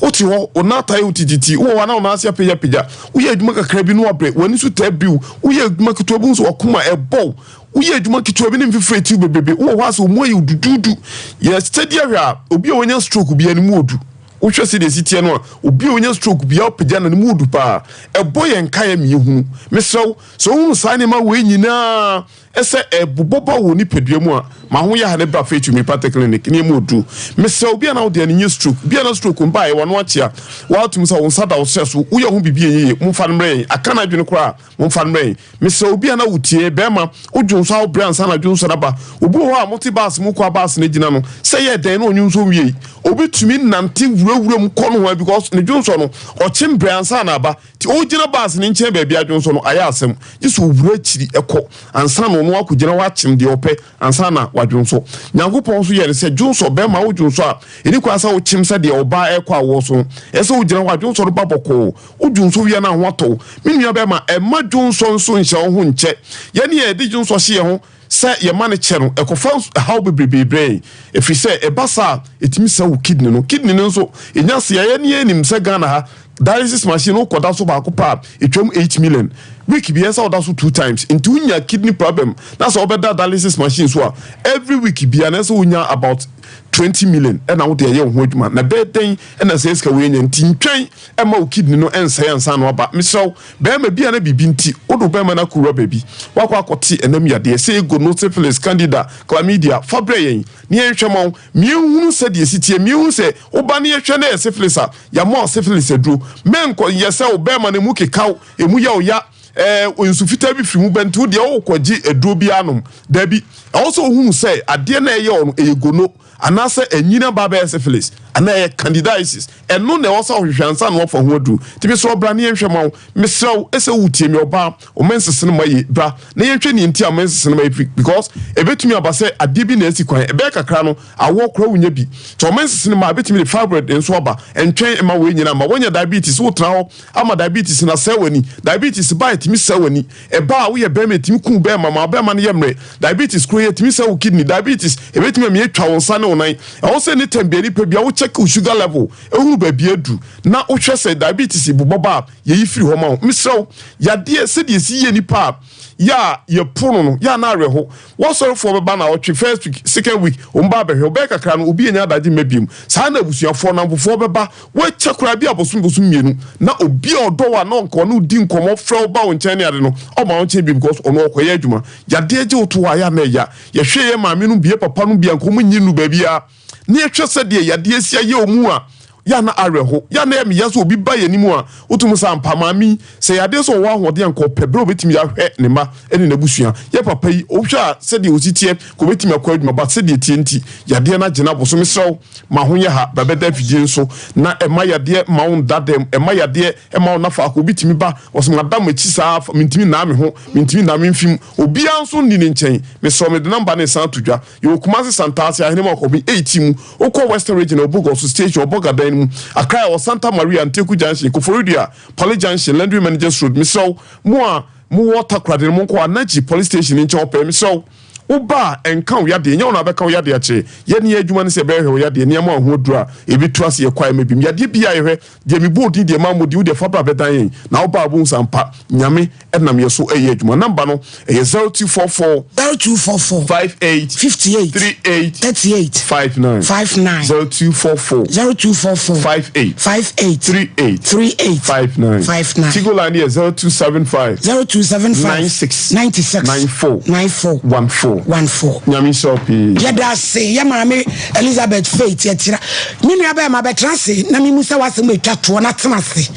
Wote hɔ, wo nan atae wo tititi, wowɔ hɔ a na wo nan ase apagyapagya, woyɛ adwuma kakra bi na wabrɛ, w'ani so taa biriw, woyɛ adwuma ketewa bi wo nso wakoma ɛbɔ wo, woyɛ adwuma ketewa bi ne mfifire tiw bebrebe, wowɔ hɔ a sɛ ɔmu ayɛ wo duduudu. Yɛ study ahwɛ a obi a wanya stroke biara ne mu ɔdu. Wohwɛ sɛdeɛ ɛsi teɛ no a, obi a ɔnya stroke biara wopagya no, ne mu ɔdu paa. Ɛbɔ yɛn nkaeɛ ma yɛhunu. Mesrɛ wo, sɛ wohunu saa nneɛma wei nyinaa sɛ ɛbobɔ ba wɔ nipadua mu a, ma ho yɛ ha ne bra Faith Homeopathic Clinic ne ɛmu ɔduru. Mesrɛ wo, bi a na wo deɛ no nyɛ stroke, bi a na stroke mbaeɛ, w'ano akyea, woatumi sɛ wo nsa da wo serɛ so, woyɛ ho biribi a ɛnyɛ yie, momfa no mmrɛ yɛn. Aka no adwene koraa a, Momfa no mmrɛ yɛn. Mesrɛ obi a na wotie, bɛrima, wodwo nsɔ a wobrɛ ansa na dwonsɔ no aba. Obi wɔ hɔ a mote bus mu kɔ a bus no agyina no, sɛ ɛyɛ dɛn na ɔnwonsɔ nwiei. Obi tumi nante wura wuram kɔ nohoa because ne dwonsɔ no, ɔkye mbrɛ ansa na aba. Nti ɔgyina bus no nkyɛn baabi adwonsɔ no, ayɛ asɛm. Gye sɛ ɔwura akyiri kɔ ansa na ɔno akɔgyina hɔ akyem deɛ ɔpɛ ansa na wadwonsɔ. Nyankopɔn nso yɛɛ no sɛ dwonsɔ, bɛrima wodwonsɔ a, ɛni kwan sɛ wokyem sɛdeɛ ɔbaa ɛrekɔ awoɔ so no. Ɛsɛ sɛ wogyina hɔ a dwonsɔ no ba bɔkɔɔ. Wo dwonsɔ wie a na ho atɔ wo. Me nua bɛrima, mma dwonsɔ nso nhyɛ wo ho nkyɛ. Yɛn a yɛde dwonsɔ hye yɛn ho sɛ yɛma no kyɛ no, ɛkɔfa haw bebrebe brɛ yɛn. Ɛfiri sɛ ɛba saa a, ɛtumi sɛe wo kidney no. Kidney no nso, ɛnya sɛe a, yɛn yɛnim sɛ Ghana ha, dialysis machine no wokɔda so baako pɛ a, ɛtwam 8 million. Week biara ɛsɛ sɛ woda so two times. Nti wonya kidney problem na sɛ wobɛda dialysis machine so a, every week biara no ɛsɛ sɛ wonya about 20 million ɛna wode ɛyɛ wo ho adwuma. Na ɛbɛyɛ dɛn na saa sika wei anya? Nti ntwɛn Mma wo kidney no nsɛe ansa na waba. Mesrɛ wo, barima bi a na biribi nti wode wo barima no akɔwura baabi, woakɔ akɔte ɛnam yadeɛ, sɛ gono, syphilis, candida, chlamydia, fa brɛ yɛn na yɛnhwɛ ma wo. Ma yɛnhunu sɛdeɛ ɛsi teɛ. Ma yɛnhunu sɛ wo ba no yɛhwɛ na ɛyɛ syphilis a, yɛama wo syphilis aduro. Mɛnkɔ nyɛ sɛ wo barima no emu keka wo, emu yɛ wo ya. ɛɛ nsu fitaa bi firi mu bɛ nti wo deɛ wokɔgye aduro bi anom. Dabi, ɛwɔ sɛ wohunu sɛ adeɛ no a ɛyɛ wo no ɛyɛ gono anaasɛ anyini aba abɛyɛ syphilis anaa ɛyɛ candidiasis. Ɛno na ɛwɔ sɛ wohwehwɛ ansa na woafa ho aduru. Nti mesrɛ wo bra na yɛnhwɛ ma wo. Mesrɛ wo sɛ wotie me ɔbaa, wo menses no ma yie. Bra na yɛnhwɛ nea nti a menses no ma yie because ɛbɛtumi aba sɛ adeɛ bi na asi kwan. Ɛbɛyɛ kakra no awoɔ koraa wonnya bi. Sɛ wo menses no ma a, ɛbɛtumi de fibroid nso aba. Ɛntwɛn mma wei nyinaa mma. Woanya diabetes, wotena hɔ ama diabetes no asɛe w'ani. Diabetes ba a, ɛtumi sɛe w'ani. Ɛba a, woyɛ barima a, ɛtumi ku wo bɛrima ma wo bɛrima no yɛ mmerɛ. Diabetes koro yi, ɛtumi sɛe wo kidney. Diabetes, ɛbɛtumi ama atwa wo nsa ne wo nan. Ɛwɔ sɛ anytime biara nipa biara wo check wo sugar level, hunu baabi aduru, na wohwɛ sɛ diabetes bobɔ ba a, yɛyi firi hɔ ma wo. Mesrɛ wo, yadeɛ, sɛdeɛ ɛsi yɛ nipa a, yɛ a yɛpo no no, yɛ a na awerɛho. W'asɔrefoɔ bɛba naawɔtwe, first week, second week, wɔn ba abɛhwɛ wo, bɛyɛ kakra no, obi annya adagye mma biom. Saa na abusuafoɔ, nnamfofoɔ bɛba, woakyɛ koraa bi a bosome bosome mmienu, na obi a ɔdɔ wo a na ɔnka ɔne wo di nkɔmmɔ, frɛ wo ba wo nkyɛn ne ade no, ɔmma wo nkyɛn biom because ɔno ɔrekɔyɛ adwuma. Yadeɛ gye wo to hɔ a, yɛ a na ɛya. Yɛhwɛ yɛn maame nom bi, yɛn papa nom bi a, nka wɔn nyi nnuru baabiara. Na yɛhwɛ sɛdeɛ yadeɛ asi ayɛ wɔn a, yɛ a na awerɛho. Yɛ a na ɛyɛ me ya sɛ obi ba yɛn anim a, wotum sɛ ampa maame yi, sɛ ɛyɛ adeɛ sɛ ɔwɔ ahoɔden a, anka ɔpɛ berɛ a ɔbɛtumi ahwɛ ne mma ne n'abusua. Yɛ papa yi, wohwɛ a sɛdeɛ ɔsi teɛ, anka ɔbɛtumi akɔ adwuma, but sɛdeɛ ɛteɛ nti, yadeɛ no agye no abɔ so. Mesrɛ wo, ma ho nyɛ ha, bra bɛda afidie nso, na mma yadeɛ mma wo nda dɛm, mma yadeɛ mma wo nna faako. Obi tumi ba, ɔse mada m'akyi saa, mentumi nnaa me ho, mentumi nnaa me mfe mu. Obiara nso nni ne nkyɛn. Mesrɛ wo, mede number no resan ato dwa. Yɛwɔ Kumasi Santase, Ahenema Ɔkɔben 8 mu. Wokɔ Western Region a, Obogoso Station, Ɔbɔga dan no mu. Accra yɛwɔ Santa Maria, Nteku Junction, Koforidua, Poly Junction, Landry Managers Road. Mesrɛ wo, mo a mowɔ Takoradi no monkɔ Anaji Police Station no nkyɛn hɔ pɛɛ. Mesrɛ wo, woba a, ɛnka wo yadeɛ. Ɛnyɛ wo na wobɛka wo yadeɛ akyerɛ. Yɛn ne yɛn adwuma ne sɛ yɛbɛhwehwɛ wo yadeɛ ne yɛama wo ho aduro a ɛbɛtu ase yɛn kwaeɛ ma biom. Yadeɛ biara a yɛhwɛ, deɛ mebɔɔ din, deɛ mammɔ din, wo deɛ fa bra bɛdan yɛn. Na woba a wobɛhu sɛ ampa Nyame nam yɛ so ɛyɛ adwuma. Number no ɛyɛ 0244. 0244. 58. 58. 38. 38. 59. 59. 0244. 0244. 58. 58. 38. 38. 59. 59. Tigo line yɛ 0275. 0275. 96. 96. 94. 94. 14. 14. Nyame nhyira wo pii. Yɛda ase yɛ maame Elizabeth Faith yɛtira. Me nua bɛrima bɛtena ase na memu sɛ w'asɛm atwa toɔ na tena ase.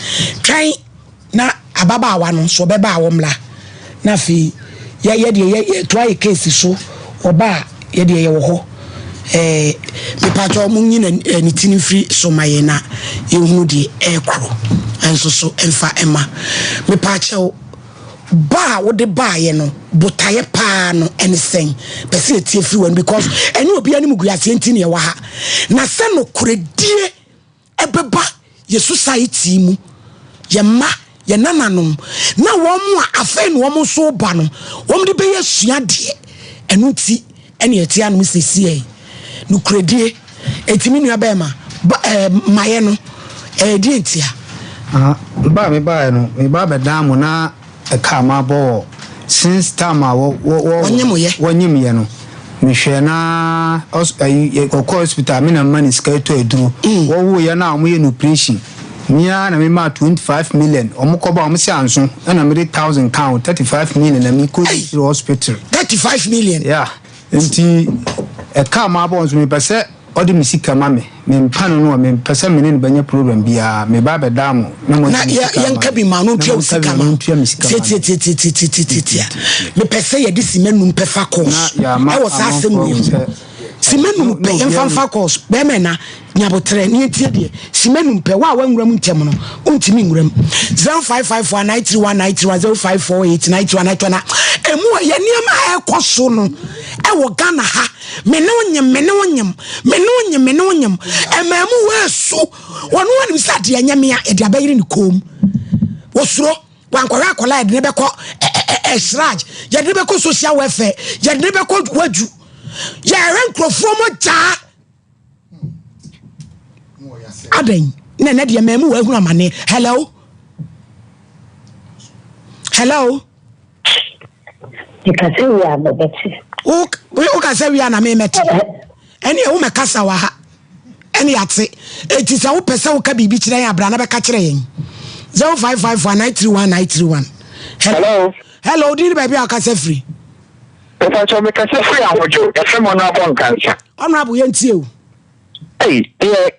Twɛn. Na ababaawa no so ɔbɛba a ɔmmra na afei yɛ yɛ deɛ yɛ yɛtoa yɛ case so ɔba a yɛ deɛ yɛwɔ hɔ ɛɛ mepatwɔ mo nyi na eh, ne ti no mfiri so ma yɛn na yɛhunu deɛ ɛrekoro nso so mfa ɛma mepaakyɛw ba a wode baayɛ no botaeɛ paa no ɛne sɛn pɛ sɛ yɛtie firi wɔn because ɛne obi anim gu aseɛ nti ne ɛwɔ ha na sɛ nokorɛdie ɛbɛba yɛ society mu, yɛ mma, yɛ nananom, na wɔn a afei na wɔn nso reba no, wɔn de bɛyɛ asuadeɛ. Ɛno nti ɛne ɛte anom sɛsiɛ yi. Nokorɛdie, enti me nua bɛɛma, ba, ɛɛ, mayɛ no, ɛyɛ deɛ ntia? Ah, ba a mebaeɛ no, meba abɛdan mo na Ɛka a mabɔ wɔ since time a wɔ wɔ wɔ wɔnyem yɛ no mehwɛ na ɔs ayi ɔkɔ hospital me na mema ne sika ɛtɔ aduro wɔwo yɛ no a wɔyɛ no operation me ara na mema 25 million wɔn kɔba wɔn se anso ɛna mede thousand ka ho 35 million na mekɔ yi hospital 35 million yeah nti ɛka a mabɔ nso mepɛ sɛ Ɔde me sika ma me, me mpa no no a, me mpɛ sɛ me ne no bɛnya problem biara, me ba abɛdaa mo na mo Na agye me yɛ sika ama yɛnka me, bi ma no na ntua mo wo nka bi sika ma ma no wo. ntua me sika ma me. Tiatiatiatiatiatiatia. Mepɛ sɛ yɛde simma num pɛ fa Na course yɛama ɛwɔ saa asɛm amanfoɔ wei ahu ho. sɛ Simma no num na pɛ obiara yɛmfa nni mfa course. Bɛrima ɛna nyabotrɛ ne yɛntie deɛ. Simma num pɛ wo a woanwura mu ntɛm no wontumi nwura mu. 0554 931 931 0548 931 931 na ɛmu a yɛ nneɛma a ɛrekɔ so no ɛwɔ Ghana ha. Me ne wo nyem, me ne wo nyem, me ne wo nyem, me ne wo nyem. Ɛmaa mu wɔasu. Wɔn anim sɛ adeɛ nyɛ mea, yɛde abɛyere ne kɔn mu. Wɔsuro. Wankɔhwɛ akwadaa yɛde ne bɛkɔ ɛsraj, yɛde ne bɛkɔ social welfare, yɛde ne bɛkɔ waju. Yɛhwɛ nkurɔfoɔ mogyaa. Adɛn na ɛnɛ deɛ mmaa mu wɔahunu amane. Hello? Hello? Mekasa wie a mebɛte. Wokasa wie a na memɛte. Ɛne ɛwo mɛkasa wɔ ha. Ɛne ate. Eti sɛ wopɛ sɛ woka biribi kyerɛ yɛn abra na bɛka kyerɛ yɛn. 0554 931 931. Hello. Hello, din ne baabi a wokasa firi. Mepakyɛw mekasa firi Ahodwo, yɛfrɛ me Honourable Nkansah. Honourable yɛntie o. Ei, deɛ.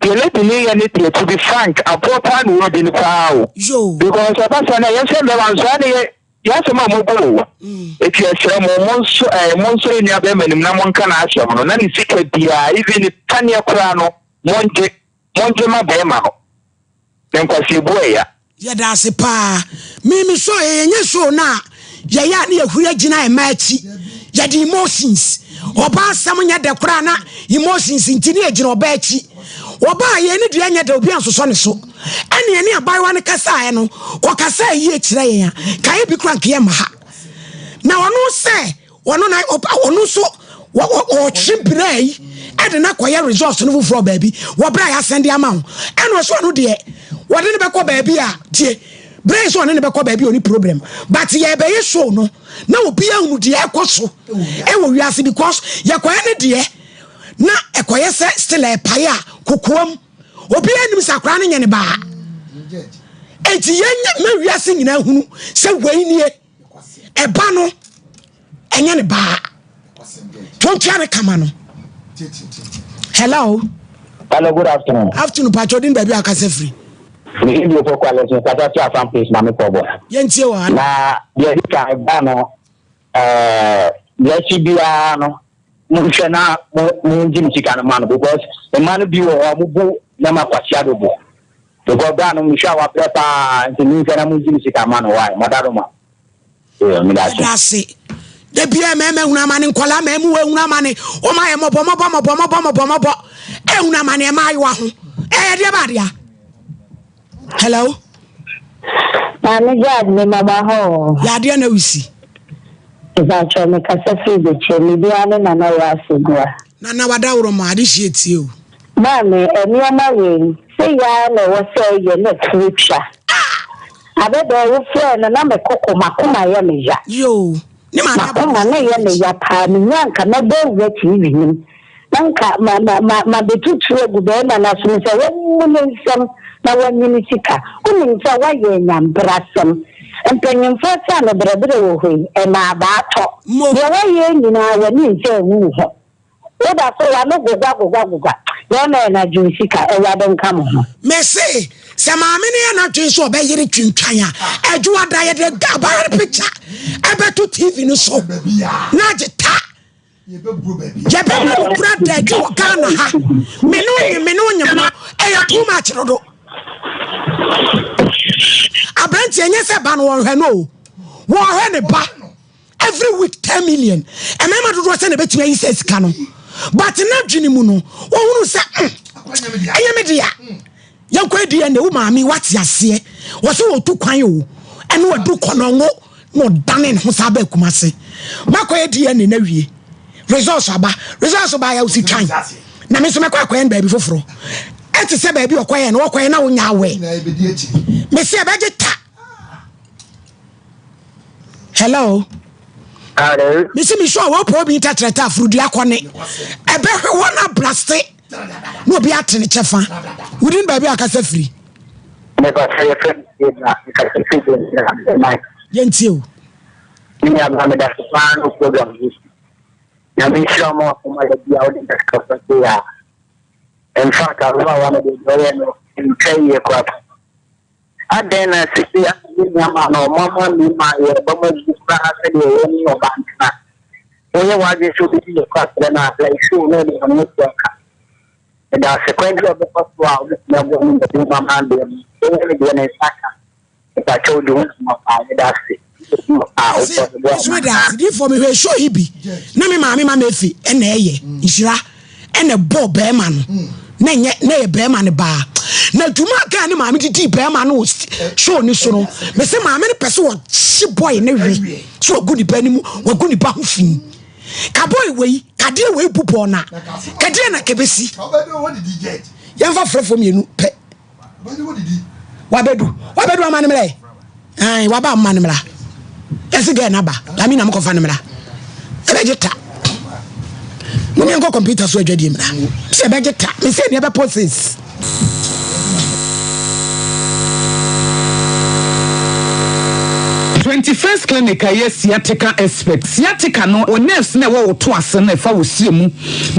Deɛ lady no yɛ no deɛ to be frank aboɔ paa na ɔredi no paa o. Yoo. Because ɛba saa no a yɛn sɛ mmarima nso ɛne yɛ yɛn asɛm a mobu o. Eti ɛsrɛ mo mo nso ɛɛ mo nso yɛn nua bɛrima nim na monka n'asɛm no na ne sika biara even ne paneɛ koraa no mongye mongye ma bɛrima no. Na nkwasiabuo ɛya. Yɛda ase paa. Me me show yɛ yɛnyɛ show no a yɛyɛ a ne yɛhuri agyina mmaa akyi. Yɛde emotions. Ɔbaa asɛm nyɛ dɛ koraa na emotions nti ne yɛgyina ɔbaa akyi. Ɔbaa yɛn ne deɛ nyɛ dɛ obi ansosɔ ne so. Ɛne yɛne abaayewa no kasaeɛ no ɔkasaa yie kyerɛ yɛn a ka ebi koraa nka yɛmma ha. Na ɔno sɛ Ɔno na ɔno nso ɔtwe bra yi ɛde no akɔyɛ results no foforɔ baabi wɔ bra yɛ asɛn de ama wo ɛna ɔsɛ ɔno deɛ wɔde no bɛkɔ baabi a tie bra yi sɛ ɔne no bɛkɔ baabi a ɔne problem but yɛbɛyɛ show no na obi ahunu deɛ ɛkɔ so ɛwɔ wiase because yɛkɔyɛ ne deɛ na ɛkɔyɛ sɛ still ɛpae a kokoam obi anim sɛ akora no nyɛ ne baa enti yɛnyɛ ma wiase nyinaa hunu sɛ wei nie ɛba no ɛnyɛ ne baa tontua ne kama no hello. Hello, good afternoon. Afternoon, Pacho, din baabi a akasa firi. Me Indio for Kwale, kasa fi Afam Place, Mame Kɔbɔ. Yɛntie wɔ ha. Na deɛ di kan ba no, ɛɛ deɛ akyi biara no, monhwɛ na mo mo ngye ne sika no ma no because mmaa no bi wɔ hɔ a mo bu nneɛma kwasia dodo. Because bra no mehwɛ a wabrɛ paa nti menhwɛ na mongye me sika ma no why madaroma eh medase. Yɛda ase. Da biara mmarima hunu amane, nkwadaa mmamuwa hunu amane, wɔn ayɛ mɔbɔ mɔbɔ mɔbɔ mɔbɔ mɔbɔ mɔbɔ ehunu amane mmaayewa ho. Ɛyɛ deɛ ba adeɛ. Hello. Maame Jad me mama hɔ o. Yɛ adeɛ na wisi. Mepakyɛw me kasa firi Bekyem, me din ara ne Nana Yaa Asogua. Nana wadaworo ma ade hyeɛ tie o. Maame, nneɛma wei, sei ara na ɛwɔ sɛ ɛyɛ na tiri twa. Abɛbɛɛ wo frɛɛ no na me koko, m'akoma yɛ me ya. Yoo, ne maame abɔ M'akoma na ɛyɛ me ya paa, menya anka mɛbɔ awura TV no mu na nka ma ma ma mabɛtutu agu barima no asom sɛ wammu ne nsam na wannye ne sika. Wonim sɛ woayɛ anyambrasɛm. Mpanyimfoɔ sɛ anobrɛbrɛ wɔ hɔ yi, ɛma abaa tɔ. Mo. Deɛ woayɛ nyinaa w'ani nsɛ ngu wo ho. Woda so w'ano gogwa gogwa gogwa. Bɛrima yɛ n'adwene sika, Awurade nka mo ho. Mese sɛ maame no yɛ n'adwene sɛ ɔbɛyere twintwan a, adwoada yɛde abaayewa no picture ɛbɛto TV no so na agye ta. Yɛbɛma no kura da adi wɔ Ghana ha. Me ne onyim me ne onyim no ɛyɛ too much dodo. Aberanteɛ nyɛ sɛ ba no wɔnhwɛ no o, wɔhwɛ ne ba. Every week 10 million. Mmarima dodoɔ sɛ na ɛbɛtumi ayi sɛ sika no. But n'adwene mu no, wɔhunu sɛ mm, ɛnyɛ me dea. Yɛnkɔ DNA wo maame wate aseɛ. Wɔsɛ wɔtu kwan o. Ɛne wɔadu kɔnɔngo na ɔdane ne ho saa bɛɛ Kumase. Makɔyɛ DNA na wie. Results aba. Results ba yɛ wosi twan. Na me nso mɛkɔ akɔyɛ no baabi foforɔ. Ɛte sɛ baabi ɔkɔyɛ no wɔkɔyɛ na wonya awɛ. Mese ɛbɛgye ta. Hello. Hello. Mesi mi sure wo po bi ntatrɛtɛ afurudua kɔ ne. Ɛbɛhwɛ wɔn abraste na obi ate ne kyɛfa. Wodin baabi a akasa firi. Meba sɛ yɛfrɛ me na mekasa firi baabi a Yɛntie o. Me nua baa meda so paa no program yi. Nyame nhyira mo akoma da bi a wode bɛkasa sei a. In fact, ababaawa no deɛ ɔyɛ no ntwa yie koraa. Adɛn na seesei ama me nuammaa no wɔama me ma yɛn ba mu abu koraa sɛdeɛ yɛne ɔbaa ntena? Woyɛ w'adwene sɛ wobɛdi nokorɛ akyerɛ no a, like show na ɔde wɔn atua ka. Meda ase. Kwan bi a ɔbɛfa so a wobɛtumi aboa me ma bi ma deɛ no, ɛyɛ me deɛ ne nsa ka. Mepakyɛw di ho dwuma paa. Meda ase. A wobɔ de boa Nso meda ase. Difoɔ mehwɛ show yi bi na me maame ma mefi ɛna ɛyɛ nhyira. ɛna ɛbɔɔ bɛrima no na ɛnyɛ na ɛyɛ bɛrima no baa na dwuma a gaa ne maame de dii bɛrima no wɔ show no so no mese maame no pɛ sɛ wɔkye boy ne we so wagu ne ba no mu wagu ne ba ho fi ka boy wei kadeɛ wei bu bɔɔ na kadeɛ na kɛbɛsi yɛmfa frɛfoɔ mmienu pɛ Wabedu wabedu ama no mmerɛ ɛn waba ama no mmra yɛsi gɛɛ naba lami na mokɔfa no mmra ɛbɛgye ta mo ne nkɔ kɔmputa so adwadie mmra sɛ ɛbɛgye ta me sɛ nea ɛbɛpɔ sis. 21st Clinic a ɛyɛ sciatica expert. Sciatica no, wo nerves no a ɛwɔ wo to ase no ɛfa wo srɛ mu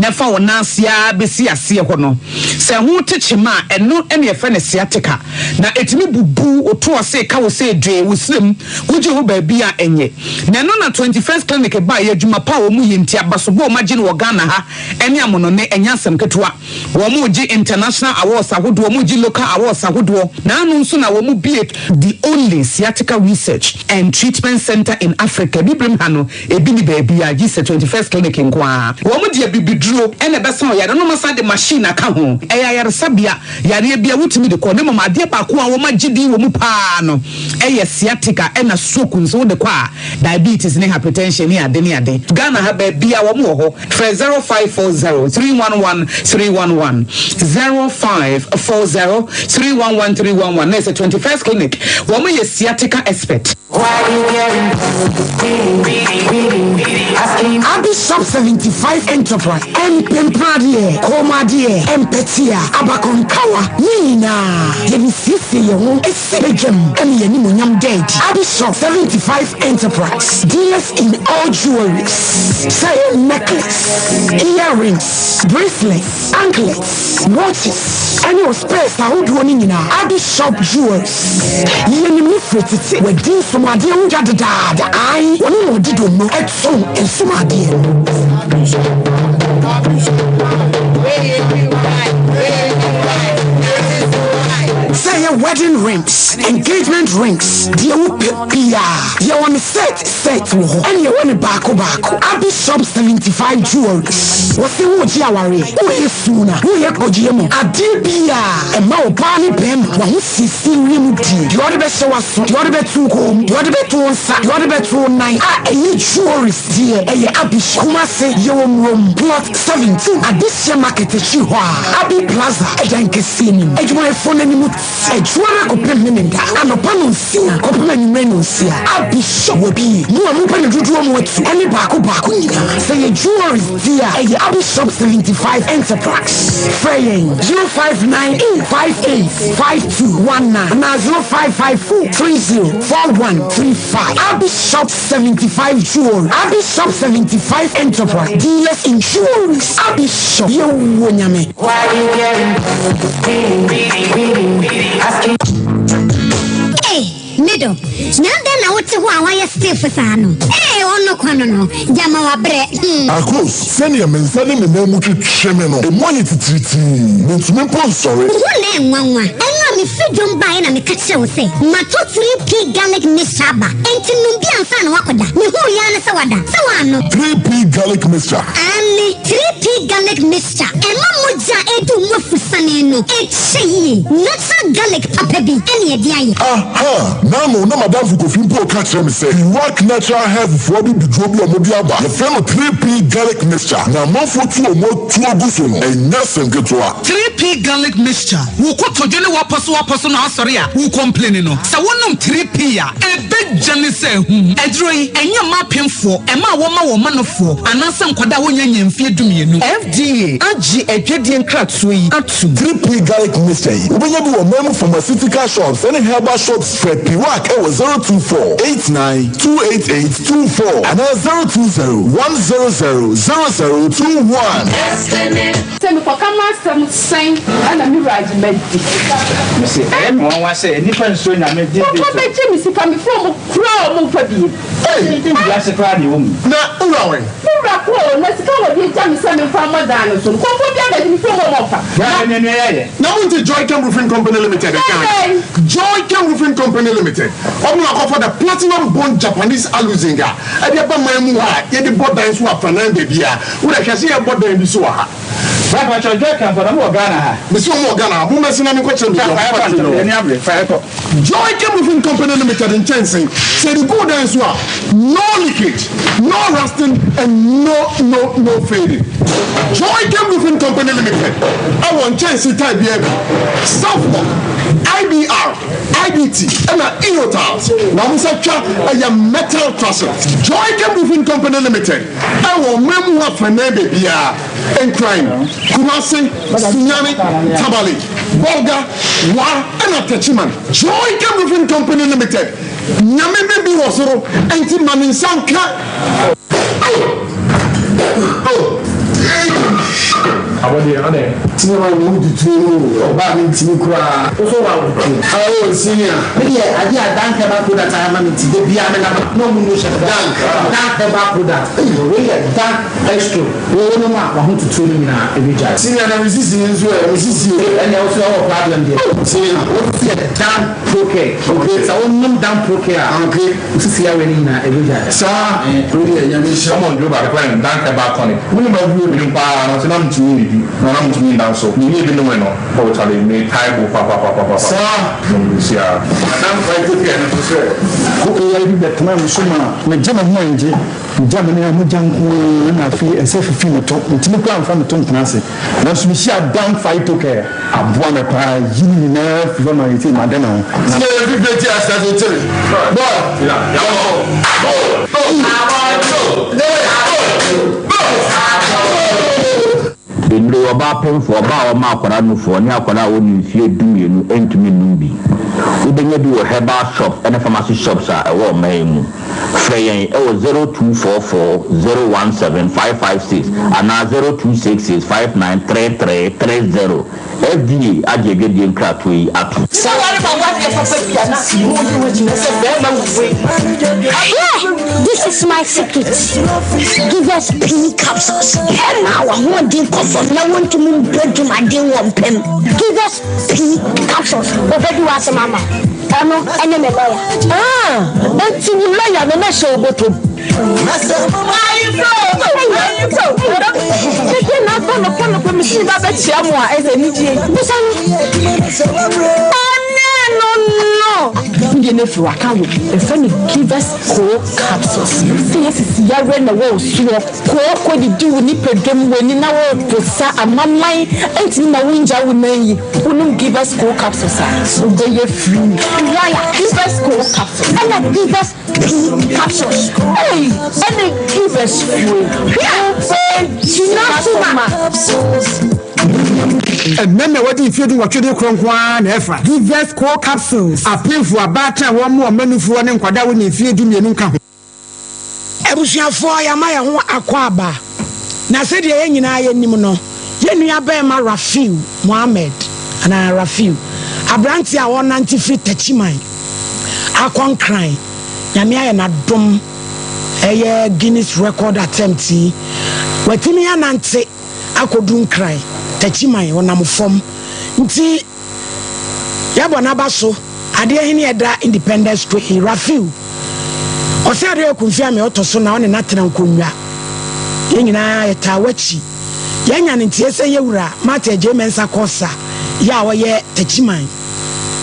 na ɛfa wo nan ase ara bɛsi aseɛ hɔ no. Sɛ ɛho te kyema a, ɛno na yɛfrɛ no sciatica. Na ɛtumi bubu wo to ɔse ka wo sɛ dwee wo serɛ mu, wogye wo baabi a ɛnyɛ. Na ɛno na 21st Clinic baeɛ, adwuma pa a wɔn yɛ nti, abasobɔ a wɔagye no wɔ Ghana ha ne amonɔne, ɛnyɛ asɛm ketewa. Wɔregye international awards ahodoɔ, wɔregye local awards ahodoɔ. Na ano nso na wɔbue the only sciatica research and treatment centre in Africa. Abibirem ha no, ebi nni baabiara gye sɛ 21st Clinic nko ara. Wɔde abibiduro na ɛbɛsa wo yareɛ na wɔasan de machine aka ho. Ɛyɛ ayaresabea, yareɛ biara wotumi de kɔ na mmom adeɛ baako a wɔagye din wɔ mu pa ara no yɛ sciatica ɛna stroke nso wode kɔ a diabetes ne hypertension ne ade ne ade. Ghana ha baabiara wɔn wɔ hɔ. Frɛ 0540 311 311, 0540 311 311 na ɛsɛ 21st Clinic. Wɔn yɛ sciatica expert. Abi Shop 75 Enterprise, Mpempradeɛ, kɔnmuadeɛ, mpɛtea, abakɔnkawa, ne nyinaa yɛde siesie yɛn ho si badwam ma yɛn animuonyam da adi. Abi Shop 75 Enterprise, dealers in all jewelries, sɛ ɛyɛ necklace, earrings, bracelets, anklets, watches, ɛne wo spares ahodoɔ no nyinaa. Abi Shop Jewelries. Yɛnim no firi tete, wadi nsomadeɛ ho dwa dedaada, ae, ɔno na ɔde donno too nsomadeɛ no. Sɛ ɛyɛ wedding rings, engagement rings, deɛ wopɛ biara, yɛwɔ no set set wɔ hɔ, ɛne yɛwɔ no baako baako. Abi Shop 75 Jewelries, wɔse woregye awareɛ, woreyɛ suna, woreyɛ kɔgyeɛ mu, adeɛ biara, ɛma ɔbaa ne barima w'ahosiesie wie mu die, deɛ ɔde bɛhyɛ w'aso, deɛ ɔde bɛto wo kɔn mu, deɛ ɔde bɛto wo nsa, deɛ ɔde bɛto wo nan a ɛyɛ jewelries deɛ, ɛyɛ Abi Shop. Kumasi, yɛwɔ Murom, Plot 17, Adehyeɛ Market akyiri hɔ a, Abi Plaza, ɛdan kɛseɛ no mu. Adwumayɛfoɔ no anim te adwuma no akɔpem Memenda, anɔpa nonsia kɔpem anwummerɛ nonsia. Abi Shop wɔ bi, mo a mopɛ no dodoɔ mu atu ɛne baako baako nyinaa. Sɛ ɛyɛ jewelries deɛ a, ɛyɛ Abi Shop 75 Enterprise. Frɛ yɛn 0598 58 5219 anaa 0554 30 4135. Abi Shop 75 Jewelry, Abi Shop 75 Enterprise, dealers in jewelries. Abi Shop, yɛwɔ Nyame. Ei, me dɔ, na adɛn na wote hɔ a woayɛ stiff saa no? Ei, ɔno kwa no no, gyama wabrɛ, hmm. Akos, sɛnea me nsa ne me nan mu twetwe me no, emu ayɛ titiritii. Mintumi mpo nsɔre. Wo ho na ɛnwanwa. Ɛno a mefiri dwom baeɛ na meka kyerɛɛ wo sɛ, matɔ 3P garlic mixture aba, enti nom bi ansa na woakɔda. Mehuu yi ara ne sɛ woada. Sɛ woannom. 3P garlic mixture. Aane, 3P garlic mixture, ɛma mogya a ɛredi wo mu afusane no kyɛ yie. Natural garlic papa bi na yɛde ayɛ. Aha! N'ano na m'adamfo Kofi mpo reka kyerɛ me sɛ Iraq Natural Health foɔ abibiduro bi a wɔde aba, yɛfrɛ no 3P Garlic Mixture, na amanfoɔ tu wɔn atuo gu so no, ɛnyɛ asɛm ketewa. 3P Garlic Mixture, Wo kotodwe ne w'apɔsowapɔso na asɔre a wo complaini no, sɛ wonom 3P a, ɛbɛgya ne sɛ ahum. Aduro yi, ɛnyɛ mma apemfoɔ, ɛma a wɔma wɔn manofoɔ, anaasɛ nkwadaa a wɔnnya nnya mfeɛ dumienu. FDA agye adwadie nkratoɔ yi atom. 3P Garlic Mixture yi, wobɛnya bi wɔ man mu pharmaceutical shops ne herbal shops. Frɛ Piwak wɔ 024 89 288 24 anaa 020 100 0021. Sɛ mekɔka m'asɛm sɛn na me wura agye madi? Mese ɛyɛ me nwanwa sɛ nnipa nsuro Nyame these days Nkurɔfoɔ o. bɛgye me sika, mefrɛ wɔn koraa a wɔmfa biem. Ei! Wiase koraa deɛ ɛwɔ mu yi. Na wo wura wɛn? Me wura kɔ o, na sika a wɔde agya me sɛ memfa mmɔ dan no so no, nkurɔfoɔ bi abɛgye, mefrɛ wɔn a wɔmfa. Bra na nua yɛ ayɛ. Na mo nte Joychem Roofing Company Limited nka anaa? Joychem Roofing Company Limited, wɔn na wɔakɔfa the Platinum Bond Japanese Aluzinc a ɛde aba man mu ha a yɛde bɔ dan so afanan baabiara. Wo deɛ hwɛ sɛ yɛbɔ dan bi so wɔ ha. Bra pakyɛw Joychem fo na mo wɔ Ghana ha? Mese wɔn wɔ Ghana ha, mo mmɛsen na menkɔkyerɛ baabi a wɔn factory no wɔ. Yɛni abere, fa yɛkɔ. Joychem Roofing Company Limited nkyɛnse, sɛ yɛde gu wo dan so a, no leakage, no rusting and no no no fading. Joychem Roofing Company Limited wɔ nkyɛnse type biara bi, Southlock, IBR, IBT ɛna EO tiles, na wɔn nsa twa ɛyɛ metal trusses. Joychem Roofing Company Limited wɔ ɔman mu hɔ afanan baabiara. Nkran, Kumasi, Sunyani, Tamale, Bolga, Wa ɛna Techiman. Joy Game Roofing Company Limited, Nyame bɛ bi wɔ soro ɛnti ma ne nsa nka. Oh! Oh! Abɔdeɛ adɛn? Senior man me ho tutuo o, ɔbaa me ntimi koraa. Wo so wa wo tuo. Oh senior. Me deɛ adeɛ a Dank herbal product ayɛ ama me nti da biara me nam a na ɔmo nu hyɛ me Dank Dank herbal product ei wei yɛ Dank extro wei wo nom a w'ahotutuo no nyinaa ɛbɛgyae. Senior na me sisi nso ɛ, me sisi o. Ɛnneɛ wo so ɛwɔ problem deɛ. Oh senior. Wo nso yɛ Dank Procare. Okay. Sɛ wo nom Dank Procare a. Okay. Wo sisi yareɛ no nyinaa ɛbɛgyae. Saa. Wei deɛ Nyame nhyira. Ɔmo nduro baako yɛfrɛ no Dank herbal tonic. Wonim aduro no? Menim paa nanso na mentumi nnidi na na mentumi nna nso. Menyɛɛ bi nomee no oh chale metae bo papapapapa. Saa. Nom no siaa. Na Dank Phyto Care no nso sɛ. Kokoyare bi bɛtenaa me so maa megye me ho anngye. Megya me nan a mogya nko ara na afei ɛsɛ fifi me to. Mentumi koraa mfa me to ntena ase. Nanso mehyiaa Dan Phytocare. Aboa me paa yi ne nyinaa firi hɔ ma seesei made me ho. Na. Sɛ yɛn fifire ti asase kyere bɔɔl Nnuro, ɔbaa pemfoɔ, ɔbaa a ɔma akwadaa nufoɔ ne akwadaa a ɔnni mfeɛ dumienu ntumi nnom bi. Wobɛnya bi wɔ herbal shops ne pharmacy shops a ɛwɔ ɔman yi mu. Frɛ yɛn wɔ 0244 017 556 anaa 0266 593330. FDA agye adwadie nkratoɔ yi ato. Sɛ ware ma wadeɛ papa bi a na wodi ho akyi na sɛ bɛɛma wu wei. Hwɛ! This is my secret, Givers Pea Capsules. Ɛma w'ahoɔden kɔ fam na wontumi mbɔ dwumaden wɔ mpam. Givers Pea Capsules, obedi w'asɛm ama wo. Ɔno ne me lɔya. Ah, enti wo lɔya no na hyɛ wo bɔtɔ mu. Bisa no. Ɛnɛ no no. Deɛ no afiri waka wo ɛfɛ no Givers Coal Capsules. Sɛ yɛsisi yareɛ na ɛwɔ wo soɔ. Kooko didi wo nipadwam, w'ani na woreposa, amaman ntumi ma wongya wo nan yi. Wonom Givers Cool Capsules a, wobɛyɛ free. Lawyer. Givers Cool Capsules. Ɛna Givers Pea Capsules. Ei, ɛne Givers fue. Wobɛgyina so ma. Mmarima a wɔadi mfeɛ dunwɔtwe de rekorɔ nko ara na ɛfa. Givers Cool Capsules. Apemfoɔ, abaatan a wɔmmoa mma nufoɔ ne nkwadaa a wɔnni mfeɛ dumienu nka ho. Abusuafoɔ, yɛama yɛn ho akwaaba, na sɛdeɛ yɛn nyinaa yɛnim no, yɛn nuabarima Rafiu Mohammed, anaa Rafiu, aberanteɛ a ɔrenante firi Techiman akɔ Nkran, Nyame ayɛ no adom, ɛyɛ Guinness Record attempt yi, watumi anante akɔduru Nkran, Techiman, ɔnam fam, nti Yɛbɔ n'aba so adeɛ hene ɛda Independence Square yi, Rafiu. Ɔsɛ adeɛ yɛ Kumfi Ame ɔtɔ so na ɔne no atena nkonnwa. Yɛn nyinaa yɛtaa w'akyi. Yɛanya no nteɛ sɛ yɛwura Martha Adjei Mensah Korsah yi a ɔyɛ Techiman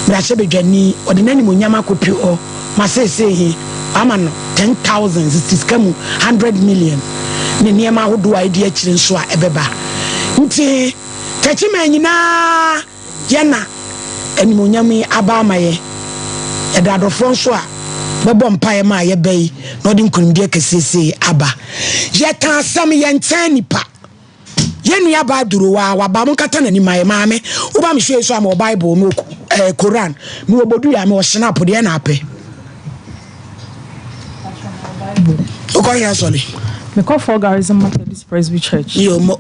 mmarahyɛbadwani. Ɔde n'animuonyam akɔpue hɔ ma seesei he wama no 10,000 sika mu 100 million ne nneɛma ahodoɔ a ɛdi akyire nso a ɛbɛba. Nti he Techiman nyinaa yɛ na animuonyam yi aba ama yɛ. Yɛda adɔfoɔ nso a bɛbɔ mpaeɛ maa yɛba yi na ɔde nkunimdie kɛseɛ sei aba. Yɛka asɛm, yɛnkyɛn nipa. Yɛn nua baa Durowa, waba, monkata n'anim ma yɛ. Maame, woba me show yi so a mewɔ Bible, mewɔ eh, Koran, mewɔ Bodua, mewɔ Schnapp, deɛ na apɛ. Wokɔ he asɔre? Mekɔ Four Garrison Methodist Presby Church. Yo, mo.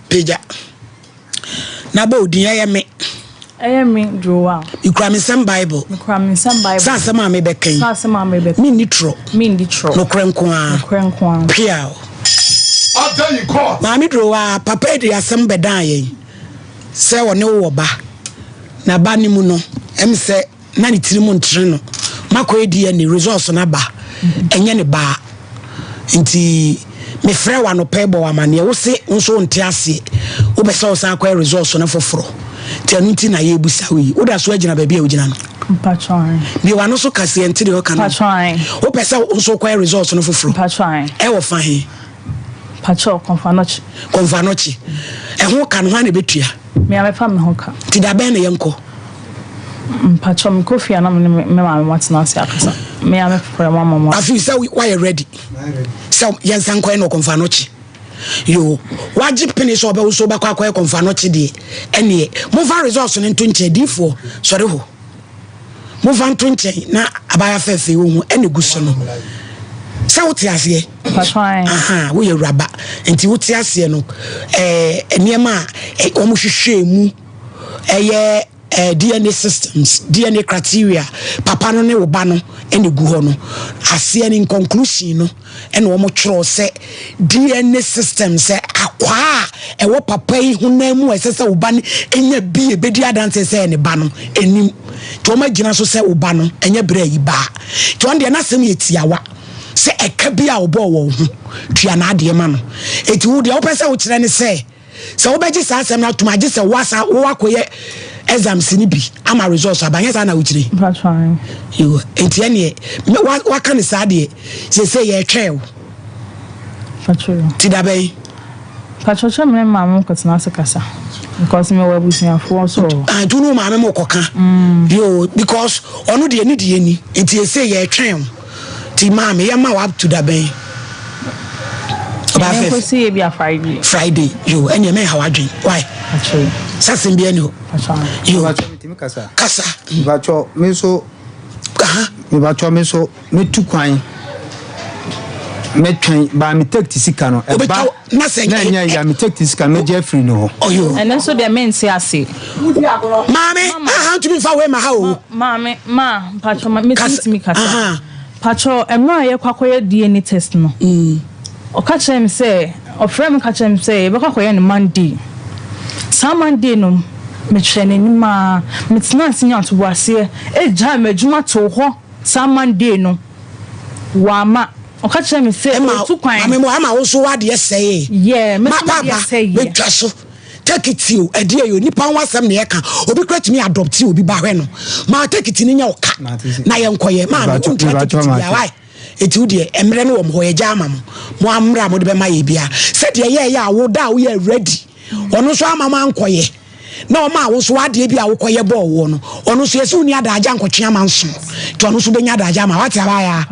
Pagya. Na bɔ odin, ɛyɛ me. Ɛyɛ me Drowa. Mekura me nsam Bible. Mekura me nsam Bible. Sɛ asɛm a mebɛka yi. Sɛ asɛm a mebɛka. Menni torɔ. Menni torɔ. Nokorɛ nko ara. Nokorɛ nko ara. Piaw. Order in court. Maame Drowa, papa yi de asɛm bɛdaa yɛn sɛ ɔne wo wɔ ba. Na ba no mu no, ɛm sɛ na ne tirim ntere no. Makɔyɛ DNA, results no aba. Ɛnyɛ ne ba. Nti mefrɛ wo anɔpa yi bɔ wo amaneɛ. Wo se wo nso wonte aseɛ. Wopɛ sɛ wosan kɔyɛ results no foforɔ. Nti ɛno nti na yɛrebisa wo yi. Woda so agyina baabi a wogyina no? Mpatwɔn. Bue w'ano so ka seɛ nte deɛ ɔka no. Mpatwɔn. Wopɛ sɛ wo nso wokɔyɛ results no foforɔ? Mpatwɔn. Ɛwɔ fa he? Mpakyɛw, Kɔmfoanɔkye. Kɔmfoanɔkye. Ɛho ka no, hwan na ɛbɛtua? Me ara mɛfa me ho ka. Nti da bɛn na yɛnkɔ? Mpakyɛw, mekɔ fie a na me ne me maame moatena ase akasa. Me ara mɛfrɛ mo ama mo. Afei sɛ woayɛ ready sɛ yɛnsan nkɔyɛ no wɔ Kɔmfoanɔkye? Yoo, wagye pene sɛ ɔbɛwo so wobɛkɔ akɔyɛ Kɔmfoanɔkye deɛ, ɛneɛ momfa results no nto nkyɛn. Diifoɔ, sɔre hɔ. Momfa nto nkyɛn na abaayewa fɛɛfɛ yi ɔhu ɛna egu so no. Sɛ wote aseɛ? Aha, woyɛ awuraba. Nti wote aseɛ no, ɛɛ nneɛma a wɔn hwehwɛ mu ɛyɛ ɛɛ DNA systems, DNA criteria, papa no ne wo ba no ɛna egu hɔ no. Aseɛ no in conclusion no ɛna wɔn twerɛ sɛ DNA system sɛ akwaa a ɛwɔ papa yi honam mu a ɛsɛ sɛ wo ba no enya bi ebedi adanse sɛ ɛyɛ ne ba no anim. Nti wɔn agyina so sɛ wo ba no ɛnyɛ berɛ yi baa. Nti wɔn deɛ n'asɛm yɛ tiawa. sɛ ɛka bi a ɔbɔɔ wɔ wo ho, tua n'adeɛ ma no. Enti wo deɛ wopɛ sɛ wokyerɛ ne sɛ, sɛ wobɛgye saa asɛm no atom a, gye sɛ woasa woakɔyɛ exams no bi ama results aba, nyɛ saa na wokyerɛ? Yo, enti ɛneɛ waka ne saa deɛ, seesei yɛretwɛn wo. Ti da bɛn? Patrɔ kyɛ me ne maame mo kɔtena ase kasa because me wɔ abusuafoɔ so wɔ hɔ. Ah nti wo ne wo maame mo kɔka. Mm. Yo because ɔno deɛ ne deɛ ni nti ese yɛ twɛn o ti maame yɛ ma wo up to da bɛn. Ɔbaa fɛ. Ɛnkosi yɛ bi a Friday. Friday yo ɛnneɛ mɛ ha wadwen why. Sasɛm bi ɛni hɔ. Yo kasa. Mepakyɛw me nso. Mepakyɛw me nso. Mɛtu kwan, mɛtwɛn, baa me take sika no, ɛba na ɛnyɛ ya me take sika no mɛgye afiri ne hɔ. Ɛno nso deɛ mente ase. Maame, aha ntumi nfa wei ma ha o. Maame, ma, mpatsɔ ma, metumi kasa. Mpatsɔ, mmerɛ a yɛkɔ akɔyɛ DNA test no, ɔka kyerɛ me sɛ, ɔfrɛ me ka kyerɛ me sɛ yɛbɛkɔ akɔyɛ no Monday. Saa Monday no, mekyerɛ n'anim ara, metenaa ase nyaa ntoboaseɛ, gyae m'adwuma too hɔ. Saa Monday no, wamma. Ɔka kyerɛɛ me sɛ ɔretu kwan. Maame mo ama wo nso w'adeɛ sɛee. Yeah, me nso m'adeɛ sɛeɛ. Ma paapa, metwa so. Tekiti o, ɛdeɛ yɛ o, nipa ho asɛm na yɛka. Obi kura tumi adɔpti obi ba hwɛ no. Ma tekiti no nyɛ ɔka na yɛnkɔyɛ. Maame, wontua tekiti bia, why? Eti wo deɛ, mmerɛ no wɔ mo hɔ, yɛgya ama mo. Mo ammerɛ a mode bɛma yɛ bia. Sɛdeɛ yɛɛyɛ a wo da a woyɛ ready, ɔno nso ama mo ankɔyɛ. na ɔmaa wo nso w'adeɛ bi a wokɔyɛ bɔɔ woɔ no, ɔno nso yɛsɛ wonni adagya nkɔtwe ama nso, nti ɔno nso bɛnya adagya ama wate abaayaa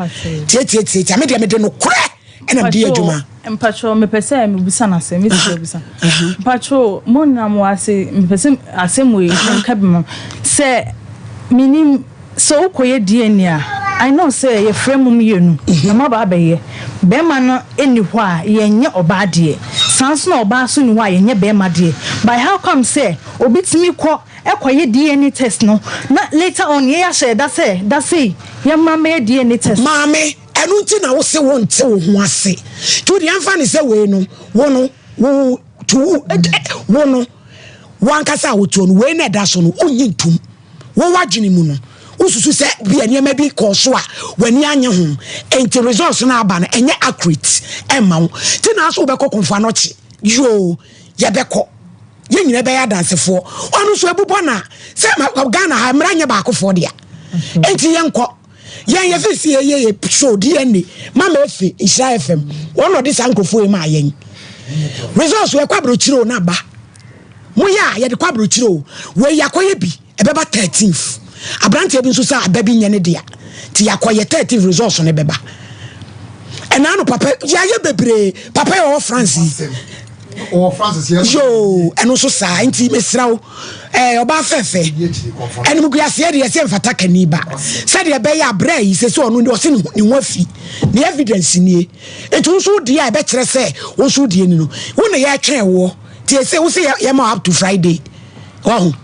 tiatiatiatia me deɛ mede nokorɛ ɛna mede yɛ adwuma. Mpacho mepɛ sɛ mebisa no asɛm mesi sɛ bisa mpacho mo nam wɔ ase mepɛ sɛ asɛm wei nka bi ma sɛ menim Sɛ wokɔyɛ DNA a, I know sɛ yɛfrɛ mo mmienu na moaba abɛyɛ. Barima no nni hɔ a, yɛnyɛ ɔbaa deɛ. Saa nso na ɔbaa nso nni hɔ a, yɛnyɛ barima deɛ. But how come sɛ obi tumi kɔ kɔyɛ DNA test no na later on yɛn ahyɛ da sɛ da sei yɛmmra mmɛyɛ DNA test? Maame, ɛno nti na wose wonte wo ho ase. Nti wodeɛ ɛmfa no sɛ wei no, wo no, wo to wo no, wo ankasa a wotoɔ no, wei na ɛda so no, wonnye ntom. Wo w'adwene mu no, wosusu sɛ bia nneɛma bi kɔɔ so a w'ani annye ho, enti results no aba no ɛnyɛ accurate ɛmma wo. Nti na so wobɛkɔ Komfo Anokye? Yoo, yɛbɛkɔ. Yɛn nyinaa bɛyɛ adansefoɔ. Ɔno nso abubɔ na sɛ Ghana ha mmara nyɛ baakofoɔ dea. Enti yɛnkɔ. Yɛn yɛfi si yɛyɛ yɛ show DNA Mama Efe Nhyira FM. Wɔn na ɔde saa nkurɔfoɔ yi maa yɛn. Results yɛkɔ aburokyire o na aba. Moyɛ a yɛde kɔ aburokyire o. Wei yɛakɔyɛ bi. Ɛbɛba thirteenth. Abranteɛ bi nso sɛ aba bi nyɛ ne dea. Nti yɛakɔyɛ thirteenth results no bɛba. Ɛna ano papa yɛayɛ bebree. Papa yɛ ɔwɔ France yi. Ɔwɔ France yɛ. Yoo ɛno nso saa nti mesrɛ wo ɛɛ ɔbaa fɛfɛ. Ɛnumguaseɛ deɛ ɛsɛ mfata kani ba. Sɛdeɛ ɛbɛyɛ abrɛ yi sɛ sɛ ɔno ɔse ne ho afi. Ne evidence nie. Nti wo nso wo deɛ a ɛbɛkyerɛ sɛ wo nso wo deɛ ni no. Wo na yɛtwɛn woɔ. Nti ɛsɛ wo sɛ yɛma up to Friday. Wahu?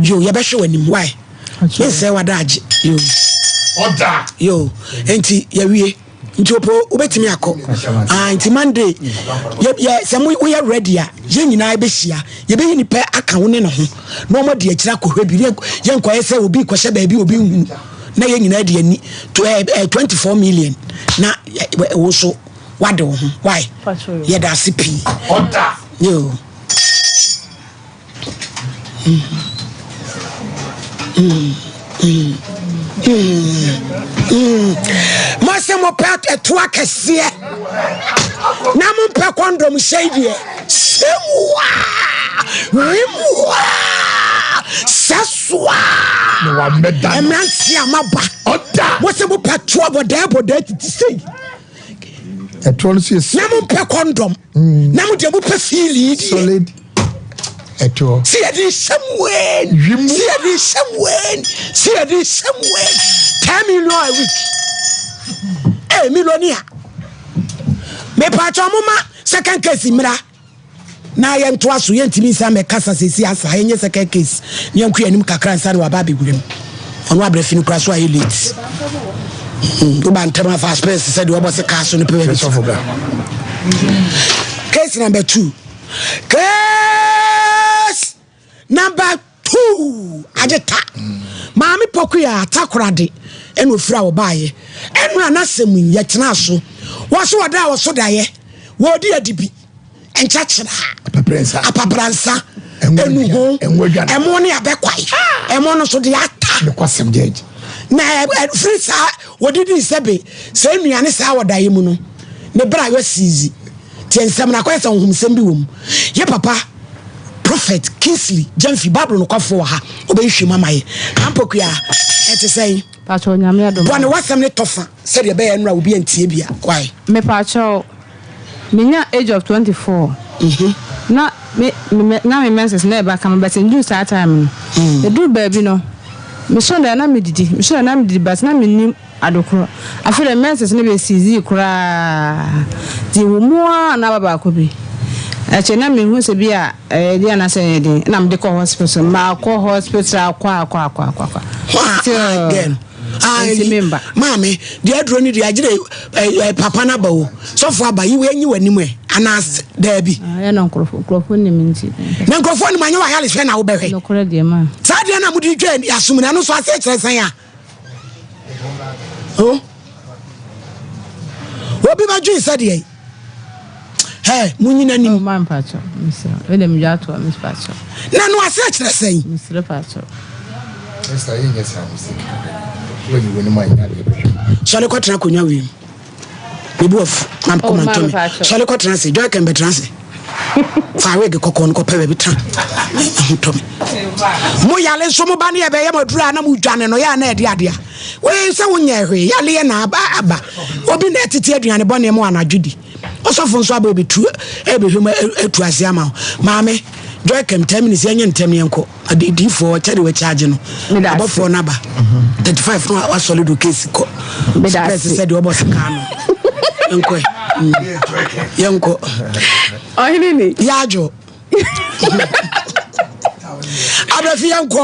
Yo, yɛbɛhwɛ w'anim. Why? Mensɛe w'adagye. Yo. Ɔda. Yo. Nti yɛwie. Nti opo wobɛtumi akɔ. Ah, nti Monday yɛ yɛ sɛ mo woyɛ ready a yɛn nyinaa bɛhyia. Yɛbɛyi nipa aka wo ne ne ho na wɔn adi akyire akɔhwɛ bi. Yɛnkɔyɛ sɛ obi kɔhyɛ baabi obi nhunu na yɛn nyinaa di ani to ɛ ɛ 24 million na wo so wade wo ho. Why? Yɛda ase pii. Ɔda. Yo. Mose mopɛ ɛto akɛseɛ na mompɛ kɔndɔm hyɛi deɛ sɛmua wimua sɛsoa mmeranteɛ a maba mose mopɛ toɔ bɔdɛɛ bɔdɛɛ titi sei ɛtoɔ no so yɛ na mompɛ kɔndɔm na mo deɛ mopɛ fiili deɛ solid ɛtoɔ sɛ yɛde hyɛ mu wɛn sɛ yɛde hyɛ mu wɛn sɛ yɛde hyɛ mu wɛn 10 million a week ee millionaire. Mepaakyɛw mo ma second case mmra na yɛntoa so. Yɛntumi nsan mɛkasa sɛsi asa. Yɛnyɛ second case na yɛnkɔ yɛn anim kakra nsa na waba abɛwura mu. Ɔno abrɛfi no kora so ayɛ late. Woba ntɛm afa spɛs sɛ deɛ wɔbɔ se kaa so no pɛ baabi. Case number two. Case number Tuu! Agye ta! Maame Pokuya Takoradi ɛna ofiri a wɔbaayɛ. Ɛnora n'asɛm yi yɛtenaa so. Wɔso wɔda a wɔso daeɛ. Wɔredi adibi. Nkyɛkyerɛ. Apapransa. Enuho. Ɛmo ne abɛkwae. Ɛmo no so de ata. Na ɛfiri saa wɔdidi sɛbe saa nnuane saa wɔ daeɛ mu no ne bra yɛ siizi. Tie nsɛm no, akɔyɛ sɛ honhomsɛm bi wɔ mu. Yɛ papa Prophet Kingsley Gyamfi, Bible nokwafo wɔ ha, ɔbɛhwehwɛ mu ama yɛ. Ampokua, ɛte sɛn? Pakyɛw, Nyame adom. Bɔ ne w'asɛm ne tɔfa sɛdeɛ ɛbɛyɛ nnora obi antie bi a. Why? Mepakyɛw, menya age of 24 na me me na me menses na ɛba kama but nduru saa time no. Eduru baabi no, mesɔ da na medidi, mesɔ da na medidi but na mennim Ade kor. Afei dɛ menses no besidzii koraa dze wɔ mu ara na aba baako bi. Akyir na mehu sɛ bi a ɛyɛ den anaasɛ ɛnyɛ den na mede kɔ hospital. Makɔ hospital akɔ akɔ akɔ akɔ akɔ. Still ɛntumi mba. Maame, deɛ aduro no deɛ agyere eh, eh, papa no aba o. Sɔfo aba, yi wei nyi w'anim ɛ anaa daabi. Ɛyɛ na nkurɔfo nkurɔfo nim nti. Na nkurɔfoɔ nim anyɛ w'ayarehwɛ na wobɛhwɛ. Nokorɛ deɛ ma. Saa deɛ na mode dwa asom no ɛno nso aseɛ kyerɛ sɛn a? Oh. Obi bɛdwen sɛ deɛ hɛ munyina nim. Oh, man pacho, mesrɛ. Wei deɛ medwa ato a, miss pacho. Na no ase kyerɛ sɛn? Mesrɛ pacho. Esther, yɛnyɛ saa mistake. Wɔyi w'anim anyɛ adeɛ bɛhwɛ. Sɔre kɔtena akonnwa wei mu. Me bo afu na Oh, koma maame ntɔ me. pacho. Sɔre kɔtena ase. Joy Ken bɛtena ase. Fa wig kɔkɔɔ no kɔpɛ baabi tena. Ɛho tɔ me. Mo yale nso mo ba ne yɛbɛyɛ mo aduru a na mo dwane no yɛ a na ɛde adeɛ a. Wei sɛ wonyɛ hwee yaleɛ na aba aba. Obi na ɛtete aduane bɔne mu anadwo di. Ɔsɔfo nso aba ɛbɛtu ɛbɛhwɛ mu atu ase ama wo. Maame Joy Ken 10 minutes yɛnyɛ ntɛm yɛnkɔ. Adidifoɔ kyɛ de wɔkyagye no abɔfoɔ no aba 35 no wasɔre do case kɔ spɛs sɛ deɛ ɔbɔ sika no nkɔ yɛnkɔ ɔhene ni yɛadwo abɛfi yɛnkɔ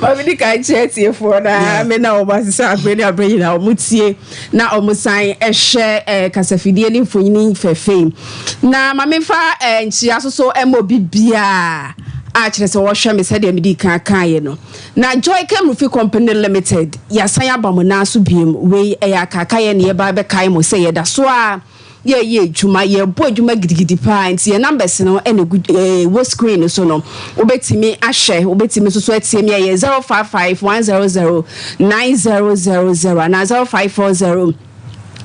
maame di kan kyerɛ tiefoɔ na me na wɔn asesa abere ne abere nyinaa wɔn tie na wɔn san hwɛ eh, kasafidie ne mfonini fɛfɛ yi Na ma memfa nkyia so so ma obi biara a kyerɛ sɛ wɔhwɛ me sɛdeɛ mede kan kaeɛ no. Na Joy Kem Roofing Company Limited, yɛasan aba mo nan so biom. Wei ɛyɛ akaakaeɛ na yɛba bɛkae mo sɛ yɛda so ara yɛreyɛ adwuma, yɛrebɔ adwuma gidigidi paa nti yɛn numbers no ɛna ɛgu ɛwɔ screen no so no. Wobɛtumi ahwɛ, wobɛtumi nso so atie me ɛyɛ 055 100 9000 anaa 0540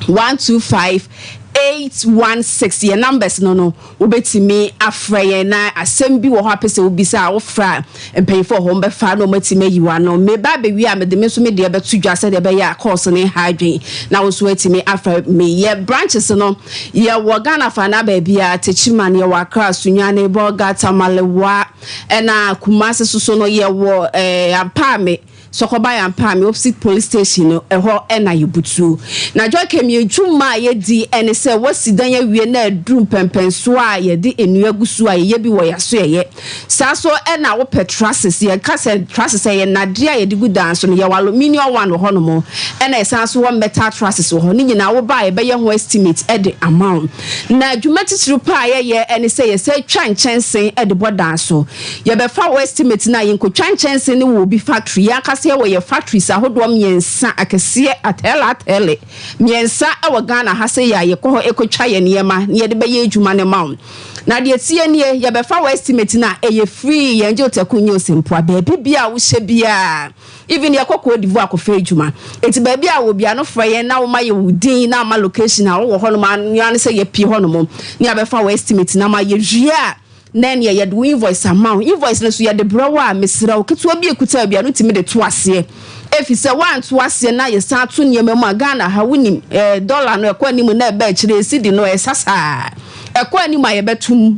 125 816 yɛn numbers no no wobɛtumi afrɛ yɛn na asɛm bi wɔ hɔ apɛ sɛ wobisa a wofrɛ a mpanyinfoɔ wɔ hɔ wɔbɛfa na wɔatumi ayi w'ano. Meba abɛwie a mede me nso me deɛ bɛto dwa sɛdeɛ ɛbɛyɛ a course no nha adwen na wo nso atumi afrɛ me. Yɛ branches no yɛwɔ Ghana fa na baabiara, Techiman, yɛwɔ Accra, Sunyani, Bolga, Tamale, Wa ɛna Kumasi soso no yɛwɔ eh, Ampaame. Sɔkɔba Yampame opposite police station no ɛhɔ na yɛbutuo. Na Joy Kem yɛn dwuma a yɛdi ɛne sɛ woasi dan awie na aduru mpɛnpɛnsoɔ a yɛde nnua gu so a yɛyɛ bi wɔ yɛasoɛyɛ. Saa nso na wopɛ trusses yɛka sɛ trusses ɛyɛ nnadeɛ a yɛde gu dan so no yɛwɔ aluminium one wɔ hɔnom ɛna yɛsan nso wɔ metal trusses wɔ hɔ ne nyinaa woba a yɛbɛyɛ ho estimate de ama wo. Na dwuma titiriw paa a yɛyɛ ɛne sɛ yɛsan twa nkyɛnse de bɔ dan so. Yɛbɛfa wo estimate no a, yɛnkɔtwa nkyɛnse no wɔ obi factory. Yɛn ankasa yɛwɔ yɛn factories ahodoɔ mmiɛnsa akɛseɛ, atɛɛle atɛɛle, mmiɛnsa wɔ Ghana ha sei a yɛkɔ hɔ kɔtwa yɛn nneɛma na yɛde bɛyɛ adwuma no ma wo. Na deɛ ɛteɛ nie, yɛbɛfa wo estimate no a, ɛyɛ free, yɛngye wo taku nyɛ osɛmpoa. Baabi biara a wohyɛ biara, even yɛkɔ Cote d'Ivoire kɔfa adwuma. Enti baabi a wɔ biara no frɛ yɛn na woma yɛ wo din na ama location a wowɔ hɔnom a, noa ne sɛ yɛpue hɔnom na yɛabɛfa wo estimate no ama. Yɛwie a, Na ɛneɛ yɛde wo invoice ama wo. Invoice no nso yɛde brɛ wo a, mesrɛ wo, ketewa bi a ɛkuta wo biara no wotumi de to aseɛ. Ɛfiri sɛ woanto aseɛ na yɛsan to nneɛma mu a, Ghana ha wonim, eh, dollar no ɛkɔ anim na ɛba akyire, cedi no ɛsa saa. Ɛkɔ anim a yɛbɛto mu.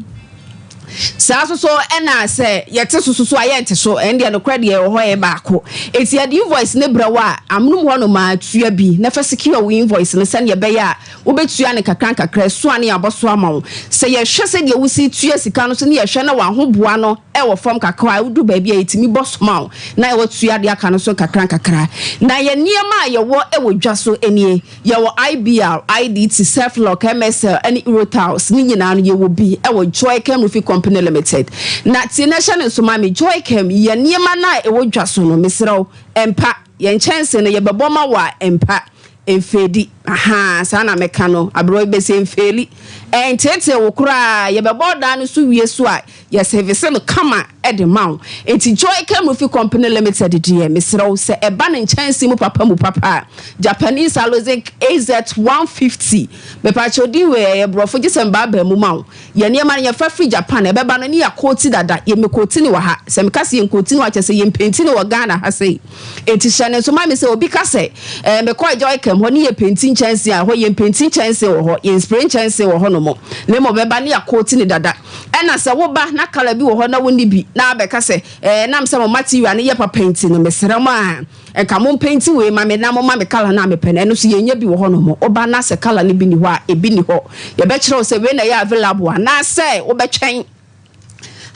Saa nso so ɛna sɛ yɛte so soso a yɛnte so, ɛno deɛ nokorɛ deɛ ɛwɔ hɔ yɛ baako. Enti yɛde invoice no brɛ wo a, amonom hɔ nom ara tua bi na fa secure wo invoice no sɛdeɛ ɛbɛyɛ a wobɛtua no nkakra nkakra, ɛso a na yɛabɔ so ama wo. Sɛ yɛhwɛ sɛdeɛ wosi tua sika no so ne yɛhwɛ na w'ahoboa no wɔ fam kakra a, wodu baabi a yɛtumi bɔ so ma wo na woatua deɛ aka no so nkakra nkakra. Na yɛn nneɛma a yɛwɔ wɔ dwa so nie. Yɛwɔ IBR, IDT, Surflock, MSL ne Eurotiles ne nyinaa no yɛwɔ bi wɔ Joychem Roofing Company Limited. Na tie na hyɛ no nso ma me, Joychem yɛ nneɛma no a ɛwɔ dwa so no, mesrɛ wo, ɛmpa. Yɛn nkyɛnse no yɛbɛbɔ ma wo a, ɛmpa. Ɛmfeedi. Ahaa, saa na mɛka no, aberewa yi bɛsi, ɛmfeeli. Ɛnteetee wo koraa, yɛbɛbɔ ɔdan no so wie so a, Yɛ service no kama de ma wo. Enti Joy Kemrufi Company Limited deɛ, mesrɛ wo, sɛ ɛba no nkyɛnsee mu papa mu papa a, Japanese Alozinc AZ150, mepakyɛw din wei ɛyɛ borɔfo gye sɛ mebaabaa mu ma wo. Yɛn nneɛma no yɛfa firi Japan, ɛbɛba no ne yɛakooti dada, yɛmmɛkooti no wɔ ha. Sɛ meka sɛ yɛnkooti no a, kyerɛ sɛ yɛmpenti no wɔ Ghana ha sei. Enti hyɛ no nso ma me sɛ obi ka sɛ, Ɛɛ, mekɔɔ Joycam hɔ ne yɛpenti nkyɛnsee a, ɛhɔ yɛmpenti nkyɛnsee wɔ hɔ, yɛnspray nkyɛnsee wɔ hɔnom, na mmom ɛbɛba ne yɛakooti no dada. Ɛna sɛ woba na colour bi wɔ hɔ na wonni bi na abɛka sɛ, Ɛɛ, ɛnam sɛ mo material no yɛ papa nti no, mesrɛ mo a, nka mompenti wei ma me na momma me colour no a mepɛ no. Ɛno nso yɛnnya bi wɔ hɔnom. Woba na sɛ colour no bi nni hɔ a, ebi nni hɔ. Yɛbɛkyerɛ wo sɛ wei na ɛyɛ available anaasɛ wobɛtwɛn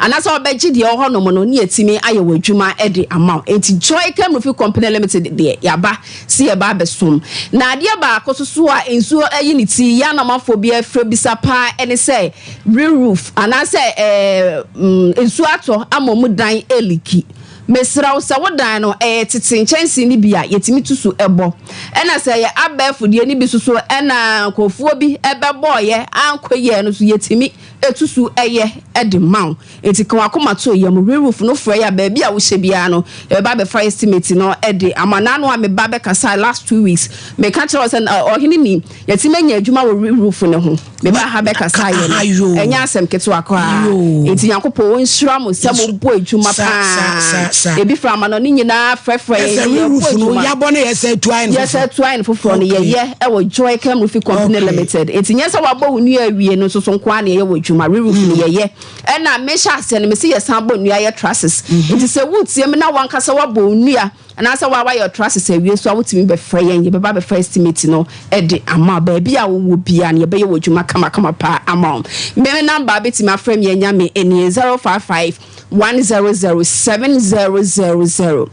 anaasɛ wobɛgye deɛ ɛwɔ hɔnom no ne yɛatumi ayɛ wɔ adwuma de ama wo. Enti Joy Kemrufi Company Limited deɛ yɛaba sɛ yɛba abɛsom. Na adeɛ baako nso so a nsuo ayi ne ti yɛ anamafoɔ bi afrɛ bisa paa ne sɛ re-roof anaasɛ ɛɛ mm, nsuo atɔ ama wɔn dan eliki. Mesrɛ wo sɛ wo dan no ɛyɛ tete nkyɛnsee no bi a yɛtumi tu so bɔ. Ɛna sɛ ɛyɛ abɛɛfo deɛ no bi nso so ɛna nkurɔfoɔ bi ɛbɛbɔɔyɛ ankɔ yie no nso yɛtumi tu so yɛ de ma wo. Enti ka w'akoma to yam. Re-roof no frɛ yɛ a baabi a wohyɛ biara no yɛbɛba abɛfa estimate no de ama. N'ano a meba bɛkasae last 2 weeks meka kyerɛ wo sɛ ɔhene ni yɛtumi anya adwuma wɔ re-roof no ho. Meba ha bɛkasaeɛ no ɛnyɛ asɛm ketewa koraa. Enti Nyankopɔn ɔnhyira mo sɛ mobɔ adwuma paa. Ebi fra amanɔne nyinaa frɛfrɛ yɛn ne yɛbɔ adwuma. Yɛabɔ no yɛsɛ tu ayɛ no foforɔ. Yɛsɛ tu ayɛ no foforɔ no yɛyɛ ɛwɔ Joycam Roofing Company Limited. Enti nyɛ sɛ wabɔ wo nnua awie no nso so nko ara na yɛyɛ wɔ adwuma. Re-roof no yɛyɛ. Ɛna mehyɛ aseɛ no mese yɛsan bɔ nnua yɛ trusses. Enti sɛ woretie me na wankasa wabɔ wo nnua anaasɛ wa wayɛ trusses awie nso a wotumi bɛfrɛ yɛn yɛbɛba abɛfa estimate no de ama wo. Baabi a wowɔ biara no yɛbɛyɛ wɔ adwuma kamakama paa ama wo. Me me number a bɛtumi afrɛ me anya me nie 055 100 7000.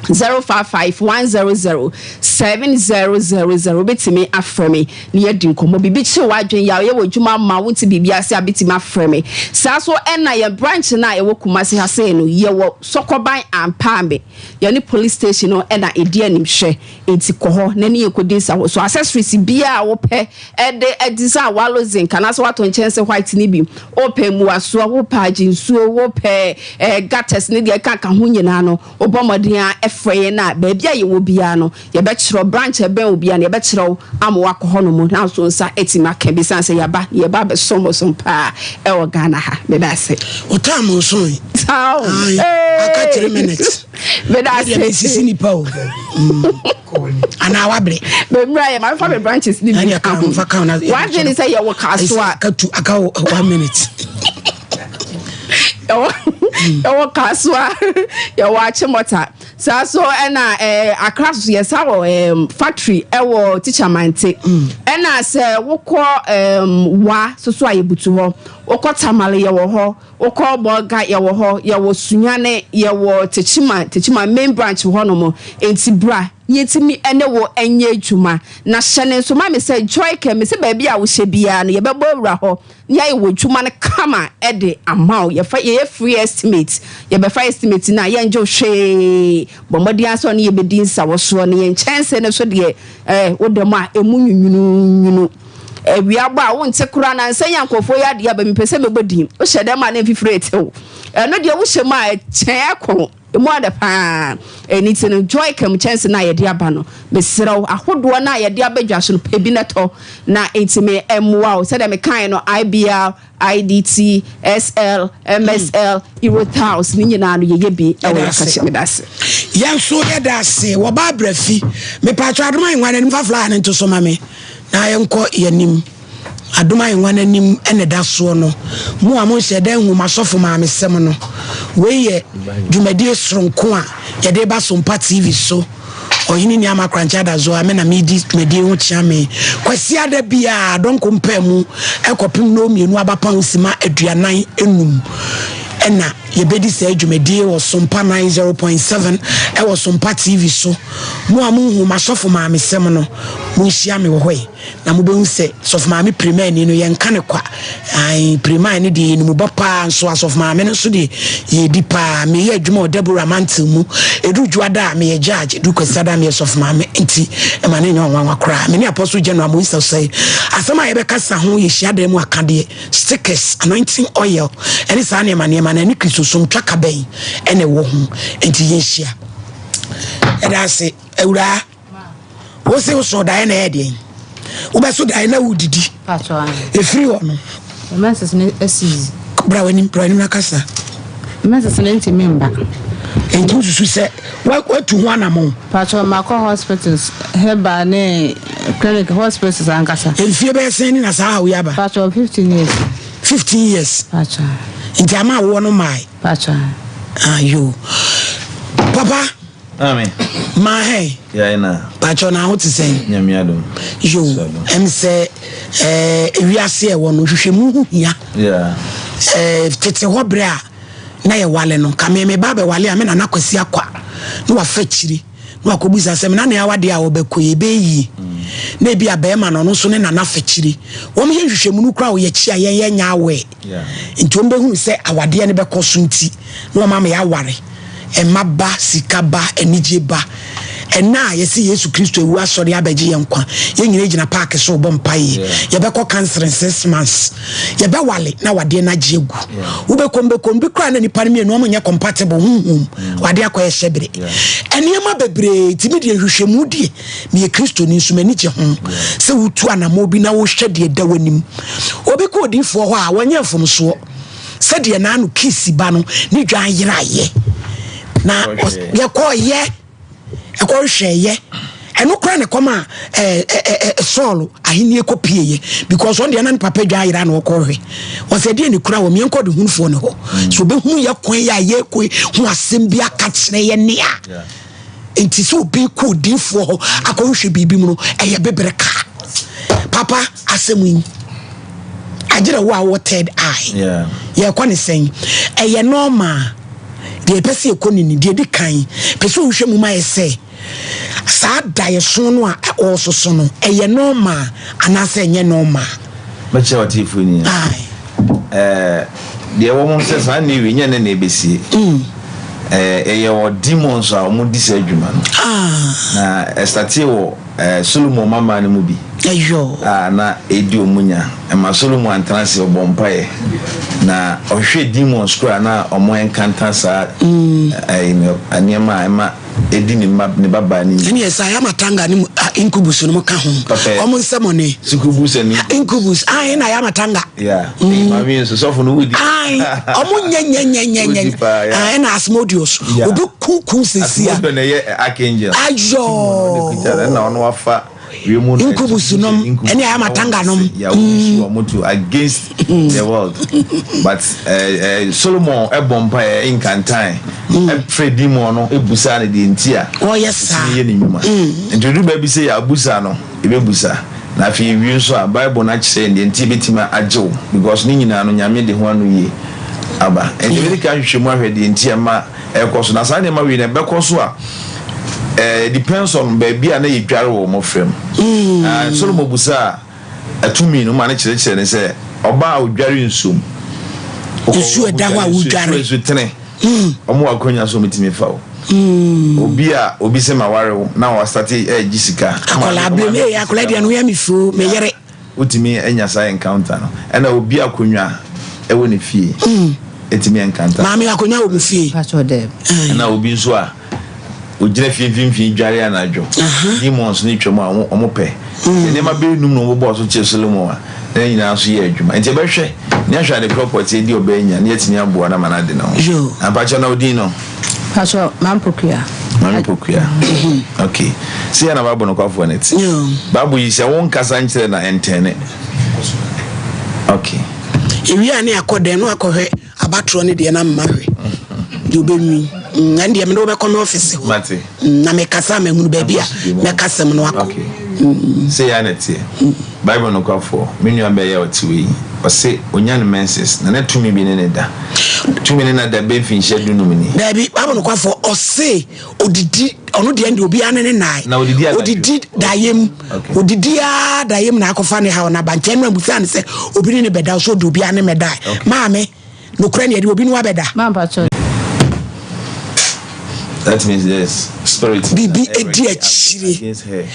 055 100 7000 wobɛtumi afrɛ me na yɛadi nkɔmmɔ. Biribi kyere w'adwene yɛ a ɔyɛ wɔ adwuma ma wonte biribi ase a bɛtumi afrɛ me. Saa so ɛna yɛn branch no a ɛwɔ Kumasi ha sei no yɛwɔ Sɔkɔban Ampaame yɛne police station no ɛna ɛdi animhwɛ nti kɔ hɔ na ne yɛnkɔdi nsaho so. Accessories biara a wopɛ ɛde design walo zinc anaasɛ woatɔ nkyɛnse white no bi, wopɛ mmuasoɔ, wopɛ agyensuo, wopɛ eh, gutters ne deɛ ɛkaka ho nyinaa no wobɔ mmɔden a ɛfrɛ yɛn a baabi a yɛwɔ biara no yɛbɛkyerɛw branch a ɛbɛn wo biara no yɛbɛkyerɛw ama wakɔ hɔ nom na nso nsa atumi aka bi san sɛ yɛaba yɛba abɛsom mo som paa ɛwɔ Ghana ha. Meda ase. O time nso yi. Saa o. Aka 3 minutes. Meda ase. Ɛdeɛ mesisi nipa o. Anaa wabere. Bɛmira yɛ maame fa mi branches ni bi ka ho. Ɛdeɛ ka ho na. Wadwene ni sɛ yɛwɔ Kasoa. Aka tu aka 1 minute. Yɛwɔ Kasoa, yɛwɔ Achimota. Saa so ɛna Accra so yɛsa wɔ factory ɛwɔ Teacher Mante. Ɛna sɛ wokɔ wa soso a yɛbutu hɔ, wokɔ Tamale yɛwɔ hɔ, wokɔ Bolga yɛwɔ hɔ, yɛwɔ Sunyane, yɛwɔ Techiman, Techiman main branch hɔ nom. Nti bra yɛntumi ɛne wo ɛnyɛ adwuma. Na hyɛ ne nso ma me sɛ Joy Kɛ me sɛ baabi a wohyɛ biara no yɛbɛbɔ awura hɔ ne ayɛ wɔ adwuma no kama ɛde ama wo. Yɛfa yɛyɛ free estimate, yɛbɛfa estimate no a yɛngye wo hwee. Bɔ mmɔden ara sɛ ɔne yɛbɛdi nsawɔsoɔ ne yɛn nkyɛnse no so deɛ woda mu a ɛmu nwunwununwunu. Awia bɔ a wonte koraa na nsɛ yɛ nkurɔfoɔ yɛ adeɛ aba mepɛ sɛ mɛbɔ din. Wohyɛ dɛm a na mfifire retew. Ɛno deɛ wohyɛ mu a ɛkyɛn ɛko. Emu adɛ paa. Ɛno nti no Joy Kam kyɛnse no a yɛde aba no, mesrɛ wo, ahodoɔ no a yɛde aba dwa so no, pɛ bi na tɔ na ɛntumi mmoa wo. Sɛdeɛ mekaeɛ no, IBR, IDT, SL, MSL, Eurotiles ne nyinaa no yɛyɛ bi ɛwɔ Yɛda yɛn ase. kakyɛ. Meda ase. Yɛn nso yɛda ase. Wɔba abrɛ fi. Mepatwa adom ahengua no anim fa flyer no nto so ma me na yɛnkɔ yɛn anim. Adom Ahengua no anim na ɛda soɔ no. Mo a monhyɛɛ da nhuu m'asɔfo maamesɛm no, wei yɛ dwumadie soronko a yɛde reba Sompa TV so. Ɔhene Nuamah Korankye Adazoa, me na meredi dwumadie ho kyeame. Kwasiada biara, dɔnko mpaamu kɔpem nnɔnmienu abapɔn simma 45 na yɛbɛdi saa dwumadie wɔ Sompa 90.7 wɔ Sompa TV so. Mo a monhuu m'asɔfo maamesɛm no, monhyia me wɔ hɔ yi. Na mobɛhu sɛ Sɔfo Maame Pirimani no, yɛnka no kwa. Ae, Pirimani no deɛ yɛnim bɔ paa, nso Asɔfo Maame no nso deɛ yɛdi paa. Meyɛ adwuma wɔ Deborah Mantle mu. Ɛduru Dwoada a, meyɛ judge, ɛduru Kwasiada a, meyɛ Sɔfo Maame. Nti, ɛma no nyɛ ɔnwanwa koraa. Me ne Apostle General Moise Osei. Asɛm a yɛbɛkasa ho yɛ hyiadan mu akadeɛ, stickers, anointing oil, ɛne saa nneɛma nneɛma no, ɛne Kristosom twaka bɛn na ɛwɔ ho. Nti yɛnhyia. Yɛda ase, Awuraa. Wo se wosoo daeɛ na ɛyɛ deɛn? Wobɛso daeɛ na wodidi. Ɛfiri hɔ no. Menses no asi. Bra w'anim, bra w'anim na kasa. Menses no ntumi mba. Nti wosusu sɛ woatu ho anamɔn? Patrɔ makɔ hospitals, herbal ne clinic hospitals ankasa. Mfie bɛyɛ sɛn ni na saa haw yi aba? Patrɔ 15 years. 15 years. Patrɔ. Nti ama awoɔ no mae? Patrɔ. Ayo. Papa. Amen. Maa hɛn. Yɛayɛ na. Pakyɛw na ho te sɛn? Nyame adom. Yo, ɛm sɛ ɛɛ ewiase a ɛwɔ no nhwehwɛmu ho hia. Yeah. Ɛɛ tete hɔ bere a na yɛwale no, nka me me ba abɛwale a me nana Kwasi Akwa na wafa akyiri na wakɔbisa sɛ me nana awadeɛ a ɔbɛkɔ yi ɛbɛyɛ yie. Na ebi a bɛrima no ɔno nso ne nana fa akyiri. Wɔn yɛ nhwehwɛmu no koraa wɔ yɛakyi a yɛn yɛnyɛ aware. Nti wɔn bɛhunu sɛ awadeɛ no bɛkɔ so nti na wɔn ama yɛaware. Mma ba, sika ba, anigye ba. Ɛnnɛ a yɛse Yesu Kristo awu asɔre abɛgye yɛn nkwa, yɛn nyinaa gyina paake so rebɔ mpaeɛ. Yɛbɛkɔ counseling 6 months. Yɛbɛwale na awadeɛ no agye agu. Wobɛkɔ mu bɛkɔ mu, bi koraa na nnipa no mmienu wɔn nyɛ compatible honhom, awadeɛ akɔyɛ hyɛbere. Nneɛma bebree nti me deɛ nhwehwɛmu deɛ, meyɛ Kristoni nso m'ani gye ho sɛ wotu anammɔn bi na wohwɛ deɛ ɛda w'anim. Obi kɔ odiyifoɔ hɔ a, wɔnyɛ mfomsoɔ. Sɛdeɛ n'ano kiss ba no ne dwan yeraeɛ na yɛkɔɔyɛ ɛkɔhwehwɛɛyɛ ɛno koraa na ɛkɔm a ɛɛ Saul ahennie kɔ pieeɛ because ɔno deɛ na ne papa dwan yera na ɔkɔhwɛ ɔsɛ deɛ ne kura wɔ meɛnkɔ de hunufoɔ ne hɔ so ɔbɛhunu yɛ kwan yɛ a yɛkɔ ho asɛm bi aka kyerɛ yɛ nea Enti sɛ obi kɔ odiyifoɔ hɔ akɔhwehwɛ biribi mu no, ɛyɛ bebere ka. Papa, asɛm yi, agyerɛ wo a wowɔ third eye. Yɛkɔ ne sɛn? Ɛyɛ normal. Deɛ yɛpɛ sɛ yɛkɔ ne ni, deɛ ɛdi kan, pɛ sɛ wohwɛ mu ma yɛ sɛ, saa daeɛso no a ɔresoso no, ɛyɛ normal anaasɛ ɛnyɛ normal? Mɛkyerɛ w'atiefoɔ nyinaa. Ɛɛ, deɛ ɛwɔ ho sɛ saa nne wei nyɛ nnɛ na ɛbɛsie. Ɛɛ, ɛyɛ wɔ demons a wɔdi saa adwuma no. Na ɛstartee wɔ ɛɛ Solomon mmammaa no mu bi a na ɛredi wɔn nya. Ɛma Solomon antena ase, ɔbɔɔ mpaeɛ. Na ɔhwehwɛɛ demons koraa a na wɔn encounter saa ɛɛ nneɛma a ɛma edi ne mma ne babaa no nyi. Ɛne ɛsɛ ayamatanga ne incubus no mo ka ho. Ɔmo nsɛmɔne. Sucubus and incubus. Ayi na ayamatanga. Yeah. Mm. Maame nso sɔfo no wudi. Ayi ɔmo nyɛ nyɛ nyɛ nyɛ nyɛ. Ayi na Asmodeus. Obi kunkum sisi a. Asmodeus na ɛyɛ archangel. Ayɔɔ. Ɛna ɔno wafa. Wiem no Incubus nom ɛne ayamatanga nom. Yeah, wɔn nso wɔn to against the world. But eh, eh, Solomon ɛbɔ mpa ɛ nkantan ɛfrɛ demon no ebusa no deɛ nti a ɔyɛ saa ɛtumi yɛ ne nnwuma. Nti odu baabi sɛ yɛ abusa no ebebusa na afei ewie nso a Bible no akyerɛ yɛn deɛ nti ebetumi agye wo because ne nyinaa no Nyame de ho ano yie aba. Nti ebedi kan ahwehwɛ mu ahwɛ deɛ nti a ɛma ɛkɔ so na saa nneɛma wei no ɛbɛkɔ so a eh, depends on baabi a na yɛdware wɔ mmɔfra mu. Mm. Uh, Solomon busaa atumi no ma no kyerɛkyerɛ ne sɛ ɔbaa a ɔdware nsuom. Nsuo ɛda hɔ a wodware. Nsuo tene. Mm. Ɔmo wɔ akonnwa so ɔmo tumi fa o. Mm. Obi a obi sɛ ma ware wo na wasate ɛregye sika. Akwadaa abiri mi akwadaa deɛ no yɛ mi fuo mi yere. Wotumi nya saa encounter no. Ɛna obi akonwa ɛwɔ ne fie ɛtumi encounter. Maame akonwa wɔ mo fie. Ɛna obi nso a ogyina fie mfimfini dware anadwo. Demons no twam a wɔn pɛ. Nneɛma bɛyɛ num na wɔn bɔɔ so kyerɛ Solomon a na ne nyinaa nso yɛ adwuma. Nti ɛbɛhwɛ ne ahwɛ ade korɔ pɔtee di ɔbaa nya ne yɛatumi aboa no ama no ade ne ho. Ampakyɛw na odin no? Pastor Maame Pokuya. Maame Pokuya. Okay. Sɛ yɛ na Bible nokwafoɔ no te. Bible yi sɛ wo nkasa nkyerɛ na ɛntɛne. Okay. Ewie a ne akɔ dɛn no akɔhwɛ abatorɔ ne deɛ na mma hwɛ. Deɛ ɔbɛnwi. Mm, ɛn deɛ mene wobɛkɔ me ɔfise hɔ. Mate. Mm, na mekasa mahunu baabi a mɛka sɛm no akɔ. Okay. Mm. Sɛ yɛ na ɛteɛ. Bible nokwafoɔ, me nua bɛyɛ ɔte wei. Ɔse onya ne menses na na tumi bi ne ne da. Tumi ne na da bɛ mfinhyia dunum ni. Daabi, Bible nokwafoɔ ɔse odidi ɔno deɛ deɛ obiara ne ne nae. Na odidi anadwo. Odidi dayem. Odidi ara dayem na akɔfa ne haw no aba. Nti ɛno abusa ne sɛ obi ne ne bɛda ɔsɛ ɔde obiara ne mɛdae. Maame, nokorɛ ne yɛde obi ne wabɛda. That means there's spirit. Biribi edi akyire.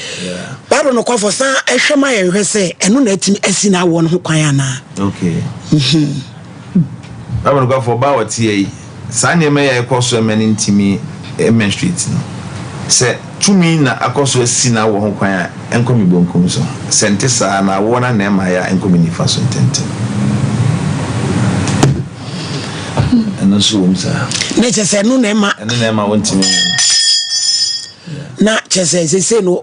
Bible nokwafo san hwɛ ma yɛn hwɛ sɛ ɛno na atumi asi n'awoɔ no ho kwan anaa. Okay. Bible nokwafo ɔbaa ɔte yi saa nneɛma yi a ɛkɔ so ɛmɛ no ntumi menstruate no sɛ tumi na akɔ so asi n'awoɔ ho kwan a ɛnkɔ me bonkum so sɛ nte saa na awoɔ no na ɛma yɛ a ɛnkɔ me nifa so ntɛntɛm. Ɛno nso wɔ mu saa. Na kyerɛ sɛ ɛno na ɛma. Ɛno na ɛma wɔntumi. Na kyerɛ sɛ sese no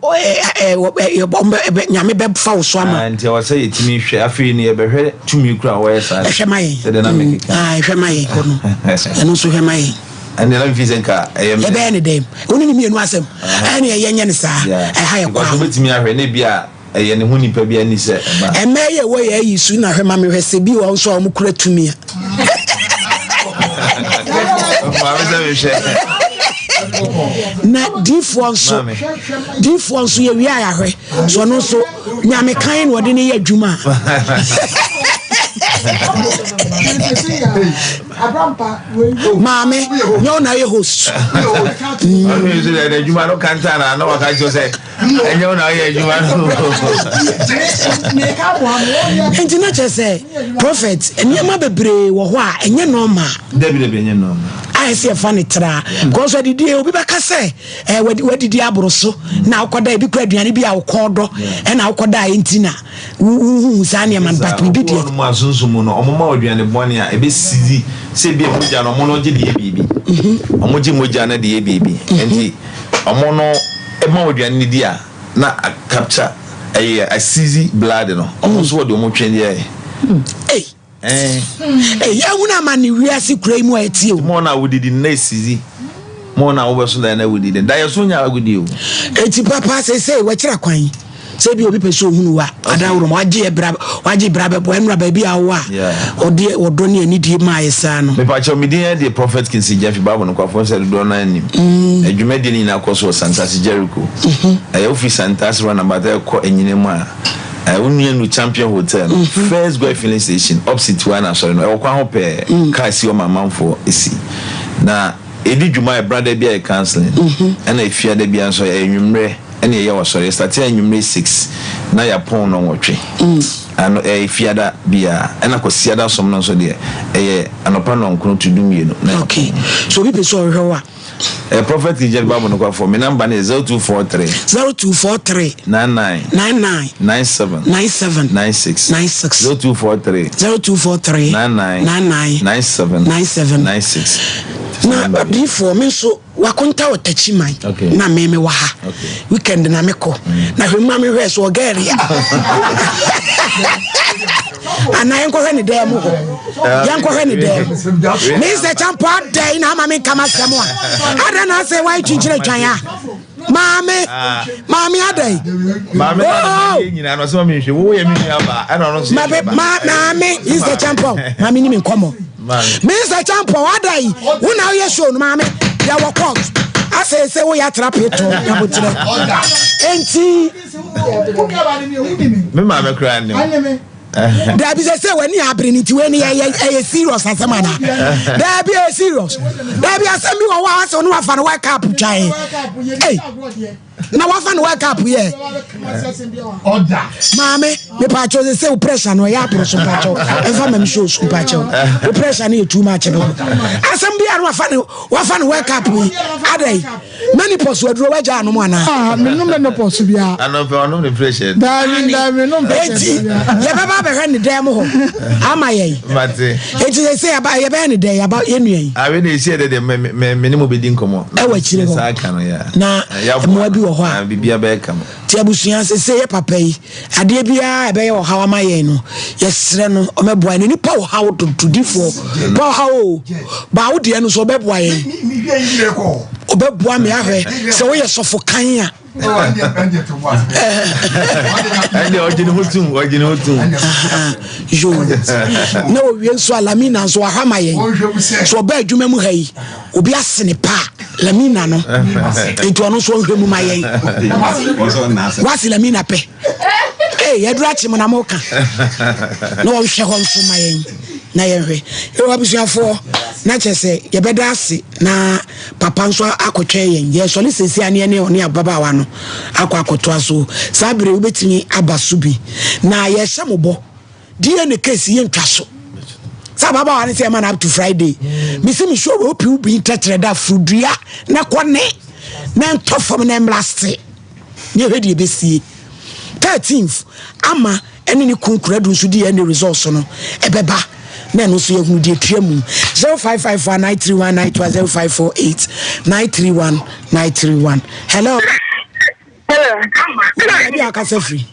nyame bɛfa wo so ama. Nti ɛwɔ sɛ yɛtumi hwɛ afei no yɛbɛhwɛ tumi kura a wɔyɛ saa. Ɛhwɛ ma yɛn. Sɛdeɛ na mekeka. Ɛhwɛ ma yɛn kɔ no. Ɛno nso hwɛ ma yɛn. Ɛnna na mfi sɛ nka ɛyɛ mɛ. Yɛbɛyɛ ne dɛm. Wo ne ne mmienu asɛm. Ɛne ɛyɛ nyɛ ne saa. Ɛha yɛ kɔ. Because wobɛtumi ahwɛ ne bi a ɛyɛ ne ho nipa bi ani sɛ ɛba. Ɛmɛ yɛ wɔ yɛ ayi su na hwɛ ma mehwɛ sɛ bi wɔ nso a wɔn kura tumi a. Maame sɛ mehwɛ. Na diifoɔ nso diifoɔ nso yɛ wia yɛahwɛ so ɔno nso nyame kan na ɔde ne yɛ adwuma. Maame nyɛ wo na yɛ host. Adwuma no kanta na na waka kyerɛ sɛ ɛnyɛ wo na woyɛ adwuma no. Nti na kyerɛ sɛ prophet nneɛma bebree wɔ hɔ a ɛnyɛ normal. Dabi dabi ɛnyɛ normal. Ayɛ sɛ yɛfa ne tra. Because adidie obi bɛka sɛ eh, wadidi aboro so na wokɔda ebi kura aduane bi a wokɔn dɔ ɛna wokɔda a ɛnti na wohuhu saa nneɛma no but biribi deɛ. Wɔn mu asonsom mu no wɔn ma aduane bɔne a ɛbɛsisi sɛ ebi a mogya no wɔn no gye de yɛ biribi. Wɔn gye mogya no de yɛ biribi nti wɔn no ma aduane no di a na a capture ɛyɛ asizi blood no wɔn nso wɔde wɔn twɛn deɛ. Ei. Ei yɛhunu amane wiase kura yi mu a ɛteɛ o. Mo na wodidi no na esizi mo na wobɛso dan na wodidi da yɛ so nya agodi o. Eti papa seesei wɔakyerɛ kwan sɛ bi obi pɛ sɛ ohunu wa adaworo ma wagye ɛbra wagye bra bɛbɔ ɛnura baabi a wowɔ a ɔde ɔdɔ ne anidie maa yɛ saa no. Mepakyɛw me din de Prophet Kingsley Gyamfi Bible nokwafo nsɛ dodoɔ no ara nim. Adwumadie no nyinaa kɔ so wɔ Santase Jericho. Ɛyɛ wofiri Santase runabout ɛrekɔ Anyina mu a Wo nua nu Champion Hotel no, First Goil Filling Station, opposite hɔ ara na asɔre no ɛwɔ kwan ho pɛɛ, car si hɔ ma amanfoɔ si. Na yɛdi dwuma ɛbrada biara yɛ counseling, ɛna efiada biara nso ɛyɛ anwummerɛ ɛna yɛyɛ asɔre. Yɛstate anwummerɛ 6 na yɛapɔn nnɔnwɔtwe, ano ɛyɛ efiada biara, ɛna kwasiada som no nso deɛ ɛyɛ anɔpa nnɔnkron to dumienu na yɛapɔn. Okay, so obi pɛ sɛ ɔhwehwɛ wo a? Eh, Prophet Ijel Bible nokwafo, me number ne 0243. 0243. 99. 99. 97. 97. 96. 96. 0243. 0243. 99. 99. 97. 97. 96. Na adiifoɔ me nso wakonta wɔ takyi man okay. na me me wɔ ha okay. weekend na mekɔ mm. na hwɛ mu ma mehwɛ so ɔgɛɛre a anaa yɛnkɔhwɛ ne dan mu hɔ yɛnkɔhwɛ ne dan mu me sɛ kyampo adɛn na ama menka m'asɛm a adɛn na asɛ woayɛ kyinkyini atwan a maame maame adɛn maame oh! maame mr champon maame ni me nkɔmmɔ mr champon adɛn wo na woyɛ show no maame yɛwɔ court asɛ sɛ woyɛ atra peto nyabotrɛ enti Me maame koraa nim. Daabi sɛ sɛ w'ani abere no nti wei no ɛyɛ serious asɛm ana? Daabi ɛyɛ serious. Daabi asɛm bi wɔ hɔ a asɛ ɔno wafa no World Cup twae. Ei, na wafa no World Cup yɛ. Maame, mepaakyɛw sɛ sɛ wo pressure no ɛyɛ aboro so mpaakyɛw. Ɛmfa ma me show so mpaakyɛw. Wo pressure no yɛ too much no. Asɛm bi a no wafa no wafa no World Cup yi. Adɛn? Menopause aduro wagya anom anaa? Ah, menom menopause biara. Anɔpɛ ɔnom ne fresh air. Daabi, daabi, menom fresh air. Enti yɛbɛba abɛhwɛ ne dan mu hɔ ama yɛn. Mate. Enti sɛ sɛ yɛba yɛbɛyɛ ne dɛn yɛaba yɛn nua yi. Awe na esi ɛdɛ deɛ me me me ne mo bɛdi nkɔmɔ. Ɛwɔ akyire hɔ. Saa ka no ya. Na mmoa bi wɔ hɔ a. Biribiara bɛyɛ kama. Nti abusua sese yɛ papa yi adeɛ biara ɛbɛyɛ ɔhaw ama yɛn no yɛsrɛ no ɔmɛboa yɛn. Nipa ɔhaw dodo difoɔ ba ɔhaw o ba wo deɛ no so ɔbɛboa yɛn ɔbɛboa me ahwɛ sɛ woyɛ sɔfo kan a. Ɛnde ɔgye ne ho tum ɔgye ne ho tum. Yoo na owie nso a Lamina nso wahwɛ ama yɛn so ɔbɛ adwuma mu ha yi. Obi asene pa Lamina no nti ɔno nso ɔnhwɛ mu ma yɛn. Wase Lamina pɛ. Ee yɛduru akye mu na mo ka na ɔnhwɛ hɔ nso ma yɛn na yɛnhwɛ. Ɛwɔ abusuafoɔ na kyerɛ sɛ yɛbɛda ase na papa nso akɔtwɛn yɛn. Yɛsɔre sɛsi a ne yɛne ɔne ababaawa no akɔ akɔtoa so. Saa bere wobɛtumi aba so bi na yɛhyɛ mo bɔ. DNA case yɛ ntwa so sɛ ababaawa no sɛ ɛma no up to Friday mesi me sure wɔ opi bi ntɛkyerɛ da furudua na kɔ ne na ntɔ fam na mmra se ne ɛhwɛ deɛ ɛbɛsie 13th ama ɛne ne kun kuradu nso DNA results no ɛbɛba na ɛno nso yɛhunu deɛ tua mu 0554 931 921 0548 931 931 hello hello baabi a akasa firi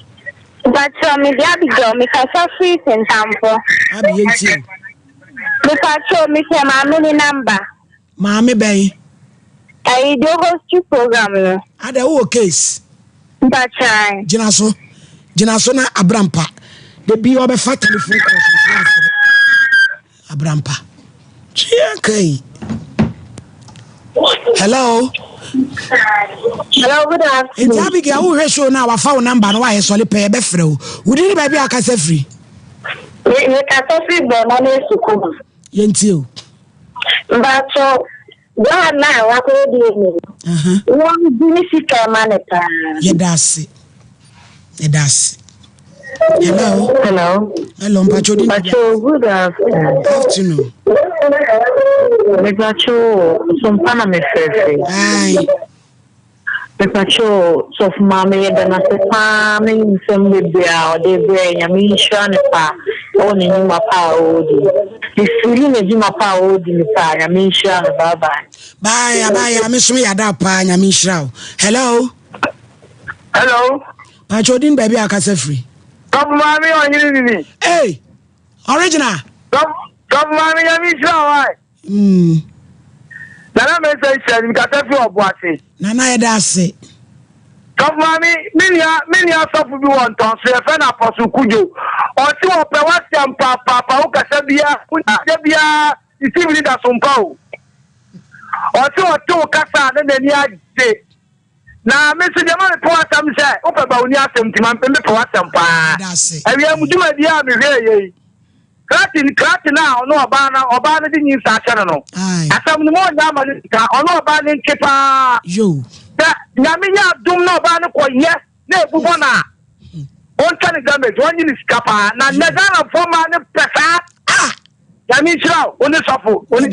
Mpakyɛw me de Abigail me kasa firi Kintampo. Abi yɛn tie o. Mepakyɛw me pɛ maame ne number. Maame bɛn? Ɛyi deɛ host program no. Ada wo wɔ case? Mpakyɛw. Gyina so gyina so na abrampa de bi ɔbɛfa telephone calls nso afrɛ. Abrampa. Twea kai. Hello. Hello, good afternoon. Nti Abigail, wo hwɛ show na wafa wo number no wayɛ sɔle pɛ yɛbɛfrɛ wo. Wodi ne baabi a akasa firi? Me kasa firi Bɔnma ne Sukuma. Yɛntie o. Mbakyɛw, bra no a wakɔyɛ DNA no, wɔn gye ne sika ma no paa. Yɛda ase. Yɛda ase. Hello. Hello. Hello, Mpacho. Mpacho, good afternoon. Afternoon. Mpacho, sompa na me frɛfrɛ. Aye. Mpacho, sɔfo maame yɛ da n'ase paa ne nsɛm bebree a ɔde brɛ Nyame nhyira ne paa ɛwɔ ne nnwuma pa a ɔredi. Mefili n'adwuma pa a ɔredi no paa Nyame nhyira no bye bye. Bye, bye, me so yɛ ada paa Nyame nhyira wo. Hello. Hello. Pacho odin baabi a akasa firi. Sɔfo maame ɔhene nini. Hey, original. Sɔfo maame nyame nhyira wo ai. Mm. Nana mɛsɛ nhyira ni kasa firi ɔbo ase. Nana yɛda ase. Sɔfo maame me nua me nua sɔfo bi wɔ ntɔnso yɛfrɛ no Apostle Kudwo. Ɔse ɔpɛ w'asɛm papaapa wo kasa biara wo kasa biara ne TV ni da so mpa o. Ɔse ɔte wo kasa a na n'ani agye. Na me nso deɛ ma mepɛ w'asɛm sɛ wopɛ ba woni asɛm nti ma mepɛ w'asɛm paa. Awia mu dwumadie a mehwɛɛ yɛ yi, kratin kratin a ɔno ɔbaa no ɔbaa no de nyinsa ahyɛ no no, asɛm no ma ɔnya ama no sika, ɔno ɔbaa no ntwe paa. Sɛ Nyame yɛ adom na ɔbaa no kɔyɛ na ebu bɔ no a, ɔntwa ne damage, ɔnye ne sika paa. Na nnɛ Ghanafoɔ mmaa no pɛ saa. Nyame nhyira wo, wo ne sɔfo, wo ne.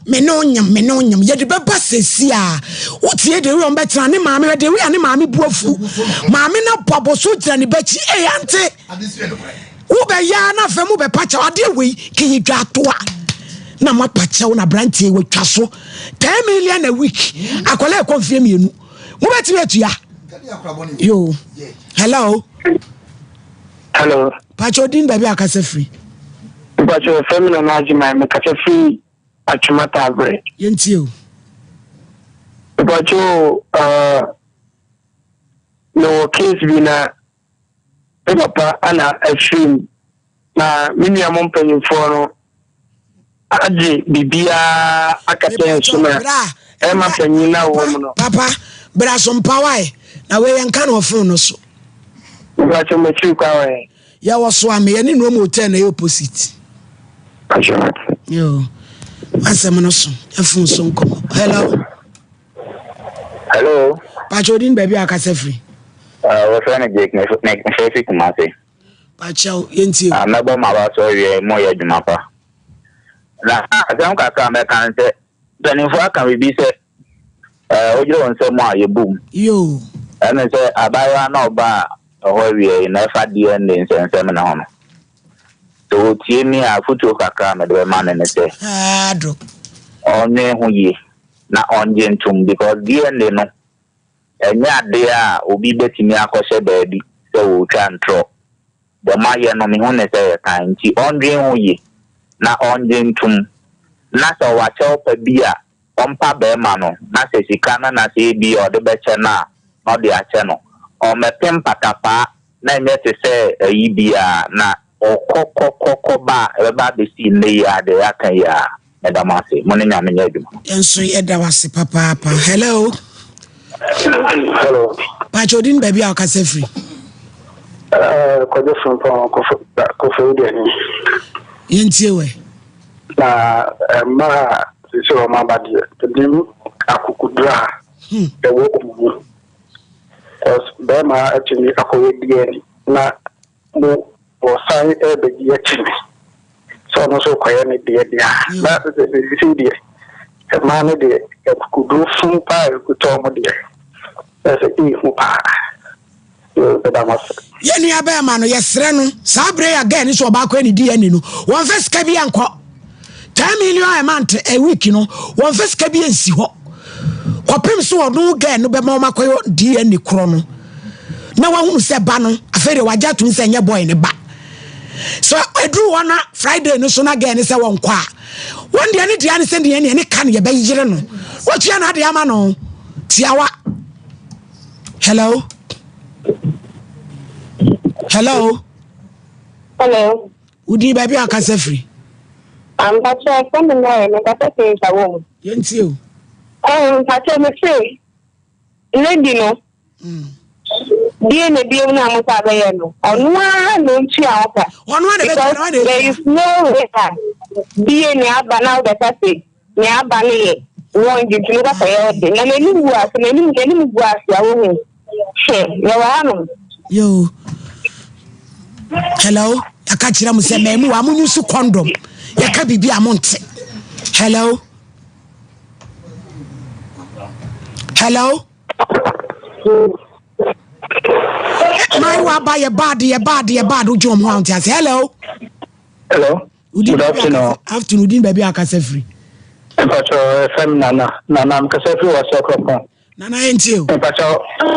Me ne wo nyem, me ne wo nyem. Yɛde bɛba sɛsi a. Wotie de wei ɔmbɛtena ne maame hwɛ de wei a ne maame bu afu. Maame no abɔ abɔso gyina ne bakyi. Ei ante. Wobɛyɛ a na afei mobɛpa kyɛw. Adeɛ wei kɛyɛ dwa atoa. Na moapa kyɛw na aberanteɛ watwa so. 10 million a week. Akwadaa ɛkɔ mfeɛ mmienu. Mobɛtumi atua. Yo. Hello. Hello. Pacho din baabi akasa firi. Mpacho fɛm na n'agye man mekasa firi Atwomata abrɛ. Yɛntie o. Mpacho uh, mewɔ case bi na me papa ana afiri mu na me nua mo mpanyinfoɔ no agye biribiara akata yɛn so na ɛma panyin na wɔ mu no. Papa, bra so mpa wae na wei yɛnka no wɔ phone no so. Mpacho makyiri kwa wɔ yɛn. Yɛwɔ so ame yɛne Nome Hotel na ɛyɛ opposite. Yo, asɛm no so ɛfon so nkɔmɔ. Hello. Hello. Pakyɛ odin baabi a akasa firi. Wɔfrɛ no Jake mefrɛ fi Kumase. Pakyɛ yɛntie. Mɛbɔ ma ba so awie mo yɛ adwuma pa. Na asɛm kakra mɛka ne sɛ mpanimfoɔ aka biribi sɛ wogyere wo nsam a yɛbu mu. Yoo. Ɛne sɛ abaayewa na ɔba a ɛhɔ awie yi na ɛfa DNA nsɛnsɛm ne ho no. Sɛ ɔtie mi a afotuo kakra a mede bɛma no ne sɛ ɔnwene ho yie na ɔngye ntom because DNA no. Ɛnyɛ adeɛ a obi bɛtumi akɔhyɛ baabi sɛ ɔretwa ntorɔ. Deɛ moayɛ no, mehu no sɛ ɛyɛ kann, nti ɔndwen ho yie na ɔngye ntom. Na sɛ ɔwɔ akyɛwpa bi a, ɔmpa barima no, na sɛ sika no na sɛ ebia ɔde bɛkyɛ no a, na ɔde akyɛ no. Ɔmmɛpem patapaa na ɛnyɛ te sɛ ayi biara, na ɔkɔ kɔ kɔ kɔ ba a, ɛbɛba abɛsi nnɛ yi ara, deɛ yɛaka yi ara. Meda mo ase. Mo ne Nyame nyɛ adwuma. Yɛn nso yɛda wo ase papaapa. Hello. Hello. Pakyɛ odin baabi a ɔkasa firi. Eh, Kwadwo Frimpong, Kofi Deɛ ni. Yɛntie wɛ. Na mmaa a sisi wɔn aba deɛ, ebi akokoduro a ɛwɔ wɔn mu. Cause bɛrima atumi akɔyɛ DNA na mo wɔsan rebɛgye akyi no sɛ ɔno nso rekɔyɛ ne deɛ deɛ a, na seesei deɛ mmaa no deɛ akukuduro funu paa a ɛkuta wɔn deɛ ɛsɛ ɛhu paa. Meda mo ase. Yɛn nua bɛɛma no yɛsrɛ no saa berɛ yi a girl no sɛ ɔbaakɔ yɛ ne DNA no wɔnfɛ sika bi ankɔ 10 million a month a week no wɔnfɛ sika bi ansi hɔ kɔpem so ɔno girl no bɛma wɔn akɔyɛ DNA korɔ no na wahunu sɛ ba no afei deɛ wagye atum sɛ nyɛ boy ne ba so ɛduru hɔ na Friday no so na girl no sɛ wɔnkɔ a wɔn deɛ ne deɛ ne sɛ deɛ ne ka no yɛbɛyere no wɔtua no adeɛ ama no tiawa. Hello. Hello. Hello. Wodi baabi a akasa firi. Mpakyɛ fɛn mi na yɛ mekasa firi nsawo mu. Yɛn ti o. Ɛɛ mpakyɛ mi se lady no. DNA bi mu na mo sa bɛyɛ no. Ɔno ara na ontua ho ka. Ɔno ara na bɛtua na ɔna There is no way a DNA aba na wobɛka se nea aba no yɛ wrong nti no kɔkɔyɛ wo de. Na n'anim gu ase n'anim n'anim gu ase a wohu. Hwɛ yɛwɔ hanom. Yo. Hello. Yɛka kyerɛ mo sɛ mmamu wa mo nyusu condom. Yɛka biribi a monte. Hello. Hello. My wa ba yɛ bad yɛ bad yɛ bad wodwe wɔn ho a wonte ase. Hello. Hello. Good afternoon. Afternoon. Wodin baabi a akasa firi. Mpatsɔ fm nana nana mekasa firi wɔ sɛ kuropɔn. Nana yɛn tie o. Mpatsɔ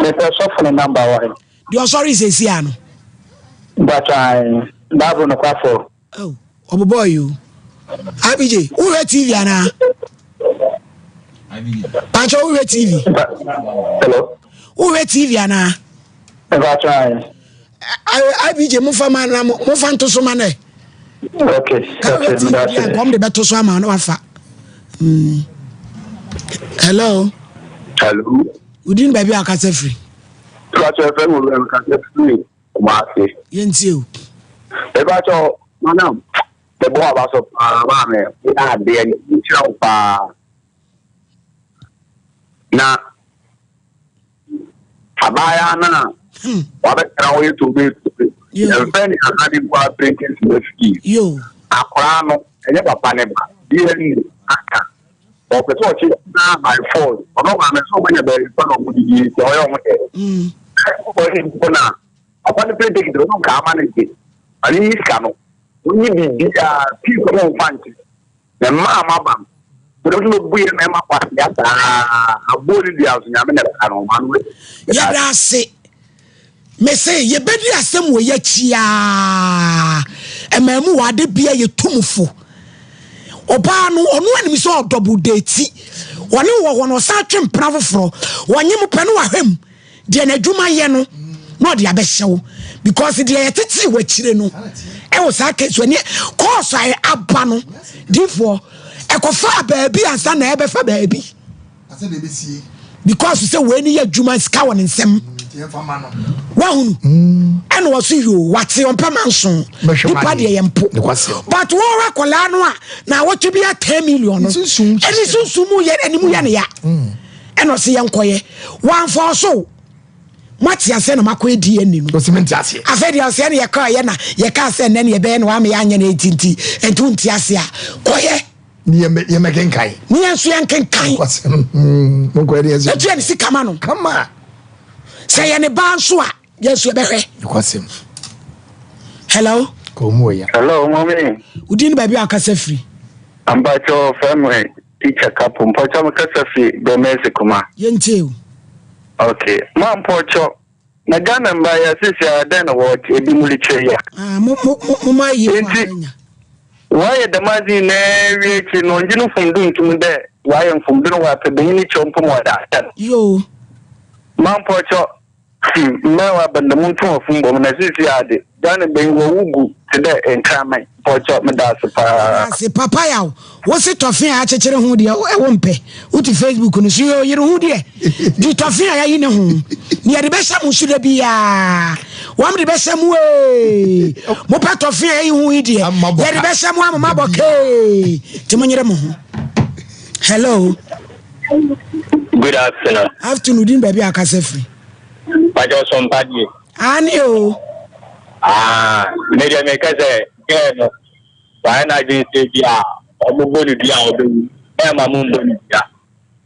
mepɛ sɔfo ne namba wɔ he. Deɛ ɔsɔre sɛsi ano. Mpatsɔ ae Bible nokwafo. Oh, ɔbobɔɔ yi o. IBJ, wohwɛ TV anaa? Patsɔ wohwɛ TV? Hello. Wohwɛ TV anaa? Mpatsɔ ae. IBJ mofa ma na mofa nto so ma nɛ. Okay. Ka wohwɛ TV deɛ nkɔm de bɛto so ama na wafa. Mm. Hello. Hello. Wodin baabi a akasa firi? Patsɔ ɛfɛ mu bɛ kasa firi. Kumasi. Yɛntie o. Mepakyɛ wo, madam, mebɔ w'aba so paa, maame, woyɛ adeɛ, nhyira wo paa. Na abaayaa no a hmm. wabɛtena hɔ yɛ tobe tobe, yɛmfɛ ne ahane mpo apirenti nsima fie. Akwaraa no, ɛnyɛ papa ne ba, DNA aka. Ɔpɛ sɛ ɔkye naa by force. Ɔno maame nso ɔmo anya baabi pa na ɔmo didi nti ɔyɛ ɔmo dɛ. Ɔyɛ mpo na papa no pere tekiti ɔno nka ama no gye. Ma ne nyi sika no. Ɔnyi biribiara pii kɔ na ɔmfa nkye. Na mmaa a moaba no, mo de mo bu yɛ mmarima kwasea saa. Aboɔ ne dua nso nyame na ɛbɛka no ɔma no. Yɛda ase. Mese yɛbɛdi asɛm wɔ yi akyi aa Ɛmaa mu wɔ ade bia yɛ tu mu fo Ɔbaa no ɔno anim sɛ ɔdɔbo deeti Ɔne wɔ hɔ no ɔsan twe mpena foforɔ Ɔnye mo pɛ no wahwɛ mu Deɛ n'adwuma yɛ no na ɔde abɛhyɛ wo Because deɛ yɛtetee wɔ akyire no ɛwɔ saa case wɔ ne kɔɔso a aba no Difoɔ ɛkɔfaa baabi ansa na ɛbɛfa baabi. Because sɛ wei ni yɛ adwuma sika wɔ ne nsam wahunu mm. ɛna ɔso yoo wate ɔmpɛ ma nso nipa deɛ yɛ mpo but wɔwɔ akwadaa no a na awɔtwe bi a ten million no ɛne sunsun mu yɛ ɛne mu yɛ ne ya mm. ɛna ɔso yɛ nkɔyɛ wɔnfɔ ɔso moate aseɛ na makɔ adi ani no afei deɛ ɔsɛ ne yɛkɔ yɛ na yɛka sɛ nnɛ ne yɛbɛyɛ na wama yɛanyɛ no ɛnti nti ɛnti wonte ase a kɔyɛ Ne yɛn bɛ yɛn bɛ kenkan. Ne yɛn nso yɛn kenkan. Kwasɛm mo nkɔ yɛn nso. Etua ne sika ma no. Kama. Sɛ yɛ ne ba nso a yɛn nso yɛbɛhwɛ. Kwasɛm. Hello. Kò mu wɔ ya. Hello mɔmi. Wodi ni baabi a akasa firi. Mpatsɔ fɛn mu teacher kapo mpatsɔ mi kasa fi Bɛmɛsi kuma. Yɛn tie o. Ok ma mpɔkyɔ na Ghana mba yi a sisi a dɛn na wɔ ebi mu rekyerɛ yi a. Ah mo mo mo mo ma yie wɔ Ntsi anya. wɔayɛ dɛm adze nyinaa wie ekyir no ɔnngye no mfomdo nnto mu dɛ ɔayɛ mfomdo no ɔapɛ banyin ne kyɛw mpo ma ɔdze ahyɛ no. Yoo. Ma mpɔkyɔ hmm mbrɛ wɔaba no dɛ monto afum bɔ mu na sisi a de Ghana banyin wɔwo gu tse dɛ nkraman mpɔkyɔ meda ase paa. Ase papa yaw wo se tɔfe a akyekyere ho deɛ wo mpɛ wo te Facebook no so yoo yere ho deɛ di tɔfe a yayi ne ho ne yɛde bɛhyɛ mo so da biaa wɔn de bɛhyɛ mo ee mo pɛ tɔfe a yayi ho yi deɛ yɛde bɛhyɛ mo amoma bɔ kee te mo nyere mo ho hello. Good afternoon. Afternoon din baabi a akasa firi. Pàjọ sọmpa die. Aane o. Ah, me deɛ meka sɛ girl no wayɛ n'adwene sɛ bi a ɔmo bɔ no dua a ɔbɛwu mɛma mo mbɔ no dua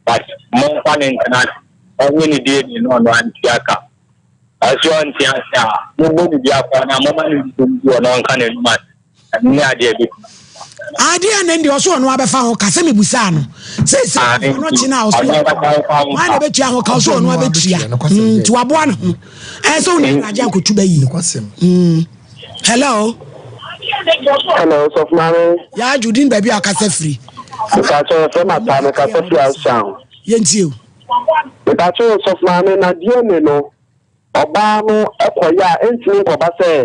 but momfa no ntena ase ɔnye ne DNA na ɔno antua ka ɔse ɔnte ase a mobɔ no dua koraa no a moma no nsɛm bi wɔ na ɔnka n'anum ase. Ɛno ne adeɛ a ɛbɛtumi. Adeɛ ne deɛ ɔso ɔno abɛfa ho ka sɛ mebusaa no sɛ sɛ ɔno kye no a ɔso wọn na ɛbɛtua ho ka ɔso ɔno abɛtua nti waboa ne ho ɛyɛ sɛ wone awuragye akɔtu bɛyi hello. Hello, sɔfo maame. Yaa Judin baabi a ɔkasa firi. Mepatwa yɛfrɛ ma taa mekasa firi Ashtown. Yɛntie o. Mepatwa sɔfo maame na DNA no ɔbaa no kɔyɛ a ɛntumi nkɔba sɛ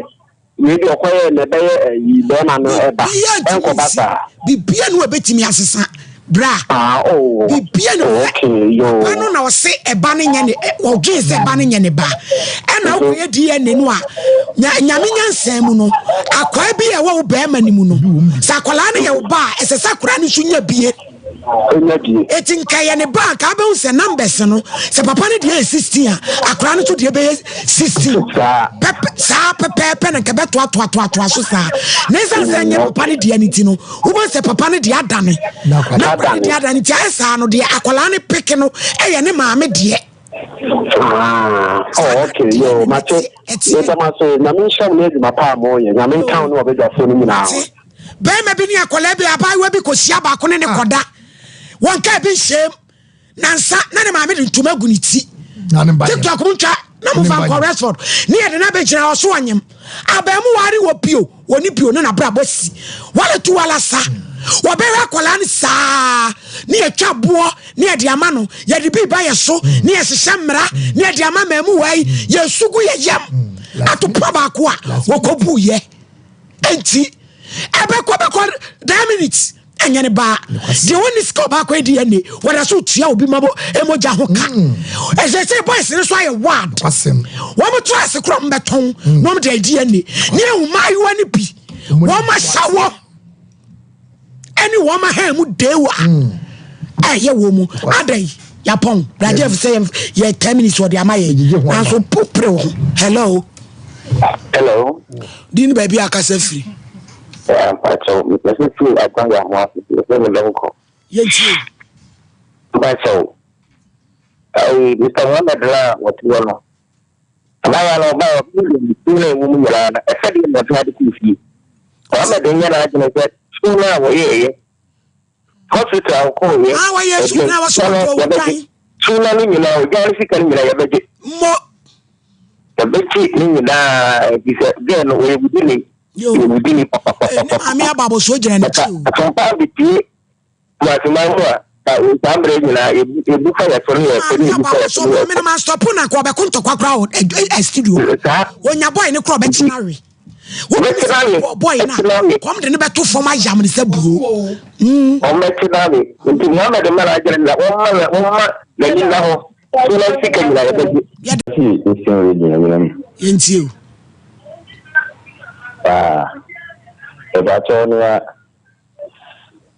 Wei deɛ ɔkɔyɛɛ na ɛbɛyɛ ayi bɛrima no ɛba ɛnkɔba saa. Bibia no ɛbɛtumi asesa bra. Ah oh. Bibia no oh, okay yo. Papa no na ɔse ɛba no nyɛ ne ɔdwen sɛ ɛba no nyɛ ne ba. Ɛna wokɔyɛ DNA no a nyame nyansa mu no akwaa bi a ɛwɔ wo bɛrima no mu no sɛ akwadaa no yɛ wo ba a ɛsɛ sɛ akwadaa no nso nya bie. Ɔnya bie. Eti nka yɛ ne ba nka abɛhu sɛ numbers no sɛ papa no deɛ yɛ 16 a akwadaa no nso deɛ bɛyɛ 16 pɛpɛ saa pɛpɛɛpɛ na nka bɛtoatoatoatoa so saa na ɛsiane sɛ nyɛ papa no deɛ no ti no wobɛhu sɛ papa no deɛ adane na akwadaa no deɛ adane nti ayɛ saa no deɛ akwadaa no peke no ɛyɛ ne maame deɛ. Ah, oh, okay, yo, mate. Meda mo ase, Nyame nhyira mo ne adwuma pa a moyɛ. Nyame nka wo ne w'abadwafoɔ no nyinaa ho. Barima bi ne akwadaa bi, abaayewa bi kɔhyia baako ne ne ah. kɔda. Wɔn kaa bi nhyɛm. Nansa na ne maame de ntoma agu ne ti. TikTok mu ntwa na mo fa nkɔ Rexford. Ne yɛde no abɛgyina hɔ so ɔnyem. Abaamuwa ne wɔ pio, wɔ ne pio ne n'abrabɔ si. Wale tu wala sa. Wɔbɛhwɛ akwadaa no saa ne yɛtwa boɔ ne yɛde ama no yɛde bi ba yɛ so ne yɛhyehyɛ mmara ne yɛde ama maamuwa yi yɛsu gu yɛ yam atopa baako a wɔkɔbu yɛ Enti ɛbɛkɔ bɛkɔ that minute ɛnyɛ ne baa deɛ wɔn sika ɔbaako adi ɛne wɔda so tua obi ma bɔ emogya ho ka mm. ɛsɛ sɛ boys ne so ayɛ ward wɔn to ase korɔ wɔn bɛtɔn mm. na wɔn de adi ɛne ne ehu mmaayewa ne bi wɔn ahyɛ wɔ. ɛne wɔn ahan mu dewa mm. a ɛyɛ wɔn mu adɛn yapɔn bragye sɛ yɛ 10 minutes wɔde ama yɛ nanso popere wo ho hello hello di ne baabi akasa firi yɛntie mpakyɛw Mr. Mohammed na wɔte hɔ no Abaayewa no ɔbae a ɔbɛyɛ su no a ɛwɔ mu nyinaa no, ɛsɛ deɛ na ɔsan de kɔɔ fie. Mohammed nyɛ n'adwene sɛ su no a wɔyɛeɛ, hospital a ɔkɔeɛ, Ah, wɔyɛ su no a wɔsɔ no ɔdɔ yɛbɛgye. Su no no nyinaa, odwan no sika no nyinaa yɛbɛgye. Mmɔ. Yɛbɛgye ne nyinaa, ɛfiri sɛ gɛɛ no ɔyɛ wudini. Ɔyɛ wudini papapapapa. Ne maame aba abɔsoɔ gyina n'akyi o. Asompa bɛpie Kumasi-man mu a, saa mmerɛ yi nyinaa yɛbu fa yɛ so ne yɛ so ne yɛbu fa yɛ so ne yɛ so. Mene ma stop na kɔ ɔbɛko ntɔkwa koraa wɔ studio. Onya boy ne koraa ɔbɛkyena we. Wobɛkyena we. Boy na kɔm de ne bɛto fam ayam ne sɛ buo. Ɔmmɛkyena we. Nti Muhammad mma n'adwene na wɔmma wɔmma n'ani nna hɔ. So na sika nyinaa yɛbɛgye. Ti nsɛm wei gyina nyina mu. Yɛntie o. Paa. Mepakyɛw nea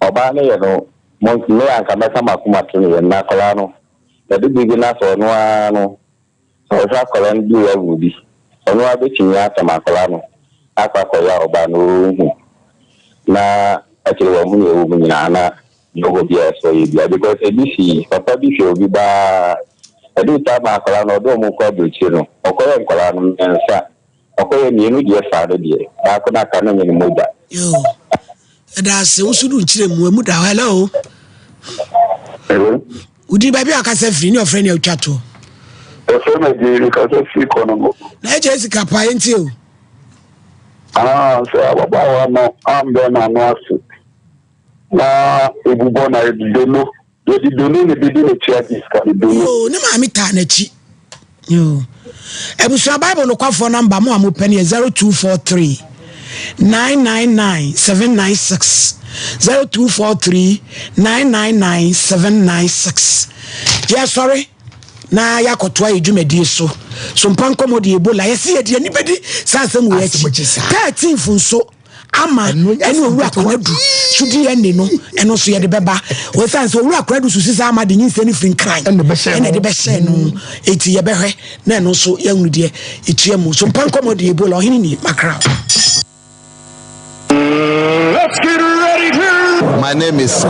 Ɔbaa no yɛ no mo me a nka mɛka makoma to no yam na akwadaa no yɛde biribi na sɛ ɔno ara no sɛ ɔhwɛ akwadaa no bi wawu bi ɔno ara bɛtumi asɛm akwadaa no akɔ akɔyɛ a ɔbaa no ɔnhu na akyire wahu nea ɛwɔ mu nyinaa na deɛ ɔwɔ biara sɛ ɔyɛ bia because ebi si papa bi hwɛ obi baa ɛde saa ma akwadaa no ɔde ɔmo kɔ aburokyire no ɔkɔyɛ nkwadaa no mmiɛnsa Ɔkɔyɛ mienu deɛ faa no deɛ baako no aka no nyɛ ne mogya. Yoo ɛda ase wo so do nkyerɛ mu emu da hɔ hello. Hello. Wodi baabi a ɔkasa firi ne ɔfrɛ ne atwa toɔ. Yɛfrɛ me Adjei, mekasa firi Kɔnɔngo. Na agya sika paa yɛntie o. Ah, sɛ ababaawa no ambɛ n'ano ase na ebubɔ na yɛde dono, yɛde dono na ebedi n'akyi agye sika no, dono. Yoo, ne maame taa n'akyi. Yoo. Abusua Bible nokwafoɔ namba mo a mopɛ no yɛ 0243 999 796 0243 999 796. Yɛsɔre na yɛakɔtoa yɛ dwumadie so. So mpa nkɔmmɔ de Ebola yɛse yɛde ani bɛdi saa asɛm wei akyi. 13th nso ama ɛne owura Konadu so DNA no ɛno nso yɛde bɛba. Wɔsan sɛ owura Konadu so sisa ama de nyinsɛn no firi nkran ɛna ɛde bɛhyɛ no. Eti yɛbɛhwɛ na ɛno nso yɛhunu deɛ ɛtua mu. So mpa nkɔmmɔ de Ebola ɔhene ni makra. Let's get ready to. My name is.